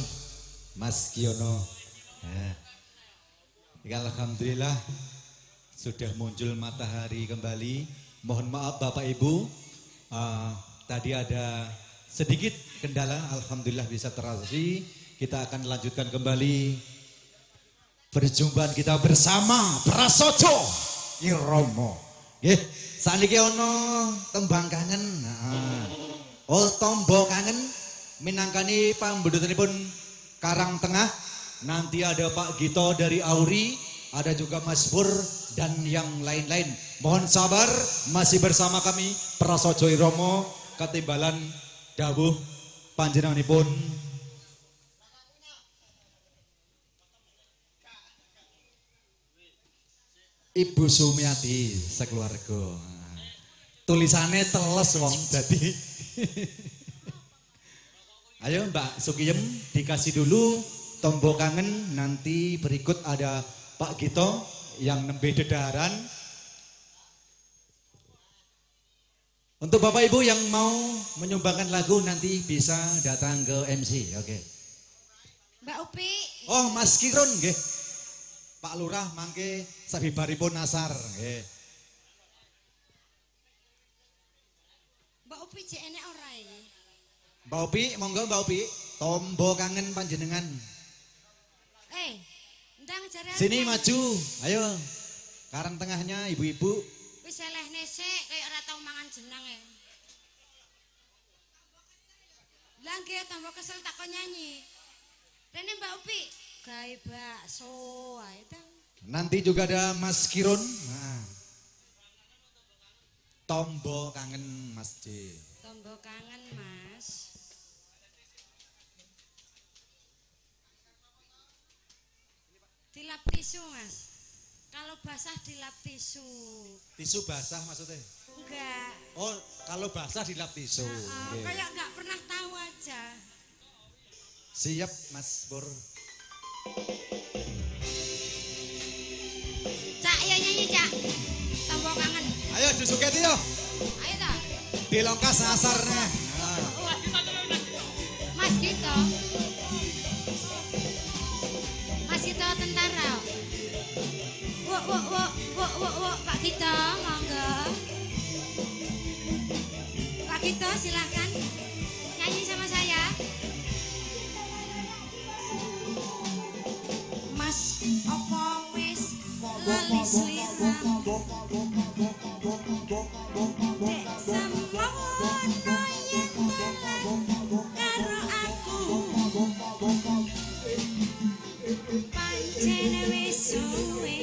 Mas Giono. Nah, alhamdulillah sudah muncul matahari kembali. Mohon maaf Bapak Ibu, tadi ada sedikit kendala, alhamdulillah bisa teratasi. Kita akan lanjutkan kembali perjumpaan kita bersama Prasojo Iromo. Nggih, saniki ana tembang kangen. Nah. Oh, tombo kangen minangkani pambundutanipun Karang Tengah. Nanti ada Pak Gito dari Auri, ada juga Mas Pur dan yang lain-lain. Mohon sabar, masih bersama kami Prasojo Iromo ketimbalan dawuh panjenenganipun Ibu Sumiati sekeluarga. Tulisannya teles wong dadi. Ayo Mbak Sukiyem dikasih dulu tombo kangen, nanti berikut ada Pak Gito yang nembe dedaran. Untuk Bapak Ibu yang mau menyumbangkan lagu nanti bisa datang ke MC. Oke. Mbak Upi. Oh, Mas Kirun nggih. Pak Lurah mangke sabibaripun asar nggih. Mbak Upi jek enek ora iki? Mbak Upi, monggo Mbak Upi, tombo kangen panjenengan. Ndang jare. Sini maju, ayo. Karang tengahnya ibu-ibu. Wis elehne sik kaya ora tau mangan jenang e. Lah nggih tombo kesel tak kon nyanyi. Rene Mbak Upi gawe bakso ae ta. Nanti juga ada Mas Kirun. Nah. Tombo kangen Mas J. Tombo kangen Mas. Dilap tisu Mas. Kalau basah dilap tisu. Tisu basah maksudnya? Enggak. Oh, kalau basah dilap tisu. Oh, kayak enggak pernah tahu aja. Siap Mas Pur. Cak, ayo nyanyi Cak. Tombo kangen. Ayo disuketi yo. Ayo ta. Dilongkas asarnya. Nah. Mas Gito. Mas Gito tentara. Wok wok wok wok wok wok Pak Gito, monggo. Pak Gito silahkan nyanyi sama saya. Mas opo wis lali sliramu? Dek semono yen telat karo aku. Pancen wis suwe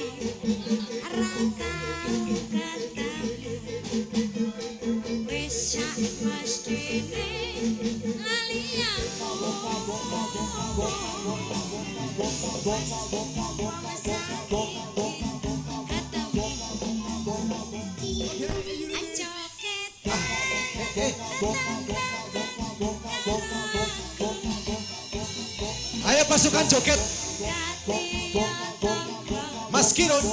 ora tau ketemu. Wis sak mestine lali aku. Ayo pasukan joget Mas Kirun.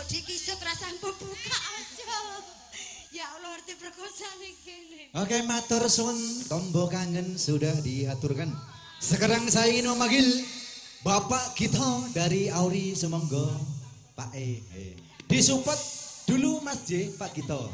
Mbok dikisut rasah mbok buka aja. Ya Allah arti perkosane kene. Oke, matur suwun, tombo kangen sudah diaturkan. Sekarang saya ingin memanggil Bapak Gito dari Auri Sumonggo, Pak E. Disupport dulu Mas J, Pak Gito.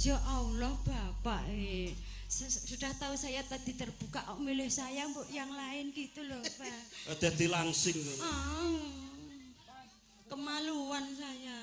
Ya Allah Bapak, sudah tahu saya tadi terbuka kok milih saya mbok yang lain gitu loh Pak. Dadi langsing. Kemaluan saya.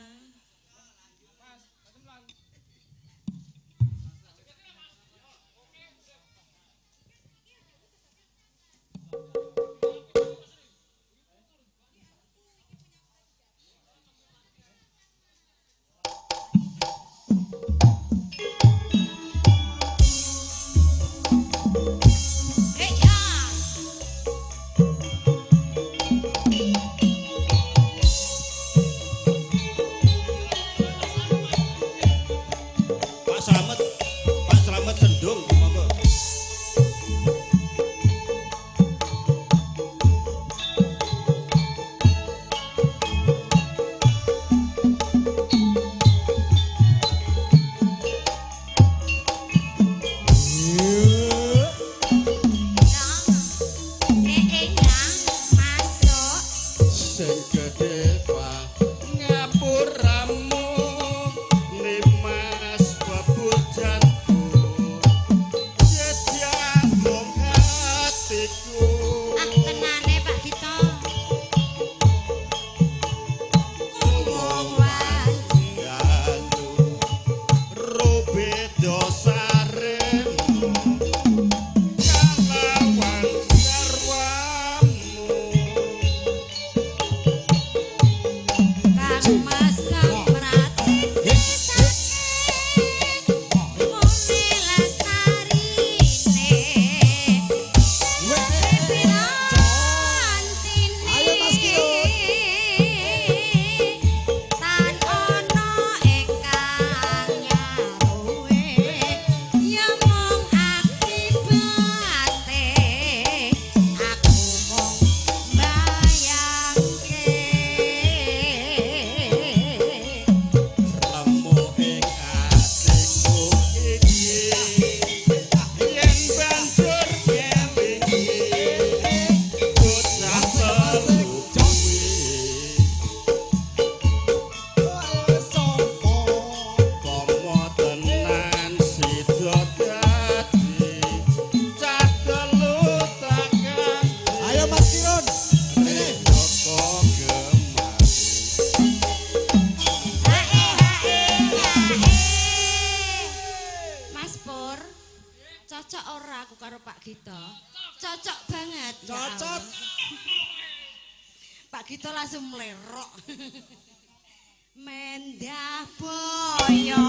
Ayo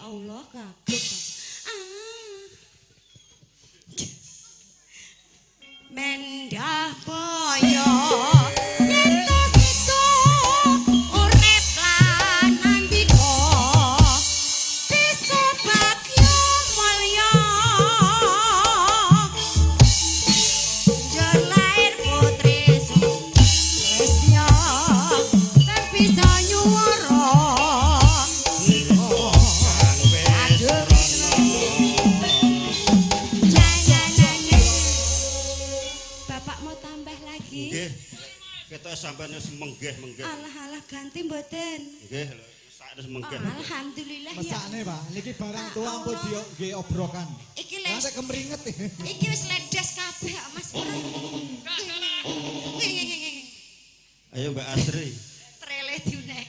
Allah kaget. Ah. Mendah boyo yen to situ urip lan nandika bisa bagya mulya njur lair putri Sulistya tan bisa nyuwara aduh. Bapak mau tambah lagi? Nggih. Kita sampeyan wis menggeh-menggeh. Alah alah ganti mboten. Nggih, lho, sak wis menggeh. Alhamdulillah ya. Mesakne, Pak. Niki barang tua ampun di nggih obrokan. Iki les Lah kemringet. iki wis ledes kabeh kok, Mas. Ayo Mbak Asri. Trele diunek.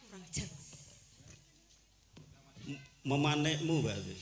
Kurang ajar. Memanekmu Mbak Asri.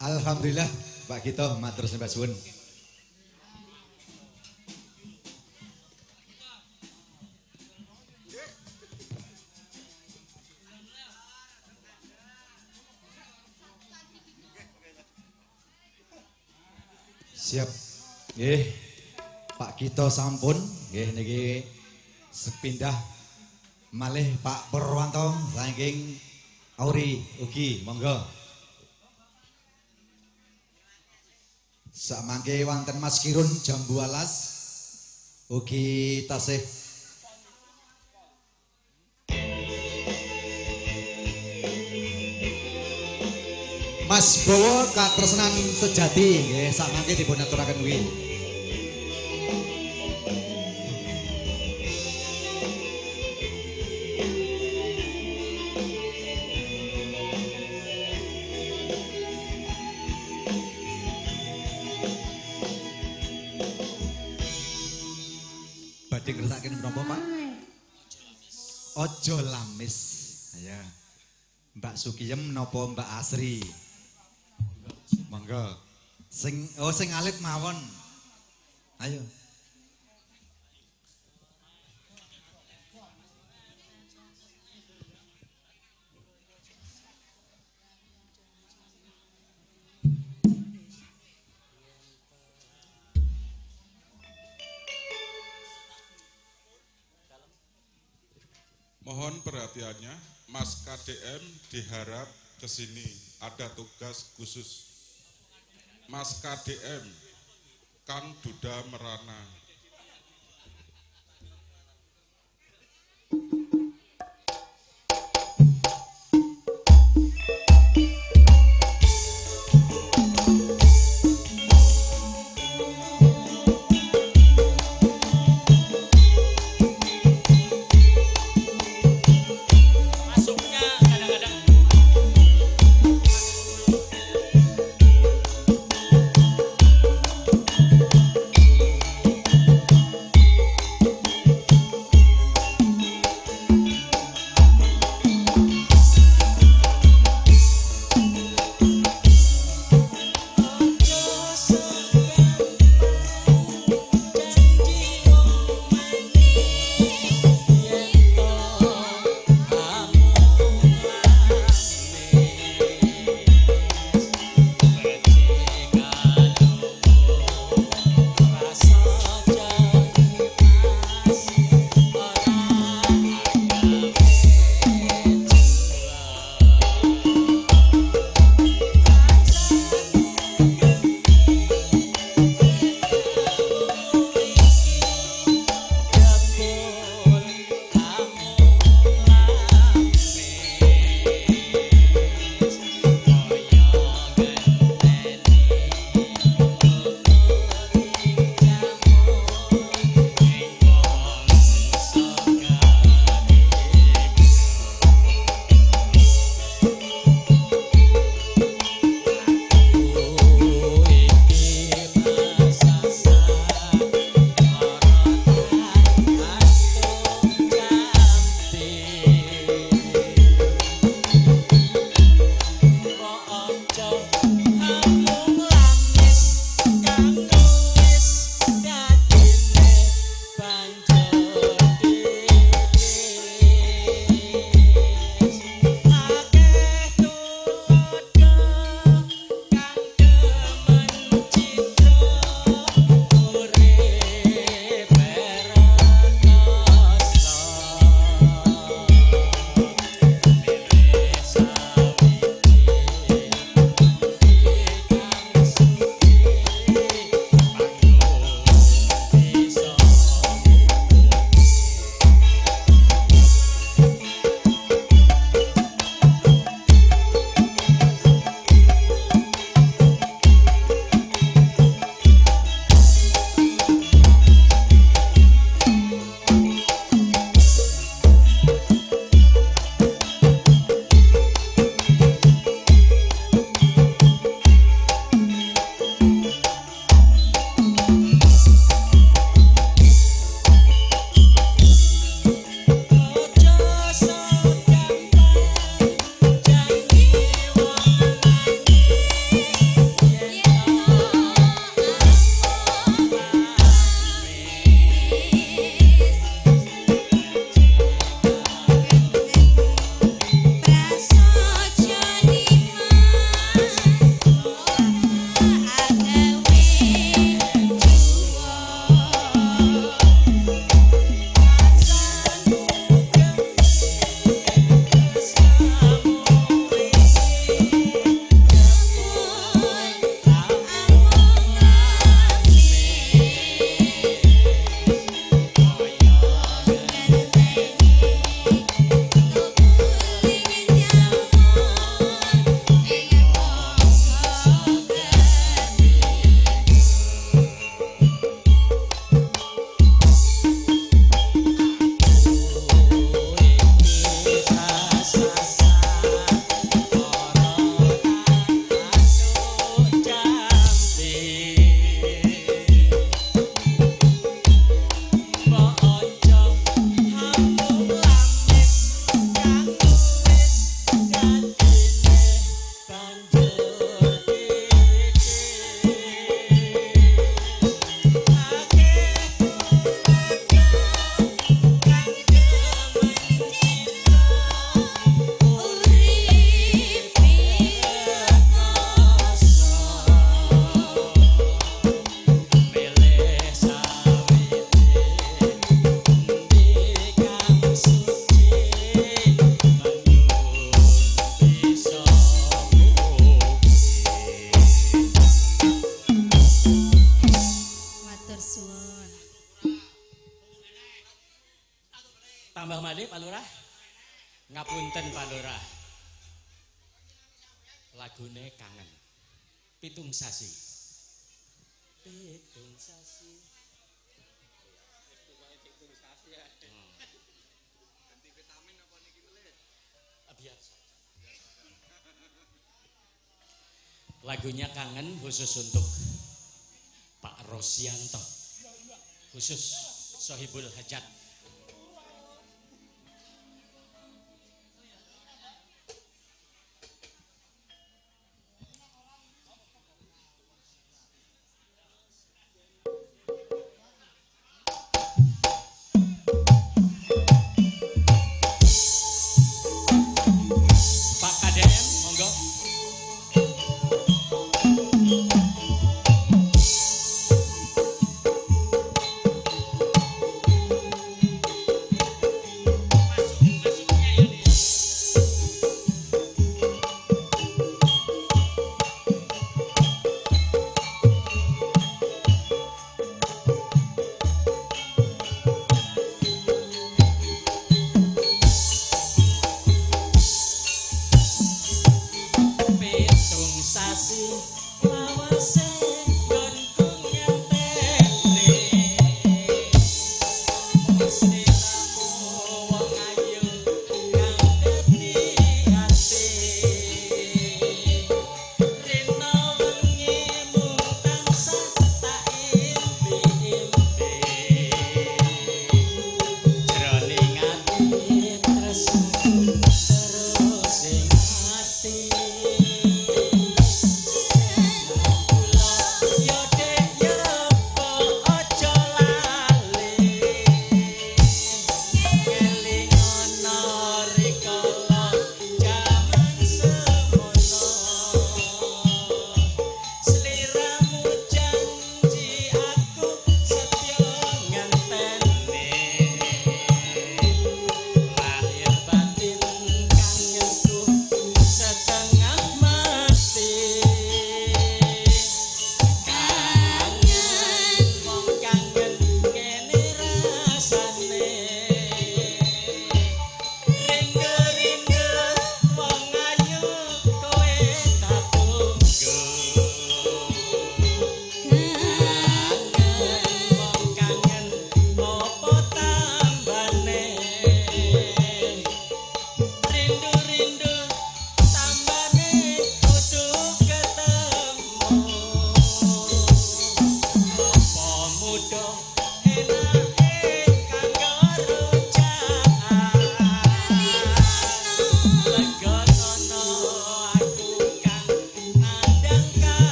Alhamdulillah Pak Gito matur sembah suwun. Siap. Nggih. Pak Gito sampun nggih niki sepindah malih Pak Purwanto saking Auri ugi monggo. Samangke wonten Mas Kirun Jambu Alas ugi tasih Mas Bowo katresnan sejati nggih samangke dipun aturaken kuwi. Badhe ngersakaken menapa, Pak? Ojo lamis. Ya. Mbak Sukiyem napa Mbak Asri? Monggo. Sing oh sing alit mawon. Ayo. Mohon perhatiannya, Mas KDM diharap ke sini, ada tugas khusus. Mas KDM, Kang Duda Merana. Masuknya kadang-kadang. malih Pak Lurah. Ngapunten Pak Lurah. Lagune kangen. 7 sasi. 7 sasi. Biar saja. Lagunya kangen khusus untuk Pak Rosianto. Khusus Sohibul Hajat. Pak KDM, monggo.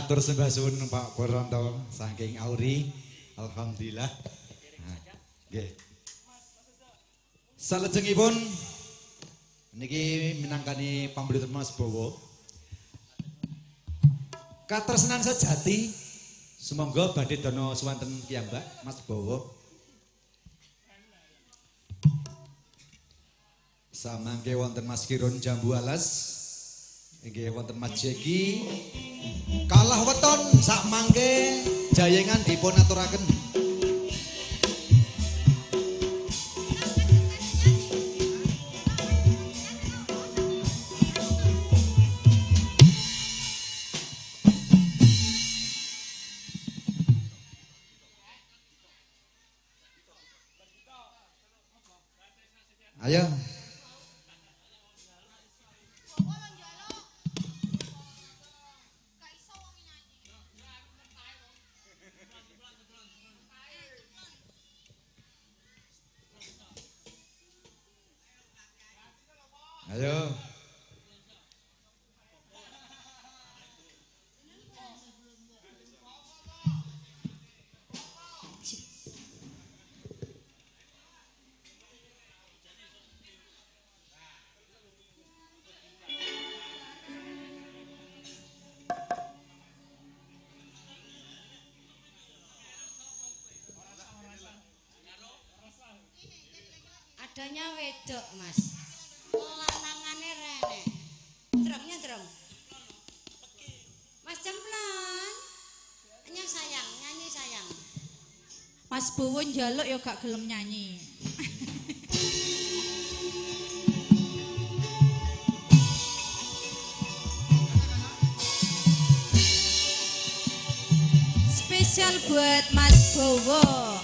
Matur sembah suwun Pak Purwanto saking Auri. Alhamdulillah. Nggih. Salajengipun niki minangkani pambelitun Mas Bowo. Katresnan sejati sumangga badhe dana suwanten piyambak Mas Bowo. Samangke wonten Mas Kirun Jambu Alas, inggih wonten Mas Jeki. Kalah weton sakmangke jayengan dipun aturaken. Ayo. Ayo. Adanya wedok, Mas. Lanangane rene. Drongnya drong. Mas Jemplan. Nyanyi sayang, nyanyi sayang. Mas Bowo njaluk ya gak gelem nyanyi. Spesial buat Mas Bowo.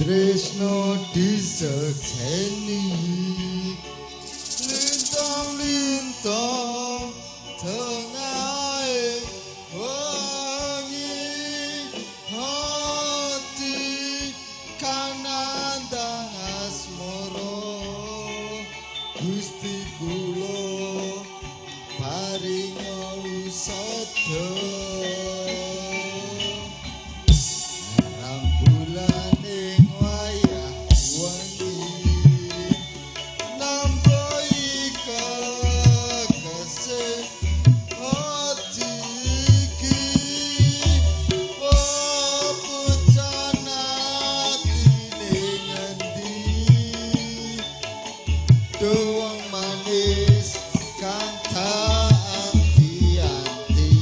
Tresno disekseni lintang-lintang tengahe wengi hati kanandang asmara Gusti kula paringa usada. Wong manis kang tak anti-anti.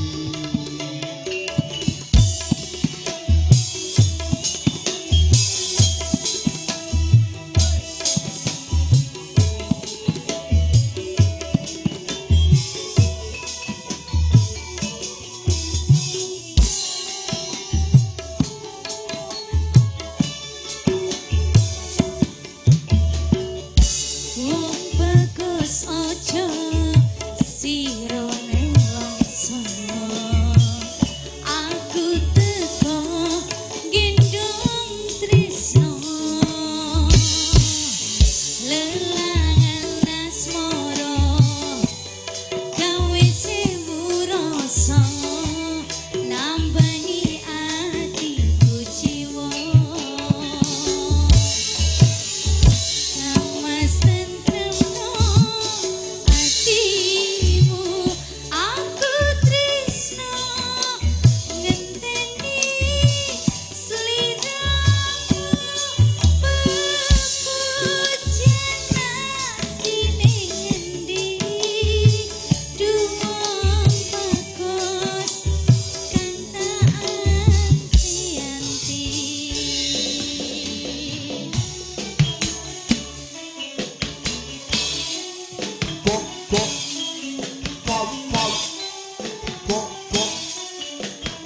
bok bok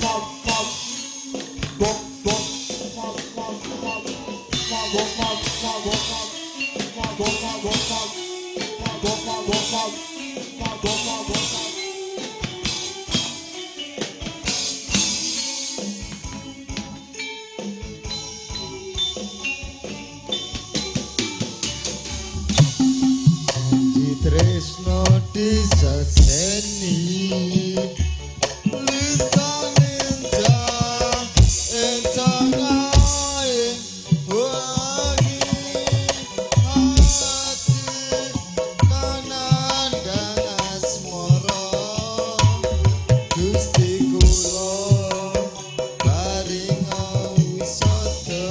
pop pop bok bok pop pop pop pop pop pop pop pop pop pop pop pop pop pop pop. Tresno disaseni lintang lintang entang ae wangi hati kanandang asmara Gusti kula paring wisata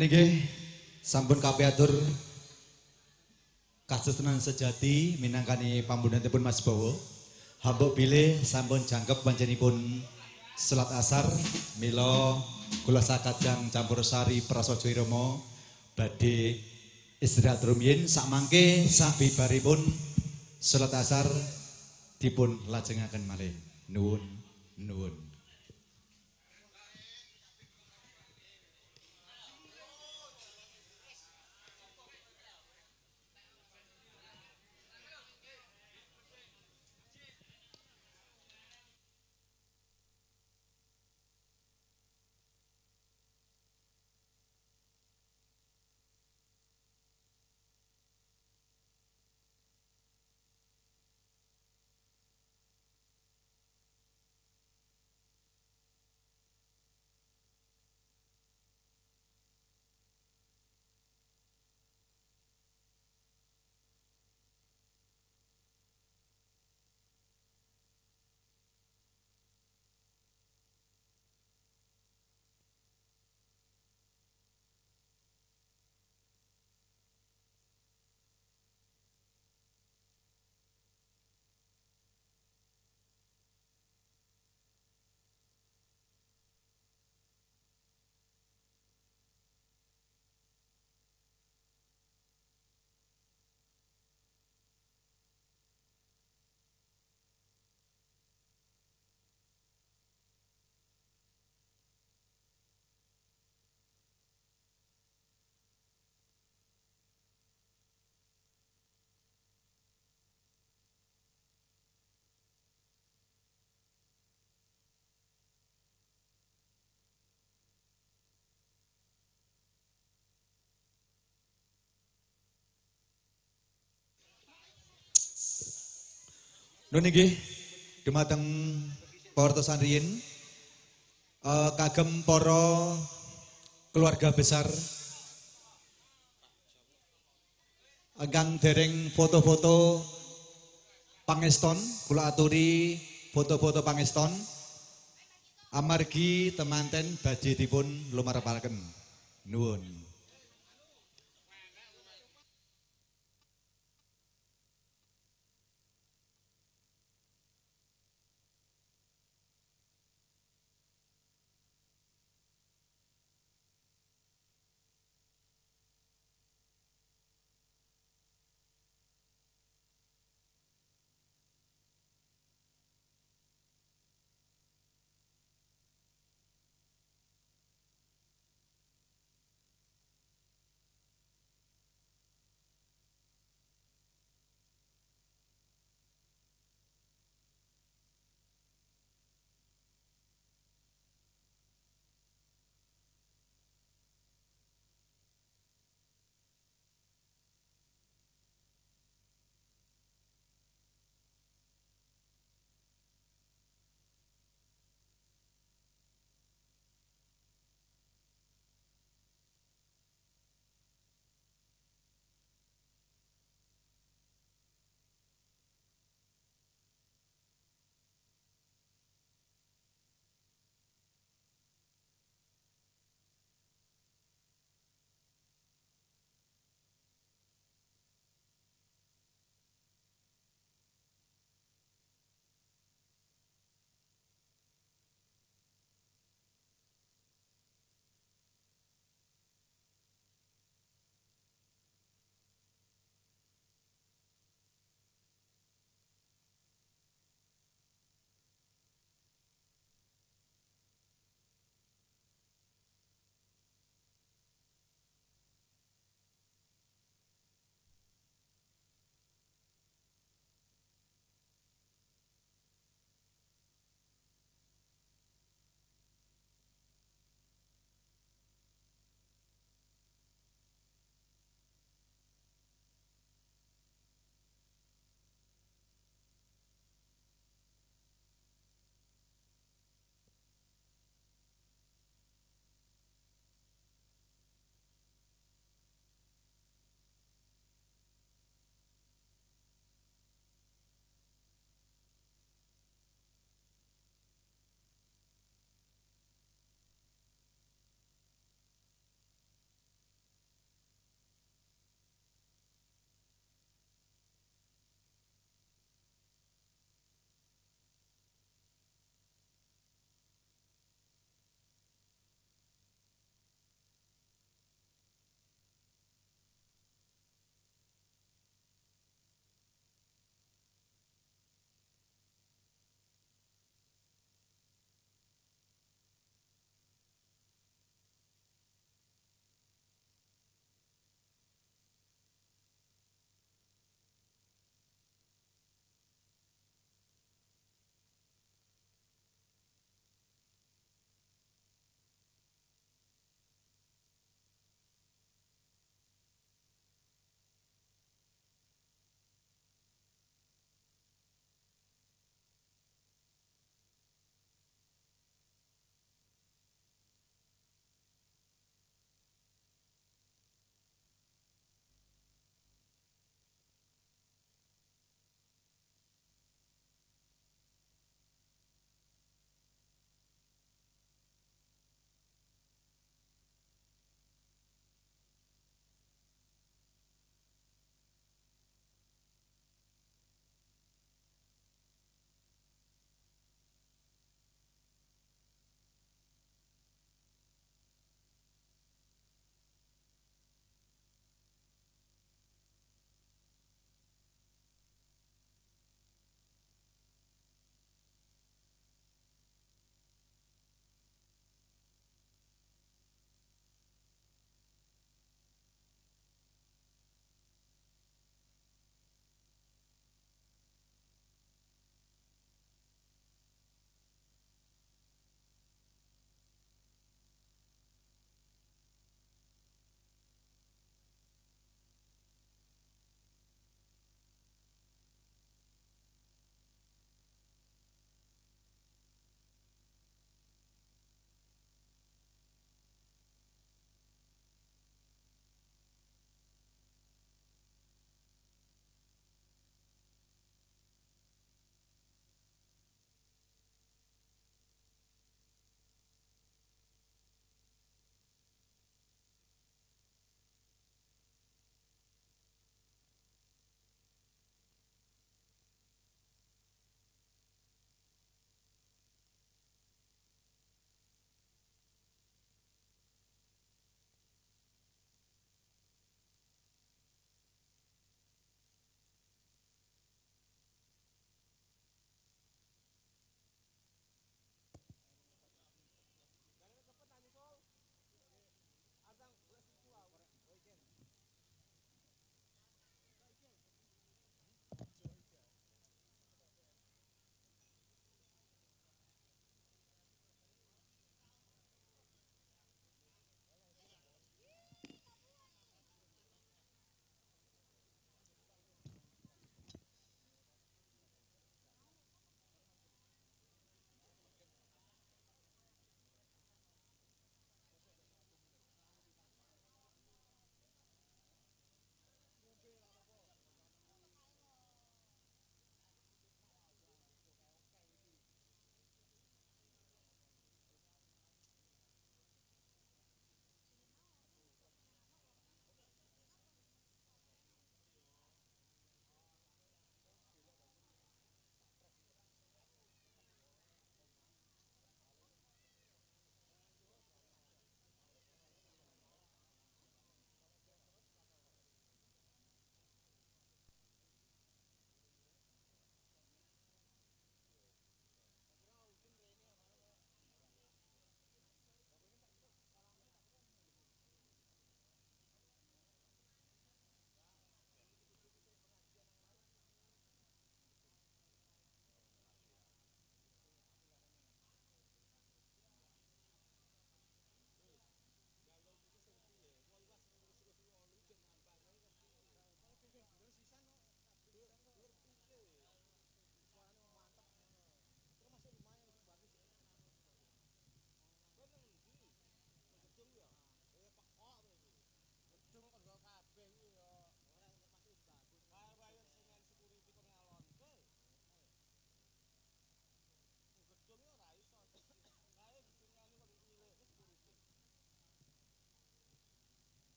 Niki sampun kapiatur kasesenan sejati minangkani pambundanipun Mas Bowo. Hambuk bilih sampun jangkep panjenipun salat asar mila kula sakajang campur sari prasaja irama badhe istirahat rumiyin sakmangke sabibaripun salat asar dipun lajengaken malih. Nuwun nuwun. Nun inggih dumateng pawartosan riyin kagem para keluarga besar ingkang dereng foto-foto pangeston, kula aturi foto-foto pangeston amargi temanten badhe dipun lumarepaken. Nuwun.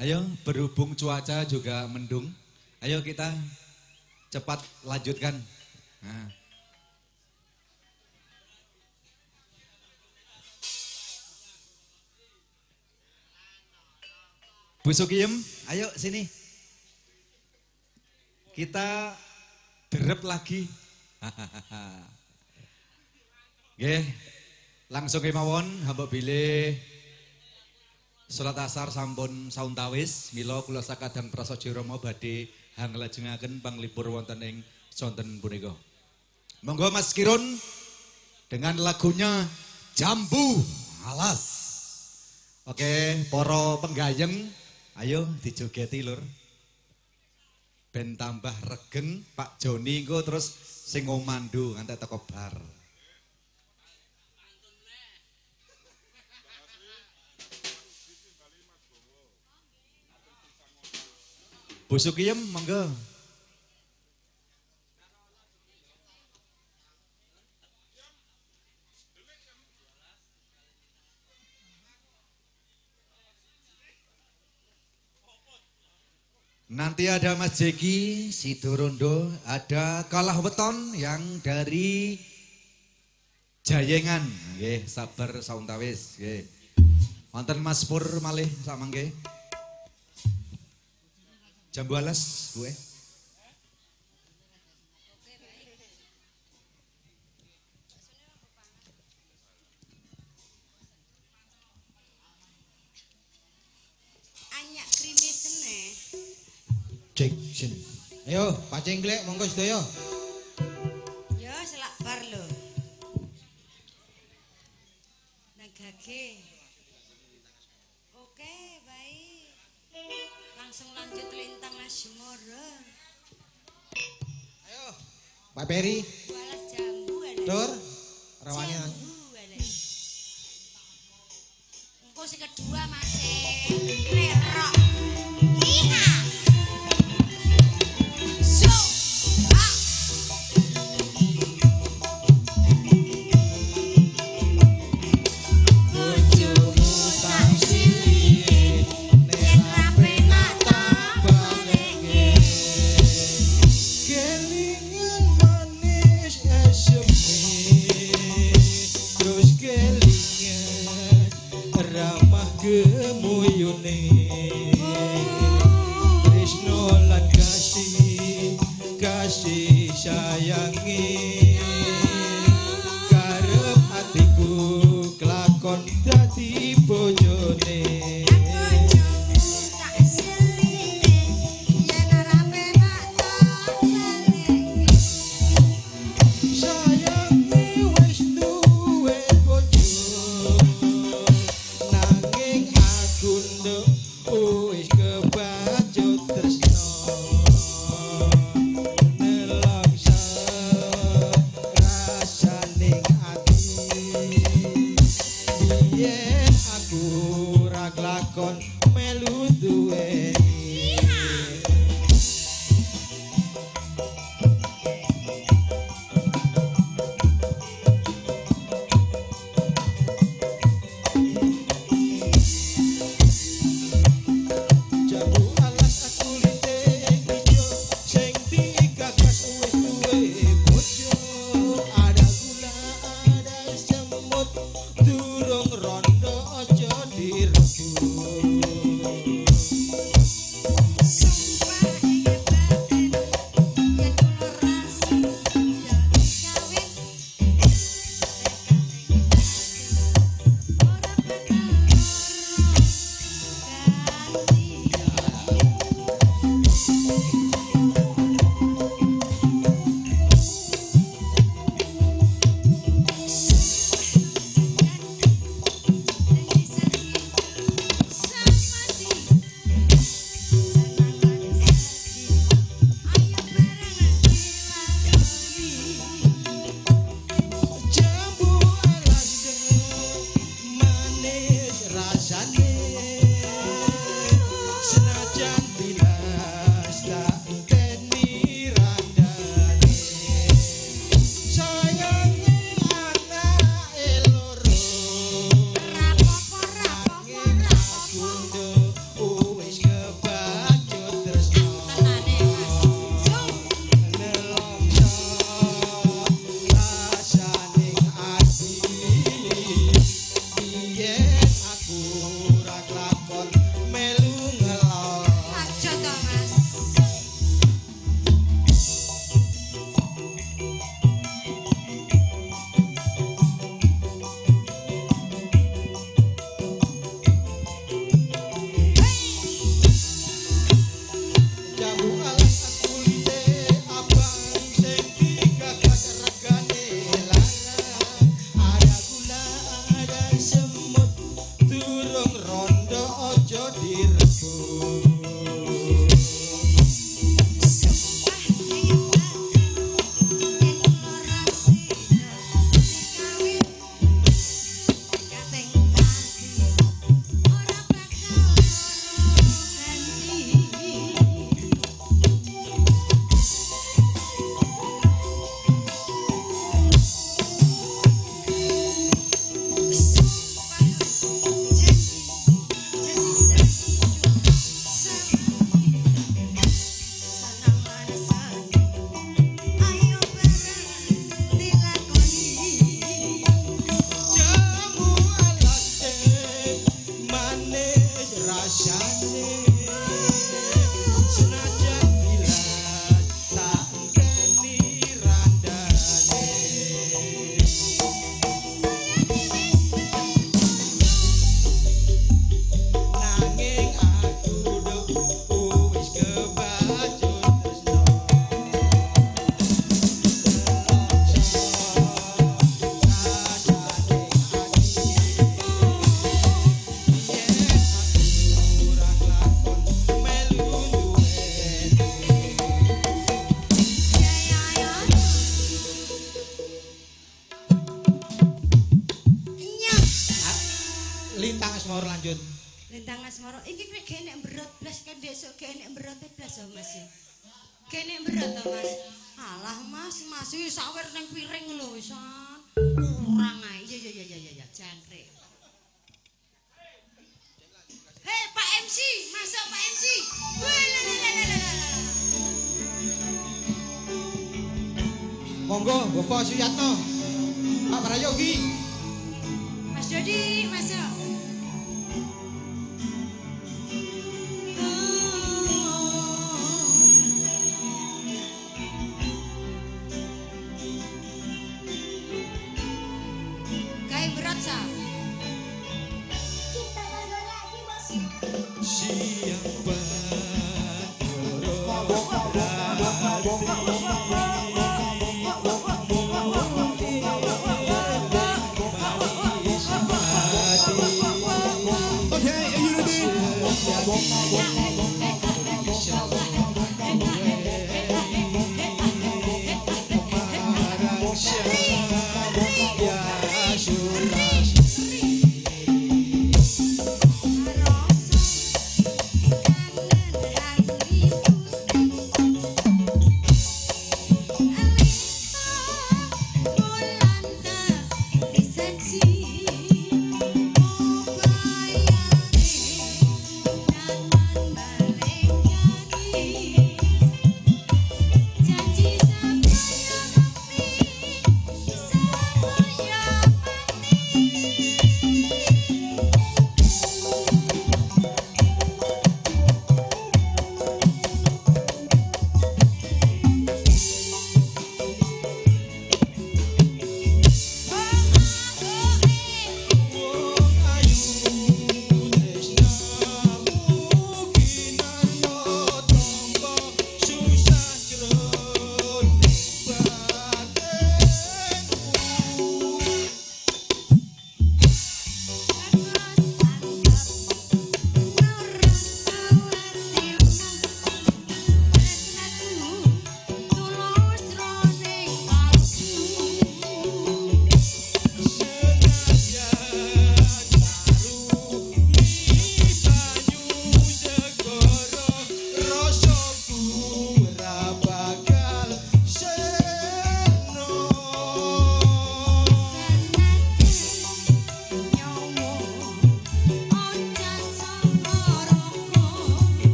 Ayo, berhubung cuaca juga mendung, ayo kita cepat lanjutkan. Nah. Bu Sukiyem, ayo sini. Kita derep lagi. Nggih, langsung kemawon hamba bilih salat asar sampun sauntawis, mila kula sakadang prasaja Rama badhe hanglajengaken panglipur wonten ing sonten punika. Monggo Mas Kirun dengan lagunya Jambu Alas. Oke, para penggayeng, ayo dijogeti lur. Ben tambah regeng Pak Joni engko terus sing ngomando nganti teko bar. Bu Sukiyem monggo. Nanti ada Mas Jeki Sidorondo, ada Kalah Weton yang dari Jayengan. Nggih, sabar sauntawis nggih. Wonten Mas Pur malih samangke. Jambu alas, Bu. Anyak krimisene. Cek sin. Ayo, Pak Cengklek monggo sedaya. Ya, selak bar lho. Nang gage. Oke, baik. Langsung lanjut lintang Asmara. Ayo, Pak Peri. Balas jambu ale. Tur, rawane. Engko sing kedua Mas. Nerok. Iya. So. Ah. Bojomu tak silihe yen ra penak tak balekke. Kelingan manis eseme, terus kelingan ramah gemuyune. Tresno lan kasih, kasih sayangi, karep atiku kelakon dadi bojone. Bojomu tak silihe yen ora penak tak balekke. Sayangi wis duwe bojo, nanging aku nduk wis kebacut tresno. Nelongso rasane ati, biyen aku ra kelakon melu duweni. Jambu alas. Dendang asmara iki kowe gek nek mberot blas kan besok gek nek mberot blas to Mas. Gek nek mberot to Mas. Alah Mas, Mas iki sawer nang piring lho wisan. Kurang ae. Iya iya iya iya jangkrik. Hei Pak MC, masuk Pak MC. Wih, la la la la la. Monggo Bapak Suyatno. Pak Prayogi. Mas Dodi masuk. Kayak berat sa. Kita bangun lagi bos. Siapa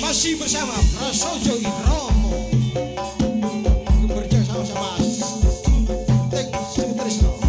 Masih bersama Prasojo Romo bekerja sama-sama Tek Sutrisno. Siapa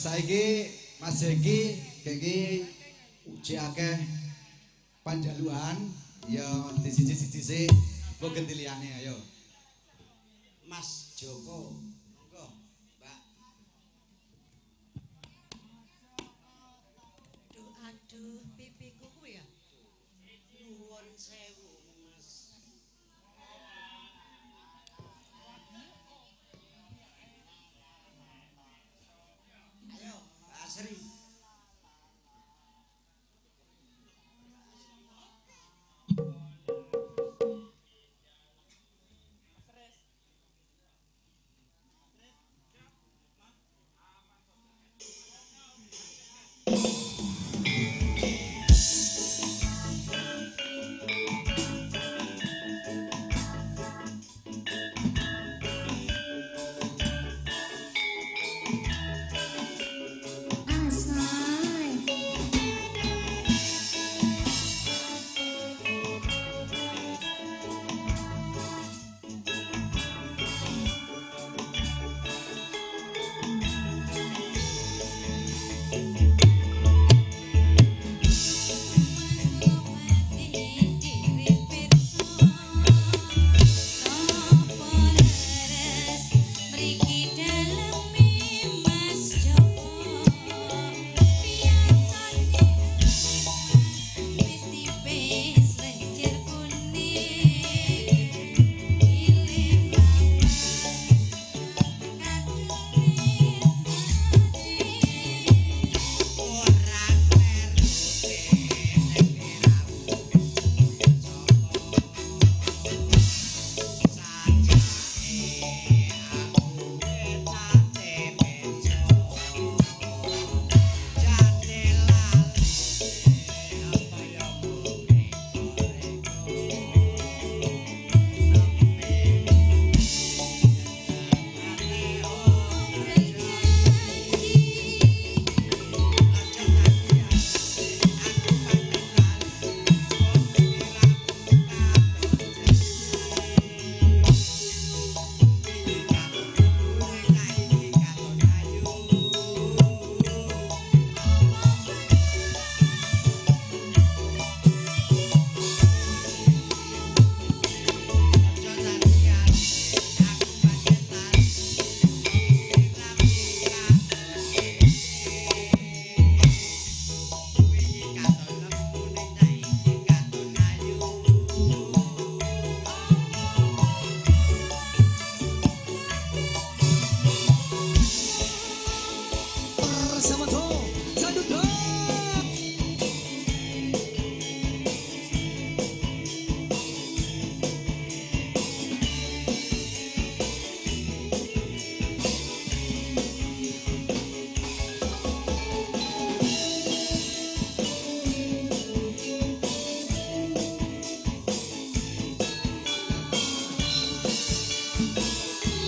Saiki Mas Hengki iki uji akeh panjaluan ya di siji-siji sik mbok ganti liyane ayo. Mas Joko. Monggo, Mbak. Aduh, aduh, pipiku kuwi ya. Nuwun sewu, Mas. Ayo, Mbak Asri.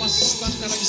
Mas Joko.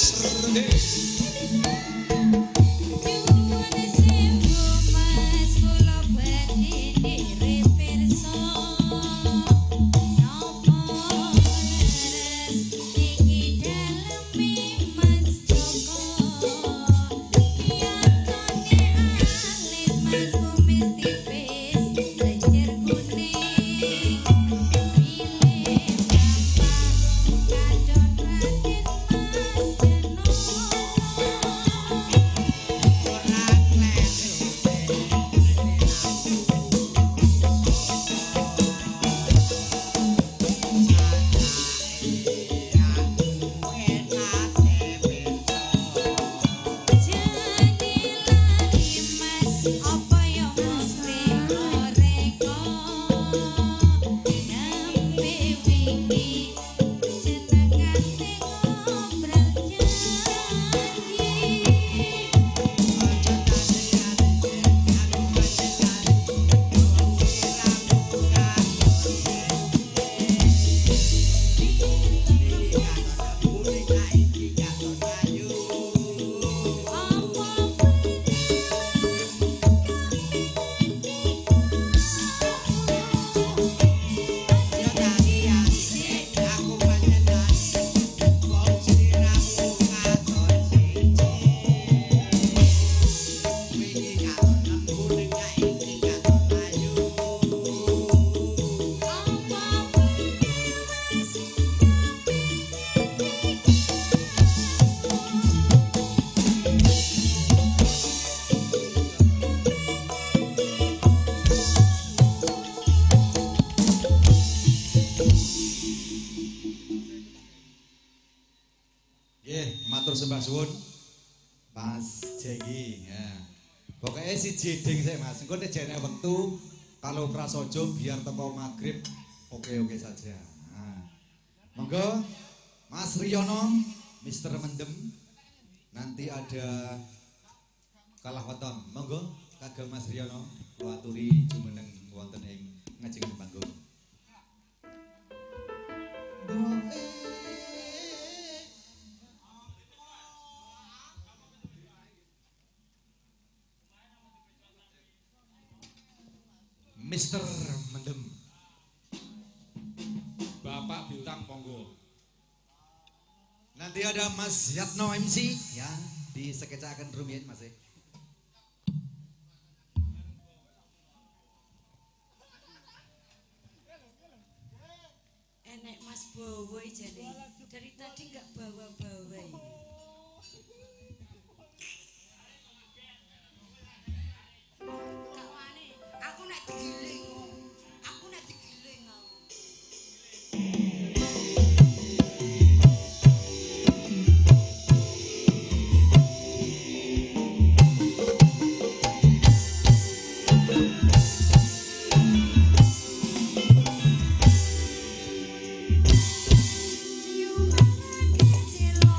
Mas Jenggi ya. Pokoknya siji ding sik Mas. Engko nek jene wektu kalau prasaja biar teko magrib oke-oke saja. Nah. Monggo Mas Riono, Mister Mendem. Nanti ada kalah weton. Monggo kagem Mas Riono kula aturi jumeneng wonten ing ngajeng panggung. Mister Mendem. Bapak Bintang monggo. Nanti ada Mas Yatno MC ya, disekecaken rumiyin Mas. Enek Mas Bowo jane. Dari tadi enggak bawa-bawa ini. Gak wani, aku nek digiling. Aku nek digiling aku. Ciuman lagi cilok.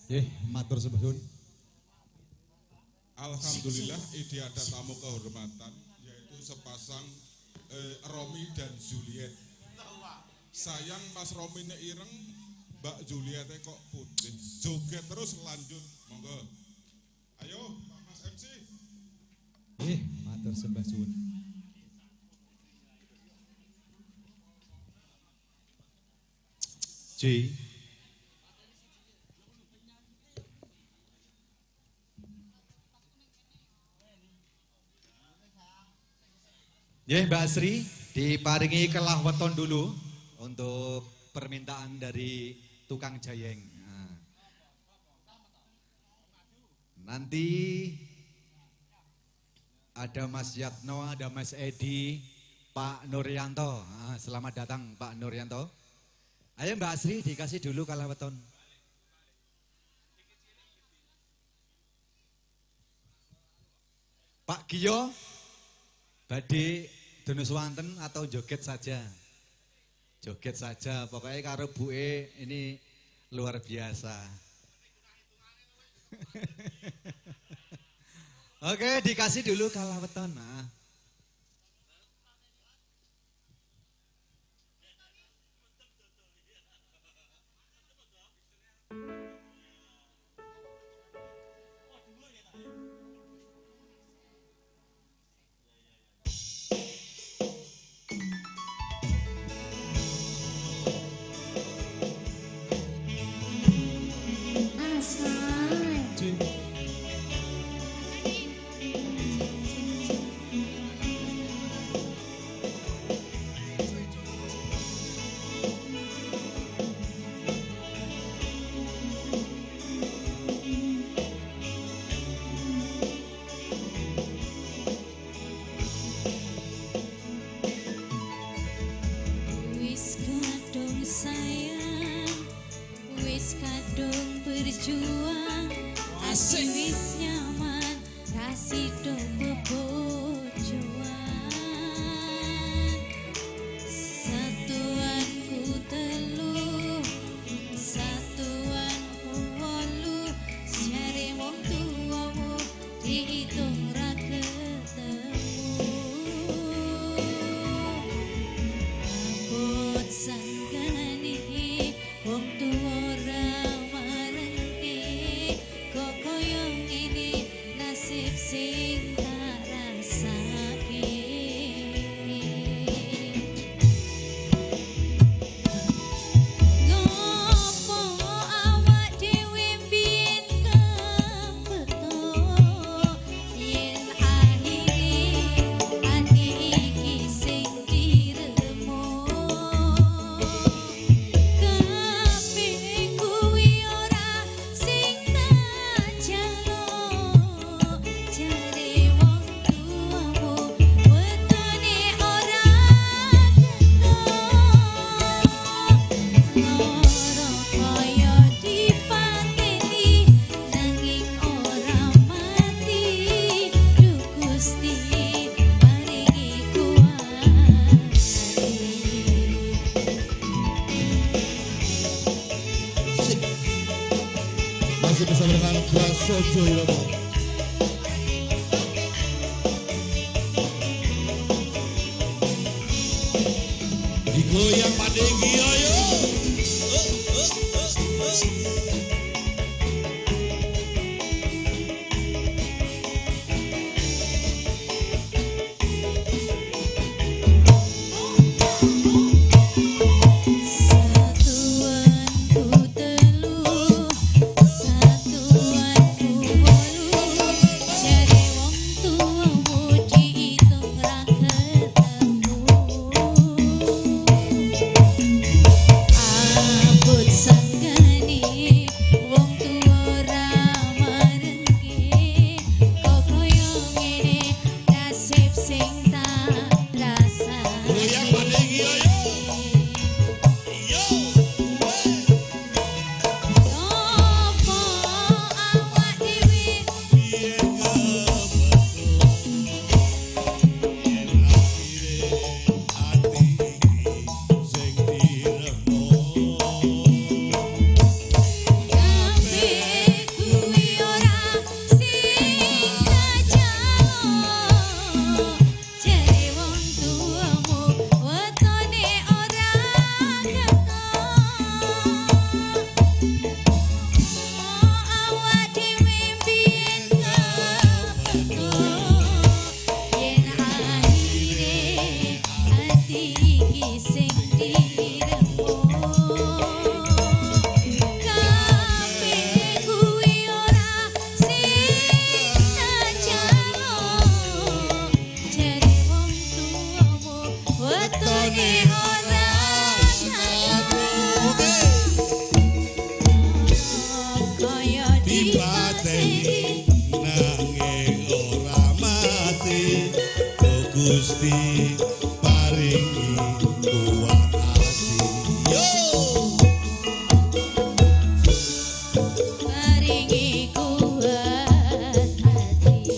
Nggih, matur sembah nuwun. Alhamdulillah ini ada tamu kehormatan yaitu sepasang Romi dan Juliet. Sayang Mas Romi ne ireng, Mbak Juliet kok putih. Joget terus lanjut, monggo. Ayo Mas MC. Nggih, matur sembah suwun. J. Nggih, Mbak Asri, diparingi kelah weton dulu untuk permintaan dari tukang jayeng. Nah. Nanti ada Mas Yatno, ada Mas Edi, Pak Nuryanto. Nah, selamat datang Pak Nuryanto. Ayo Mbak Asri dikasih dulu kalah weton. Pak Giyo, badhe dono swanten atau joget saja? Joget saja, pokoknya karo buke ini luar biasa. Oke, dikasih dulu kalah weton. Nah. Berjuang ati wis nyaman rasido bebojoan satuanku telu satuanku wolu jare wong tuwamu dihitung ra ketemu abot sanggane wong tuwa ra sing tak rasake. Ngopo awak dhewe mbiyen kebeto yen akhire ati iki sing diremo kabeh kuwi ora sing tak jaluk jare wong tuamu wetone ora ketok lara kaya dipateni nanging ora mati duh Gusti paringi kuat Masih bersama dengan Prasojo Wilomo. Digoyang Pak Denggi ayo. Satuanku telu, satuanku wolu, jare wong tuamu diitung ra ketemu. Yen akhire ati iki sing diremuk, kabeh kuwi ora sing tak jaluk. Jare wong tuamu wetone ora Oke. Kaya Dipateni nanging ora mati. Oh Gusti paringi kuat ati. Yo. Paringi kuat ati.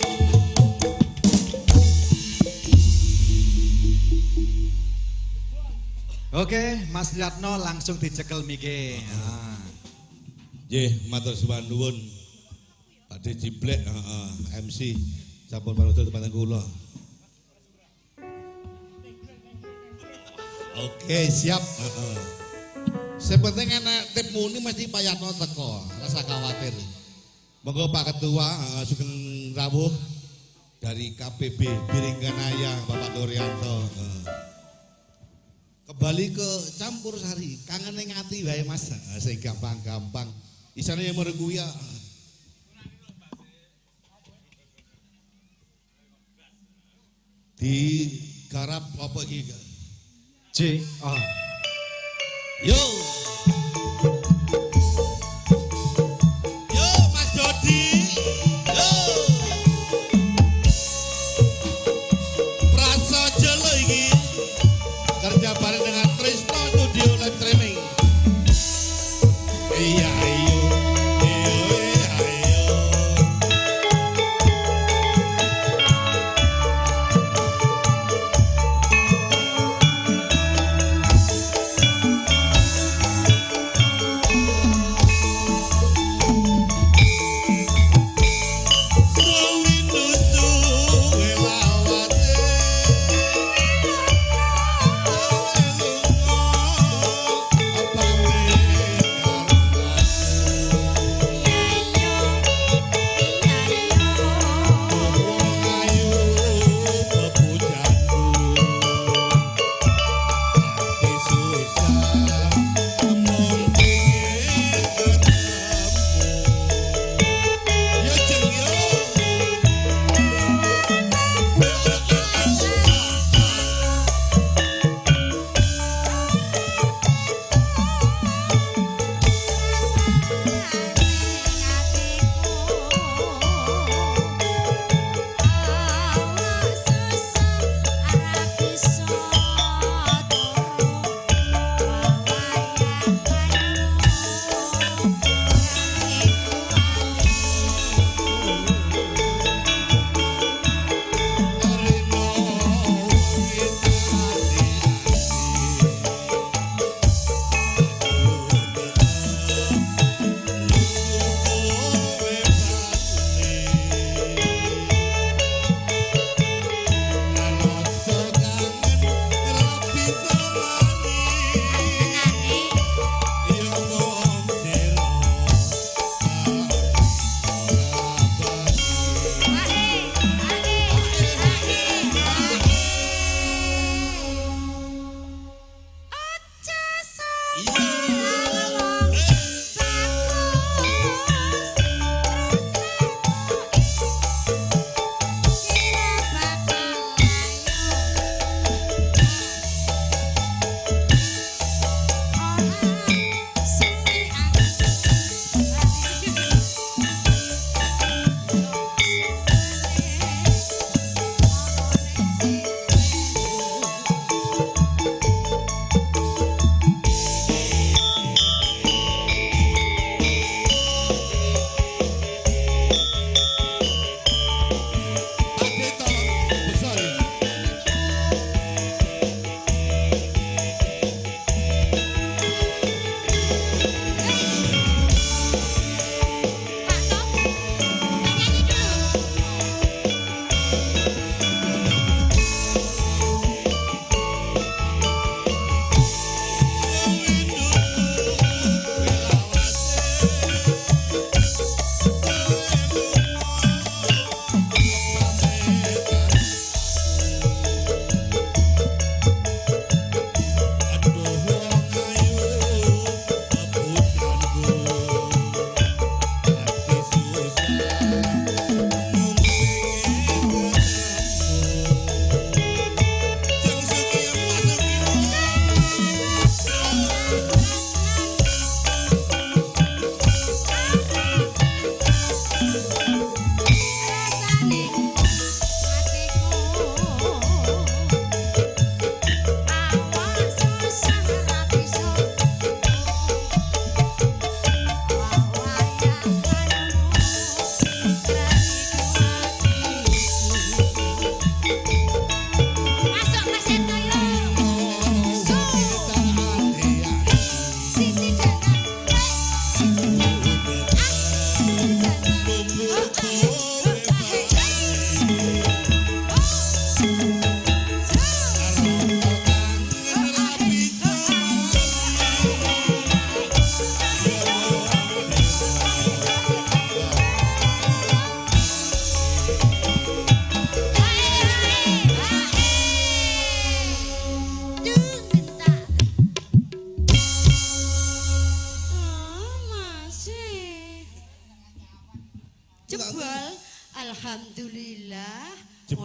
Oke, Mas Yatno langsung dicekel mike. Ah. Nggih, matur suwun nuwun. Pakde Ciblek, heeh, MC sampun panutur dumateng kula. Oke, siap, heeh. Sing penting enek tip muni mesti Pak Yatno teko, rasa khawatir. Monggo Pak Ketua, heeh, sugeng rawuh dari KPB Biringkanaya Bapak Nuryanto. Heeh. Kembali ke campur sari, kangen ning ati wae Mas, heeh, sing gampang-gampang. Isane yang moro kuwi ya. Digarap apa iki? J A. Yo. Yo Mas Dodi. Yo. Prasaja lho iki. Kerja bareng dengan Trisno Studio Live Streaming. Iya, ayo. Iya, ayo.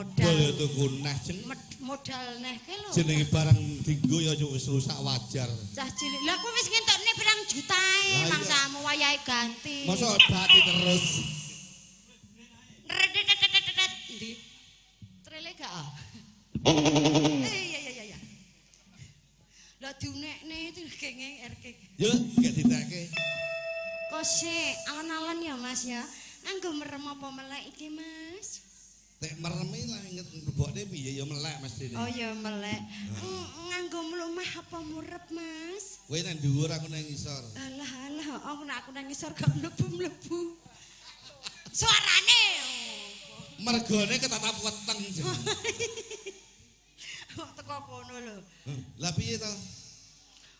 Modal. Boleh tuku neh jeng. Modal neh ke lho. Jenenge barang dinggo ya wis rusak wajar. Cah cilik. Lah kowe wis ngentokne pirang jutae mangsamu wayahe ganti. Mosok bati terus. Redet endi? Trele gak ah? Iya iya iya. Lah diunekne itu kenging RK. Yo gak ditake. Kok sik alon-alon ya Mas ya. Nganggo merem apa melek iki Mas? Nek mereme lah inget mlebokne piye ya melek mestine. Oh ya melek. Nganggo mlumah apa murep Mas? Kowe nang dhuwur aku nang ngisor. Alah alah, aku nek aku nang ngisor gak mlebu-mlebu. Suarane. Mergone ketatap weteng. Kok teko kono lho. Lah piye to?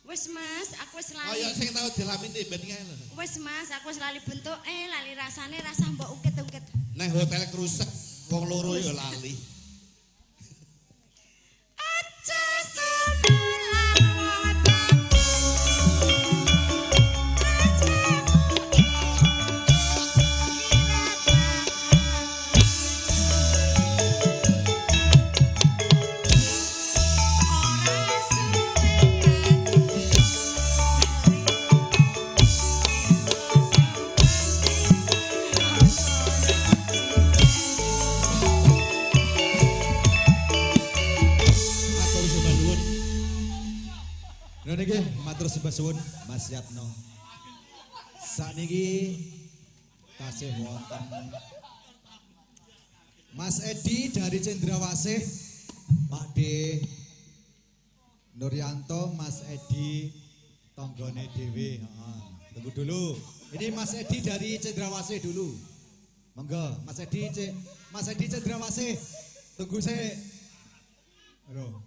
Wis Mas, aku wis lali. Oh ya sing tau dilamine ben kae lho. Wis Mas, aku wis lali bentuke, lali rasane, rasah mbok ungkit-ungkit. Nang hotel krusek wong loro ya lali. Aja sebelah mataku. Niki matur sembah suwun Mas Yatno. Sakniki tasih wonten Mas Edi dari Cendrawasih, Pak D Nuryanto, Mas Edi tanggane dhewe, heeh. Tunggu dulu. Ini Mas Edi dari Cendrawasih dulu. Monggo Mas Edi, Mas Edi Cendrawasih. Tunggu sik. Halo.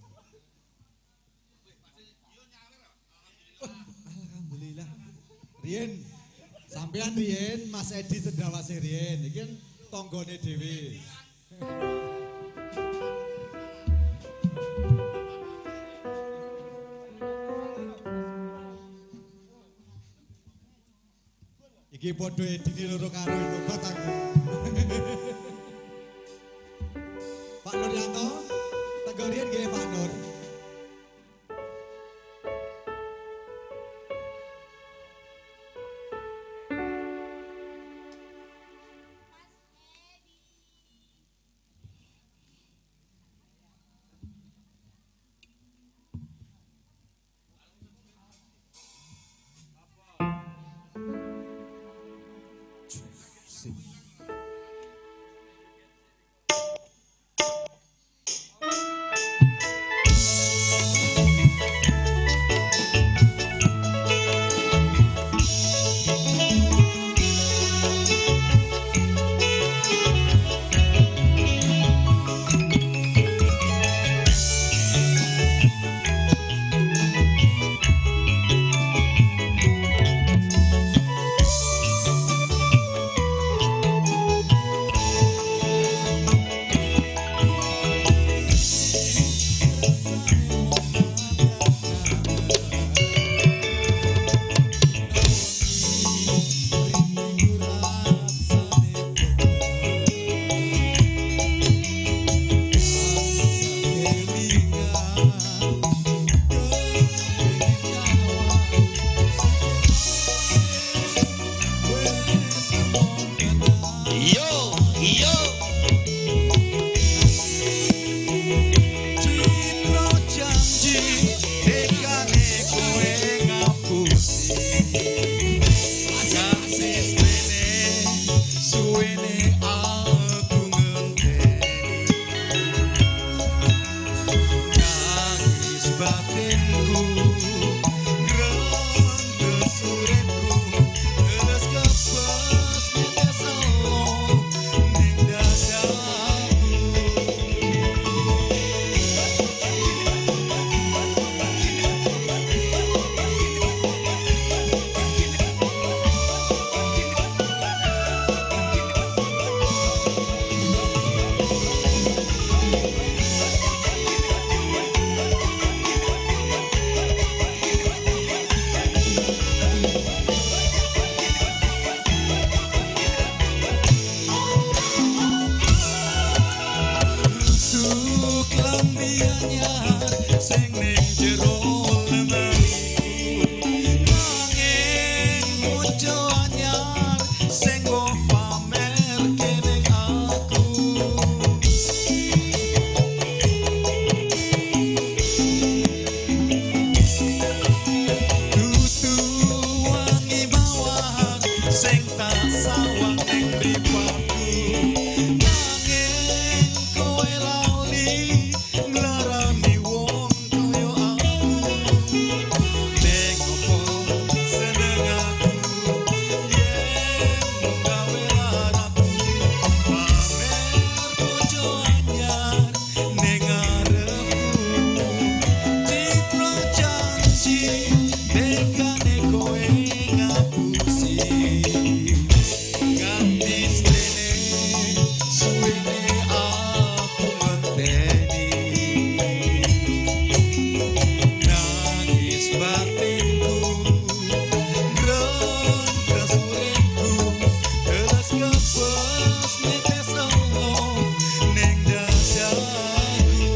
Alhamdulillah. Rien, sampean rien Mas Edi Cendrawasih rien. Iki kan tanggane dhewe. Iki padha Edine loro karo tobat aku. Pak Nuryanto, tenggo riyen nggih Pak Nur. anyar sing ning jero lemariku nanging bojo anyar sing mbok pamerke ning aku. Dudu wangi mawar sing tak sawang ning mripatku nanging kowe lali nglarani wong kaya aku. Ning opo seneng aku yen mung gawe laraku pamer bojo anyar ning ngarepku citra janji tekane kowe ngapusi nganti strene suwene aku ngenteni nangis batinku ngrentas uripku terus kebes netes elo ning dadaku.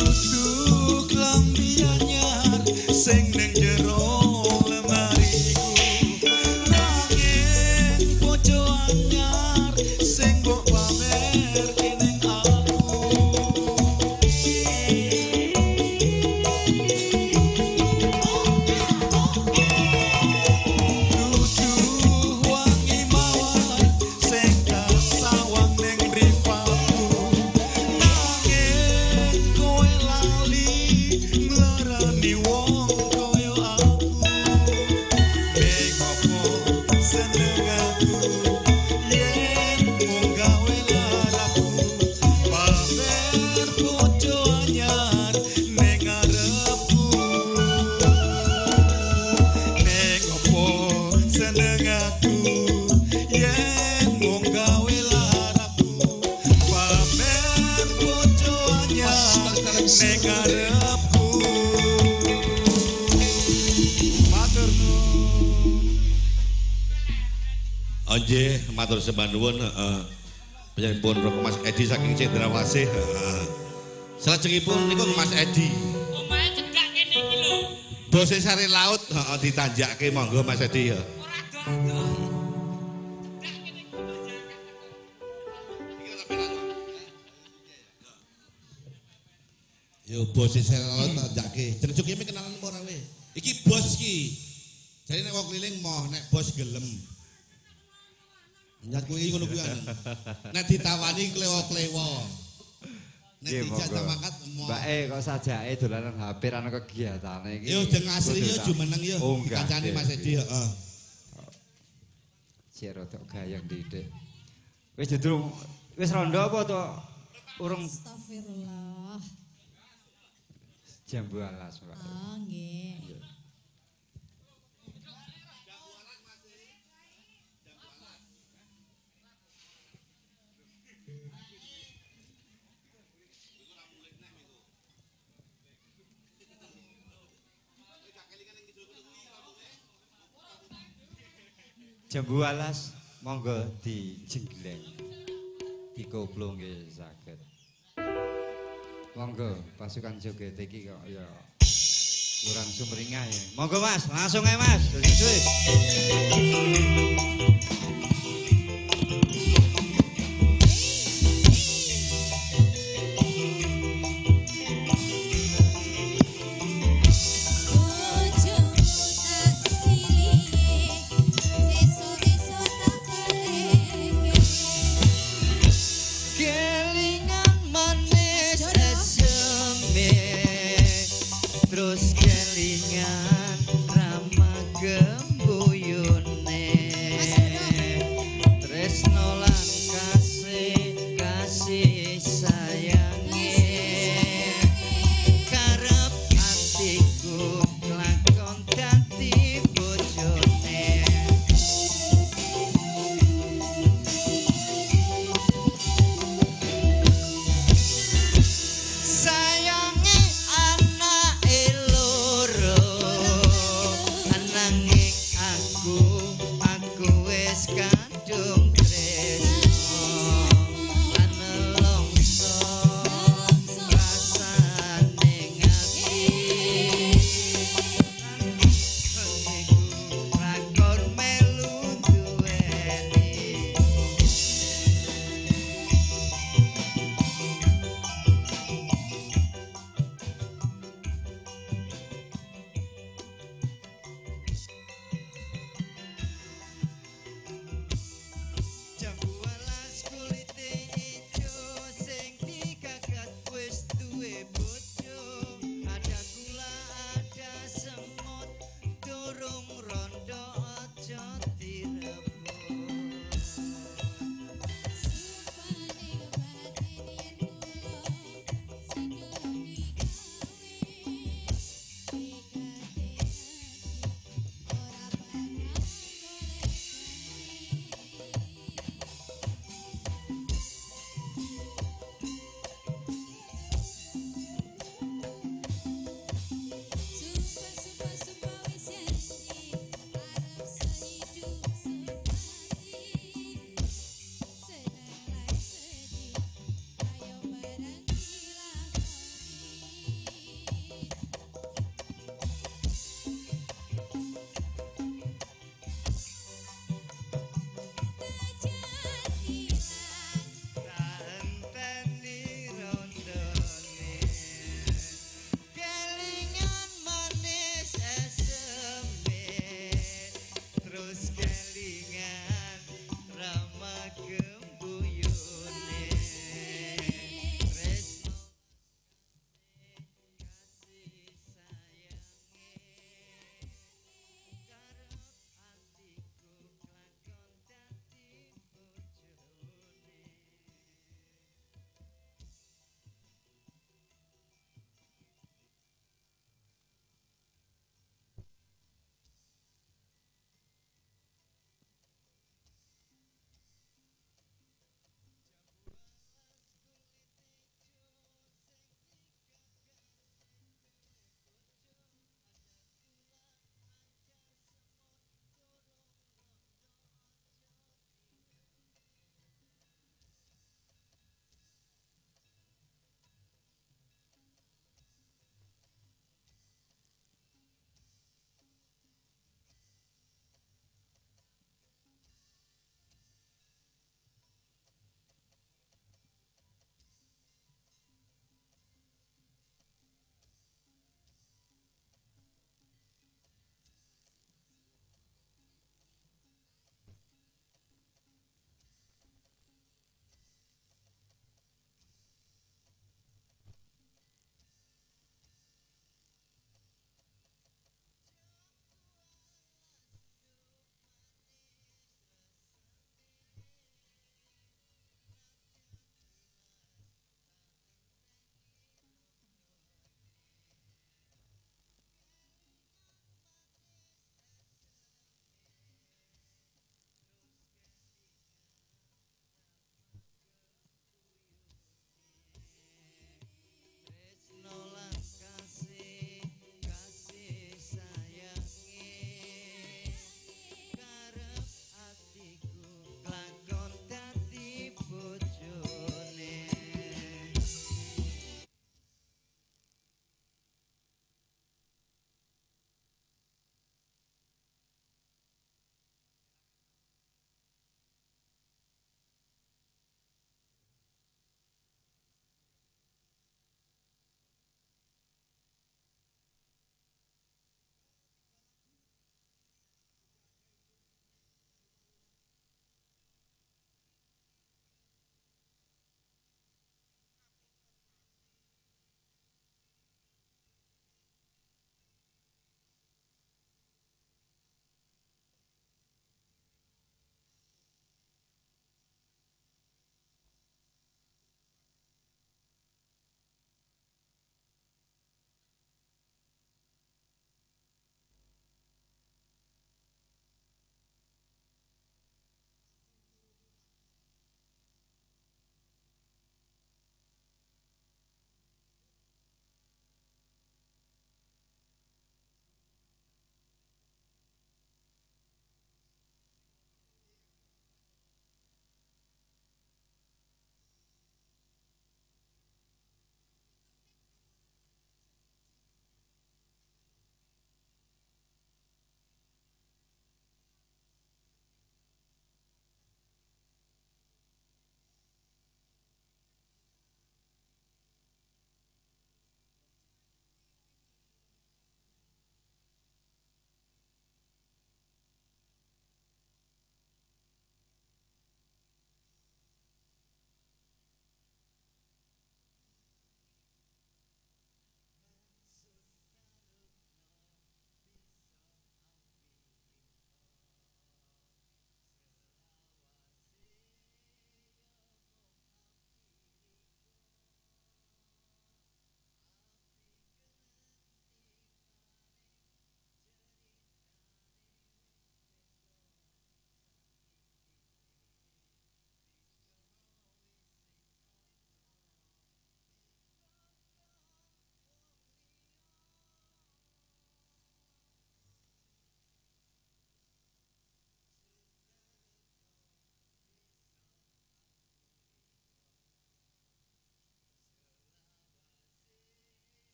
Dudu klambi anyar sing ning jero lemariku nanging bojo anyar sing mbok pamerke ning aku. Dudu wangi mawar sing tak sawang ning mripatku nanging kowe lali nglarani wong kaya aku. Ning opo seneng aku yen mung gawe laraku pamer bojo anyar ning ngarepku. Ning opo seneng aku yen mung gawe laraku pamer bojo anyar ning ngarepku. Matur nuwun. Oh nggih, matur sembah nuwun heeh. Panjenenganipun Roko Mas Edi saking Cendrawasih heeh. Salajengipun niku Mas Edi. Omahe cedhak kene iki lho. Bose sare laut heeh ditanjake monggo Mas Edi ya. Ora ado-ado. Yo bose sare laut tanjake. Jeneng Sukimi kenalan apa ora we? Iki bos iki. Jare nek wong keliling moh nek bos gelem. Nyat kuwi ngono kuwi anu. Nek ditawani klewo-klewo. Nek Nggih, dijak monggo. mangkat moh. Mbake kok sajake dolanan HP ra ono kegiatane iki. Yo jeng asli yo jumeneng yo Oh, enggak, dikancani nggih, Mas Edi nggih. heeh. Cek rodok gayeng dithik. Wis dudung wis rondo apa to urung Astagfirullah. jambu alas, Mbak. Oh, nggih. Iya. Jambu alas monggo dijenggleng. Dikoplo nggih saged. Monggo pasukan joget iki kok ya kurang sumringah ya. Monggo Mas, langsung ae Mas. Suwe-suwe. Bojomu tak silihe, sesuk-esuk tak baleke. Kelingan manis eseme, terus kelingan ramah gembuyune.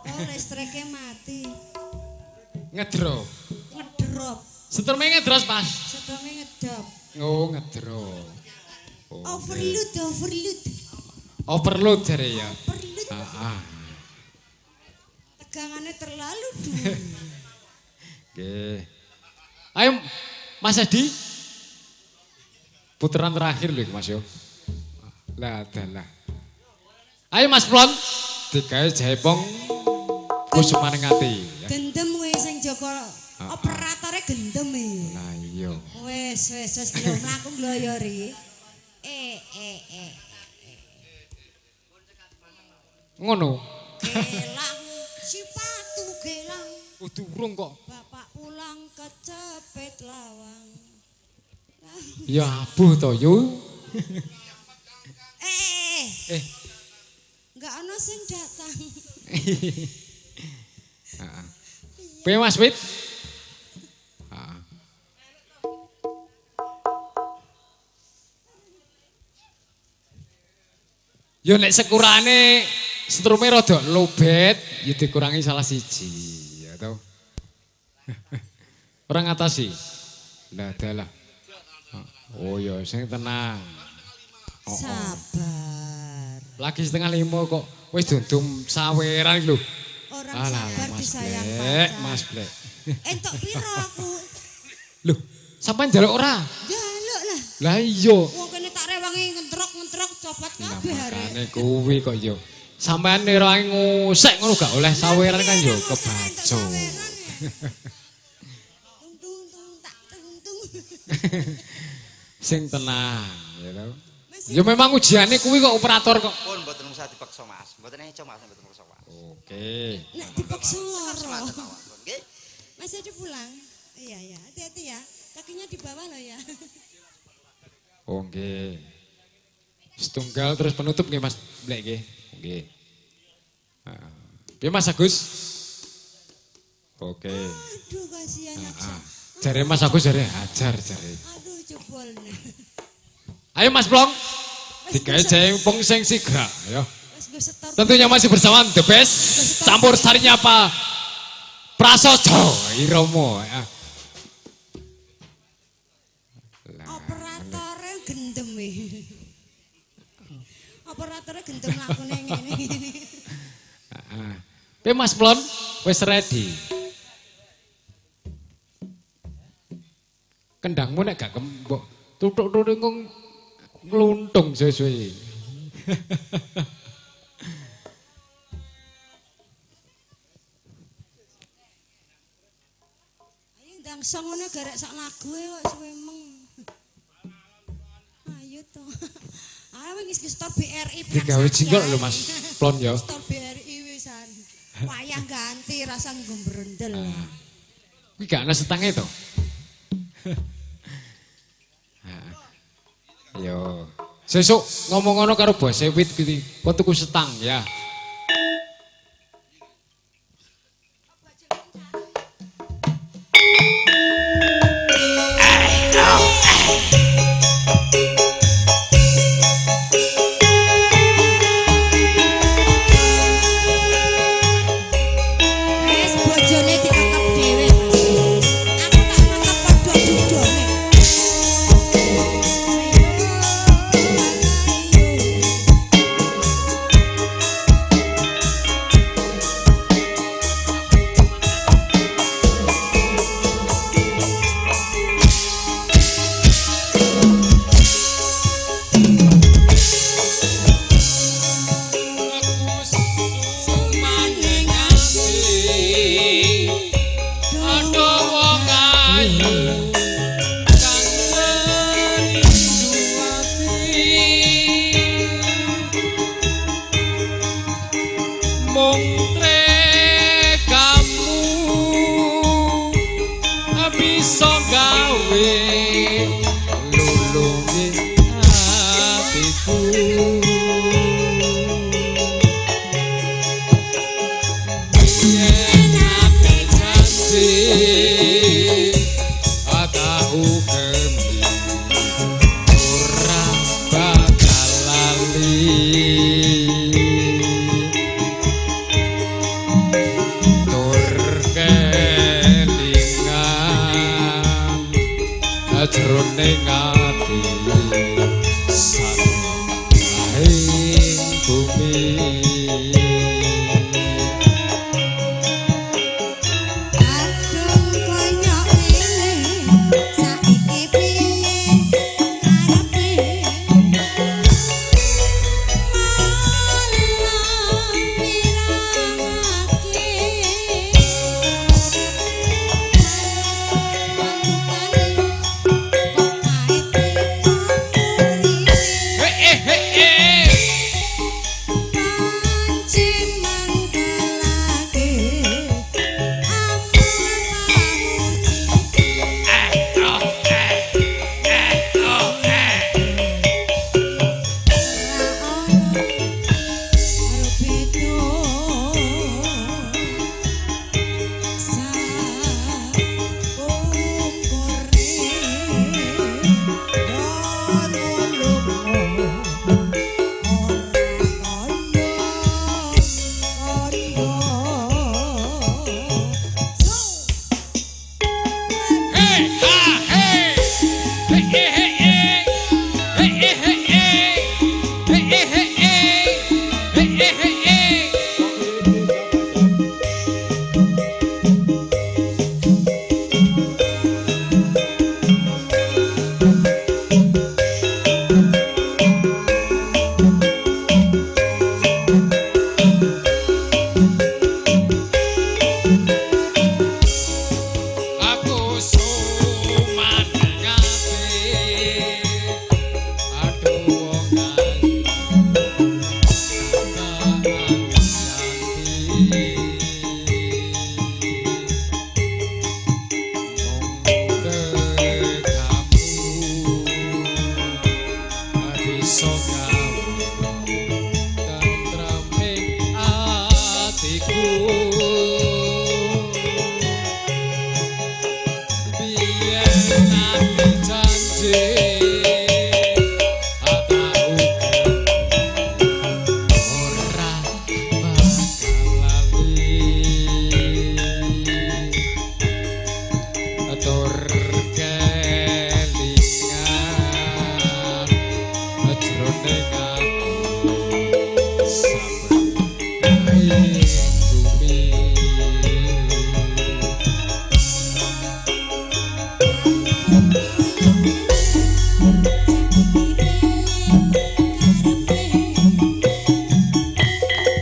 Oh, listriknya mati. Ngedrop. Ngedrop. Setrume ngedros, Mas. Setrume ngedrop. Oh, ngedrop. Oh, overload, overload. Overload jare ya. Overload. Heeh. Tegangannya terlalu dhuwur. Oke. Ayo Mas Edi. Putaran terakhir lho Mas yo. Lah dalah. Ayo Mas Plon, digawe jaipong kusumaning ati. Gendem kowe sing jaga operatore gendem iki. Lah iya. Wis wis wis lho mlaku ngloyori. Ngono. Gelang sipatu gelang. Durung kok. Bapak pulang kecepet lawang. Ya abuh to yu. Enggak ono sing datang. Heeh. Piye Mas Wit? Heeh. Yo nek sekurane setrume rada lobet, ya dikurangi salah siji, ya toh. Ora ngatasi. Lah dalah. Oh ya sing tenang. Oh, sabar. Lagi 4:30 kok wis dundum saweran lho. Orang alah, sabar Mas disayang Blek, pacar. Mas Blek. Entuk piro aku? Loh, sampean njaluk ora? Njaluk lah. Lah iya. Wong kene tak rewangi ngentrok-ngentrok copot kabeh arek. Makane kuwi kok yo. Sampean rewangi ngusek ngono gak oleh saweran kan yo kebaco. Tung tung tak tung tung. Sing tenang ya to. Ya memang ujiane kuwi kok operator kok. Pun mboten usah dipaksa Mas. Mboten eco Mas, mboten paksa Mas. Oke. Nek dipaksa loro. Nggih. Mas Edi pulang. Iya ya, hati-hati ya. Kakinya di bawah loh ya. Oh nggih. Setunggal terus penutup nggih Mas Blek nggih. Nggih. Heeh. Piye Mas Agus? Oke. Aduh kasihan heeh. Jare Mas Agus jare hajar jare. Aduh jebol. Ayo Mas Plong. Digawe jempong sing sigra ya. Tentunya masih bersama The Best campur sarinya apa? Prasojo Iromo ya. Operatore gendem iki. Operatore gendem lakune ngene ngene. Heeh. Piye Mas Plon wis ready? Kendangmu nek gak kembok tutuk-tutuk kok ngluntung suwe-suwe. Ayo ndang song ngene garek sak lagu e kok suwe meng. Ayo to. Ah wis gestor BRI. Digawe jingkok lho Mas Plon ya. Gestor BRI wisan. Wayah ganti rasa nggo brendel. Kuwi gak ana setange to. Yo. Sesuk ngomong ngono karo bose Wit kuwi, kok tuku setang ya. Wis bojone dikekep dhewe Mas. Aku tak nangkep padha dudone. Kadung koyo ngene saiki piye karepe malah mirangake pancen mangkelake Aku sumandhingate aduh wong bisa gawe tentraming atiku biyen aku janji atau ora bakal lali tur kelingan jroning aku saben ing bumi.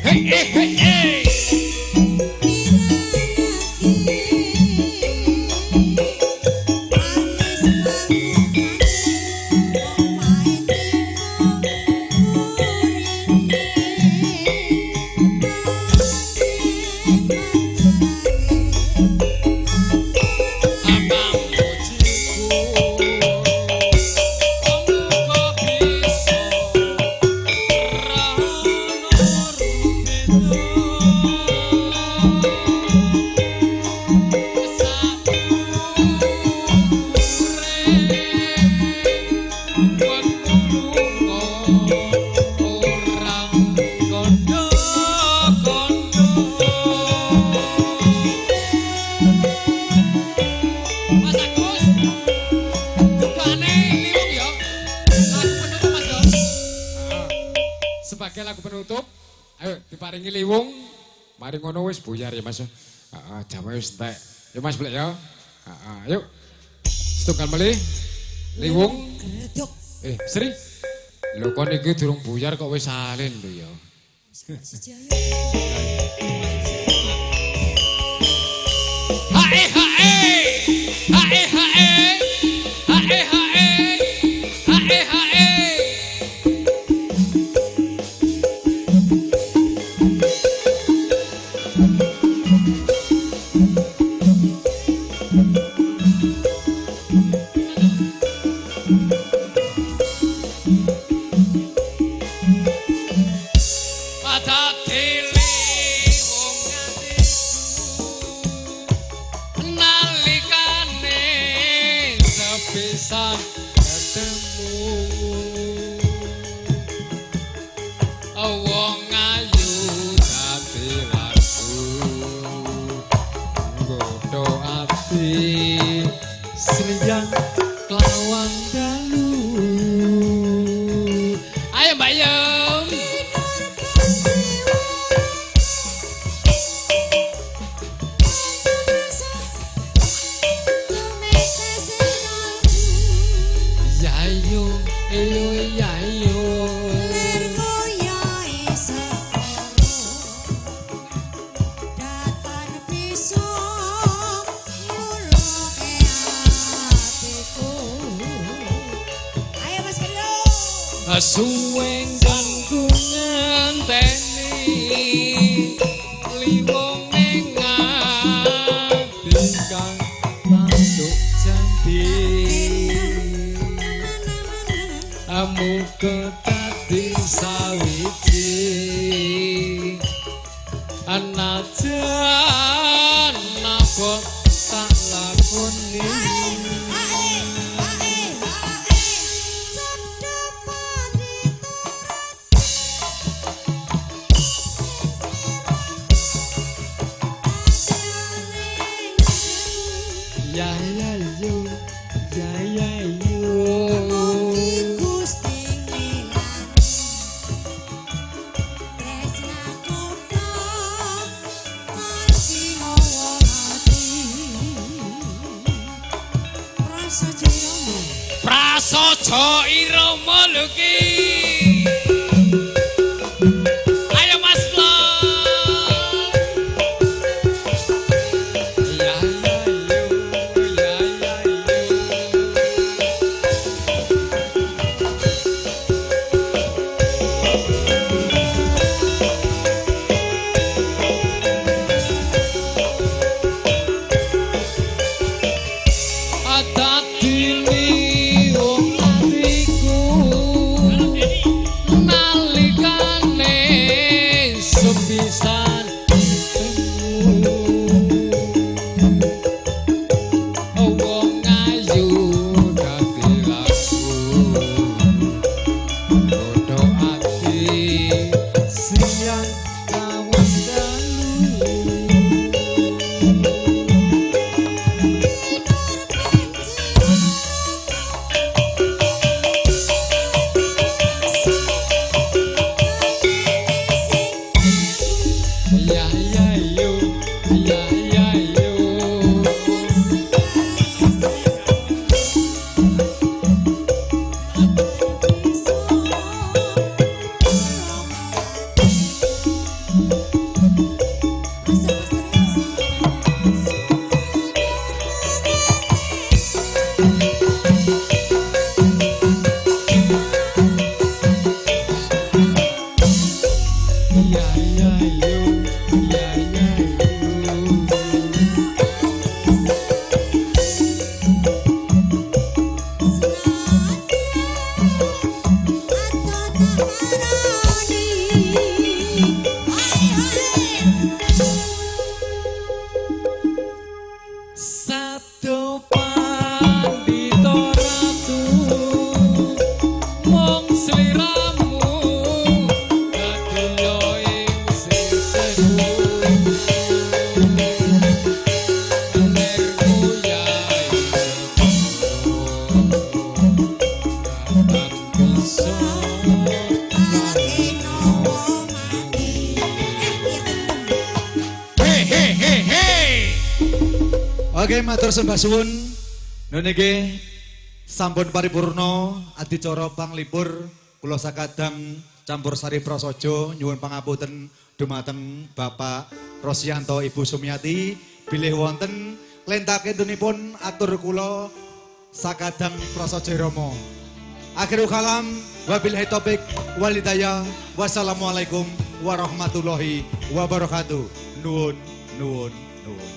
Hey, hey, hey, hey. Mas Agus, dukane liwung ya. Lagu penutup Mas yo. Sebagai lagu penutup, ayo diparingi liwung. Mari ngono wis buyar ya Mas. Heeh, jame wis entek. Ya Mas Blek ya. Heeh, yuk. Setunggal melih liwung. Sri. Lho kon iki durung buyar kok wis salin lho ya. Hae hae. Hae hae. Hae hae. Hae hae. Pada diliwung atiku. Suwe nggonku ngenteni liwung ning ati kang masuk janji amuga dadi sawiji anajan apa tak lakoni. Ya ya yo, ya ya yo. Gusti ngilang tresnaku tok mati mawa ati. Prasaja Irama. Prasaja Irama lho ki. Ayo Mas Blok. Ya ya yo, ya ya yo. Adadini wong atiku nalikane sepisan ketemu wong ayu dadi laku godho ati siang kawon dalu. Ya ya yo, ya ya yo. Ya ya yo, ya ya yo. Satu pandito ratu mung sliramu dadi ing sisihku nerku yai kapan bisa. Hey hey hey hey. Oke, matur sembah suwun. Nun niki sampun paripurna adicara panglipur kula sakadang campur sari prasaja nyuwun pangapunten dumateng Bapak Rosianto Ibu Sumiati bilih wonten lentakentunipun atur kula sakadang prasaja Rama. Akhirul kalam wabillahi taufik wal hidayah. Wassalamualaikum warahmatullahi wabarakatuh. Nuwun nuwun nuwun.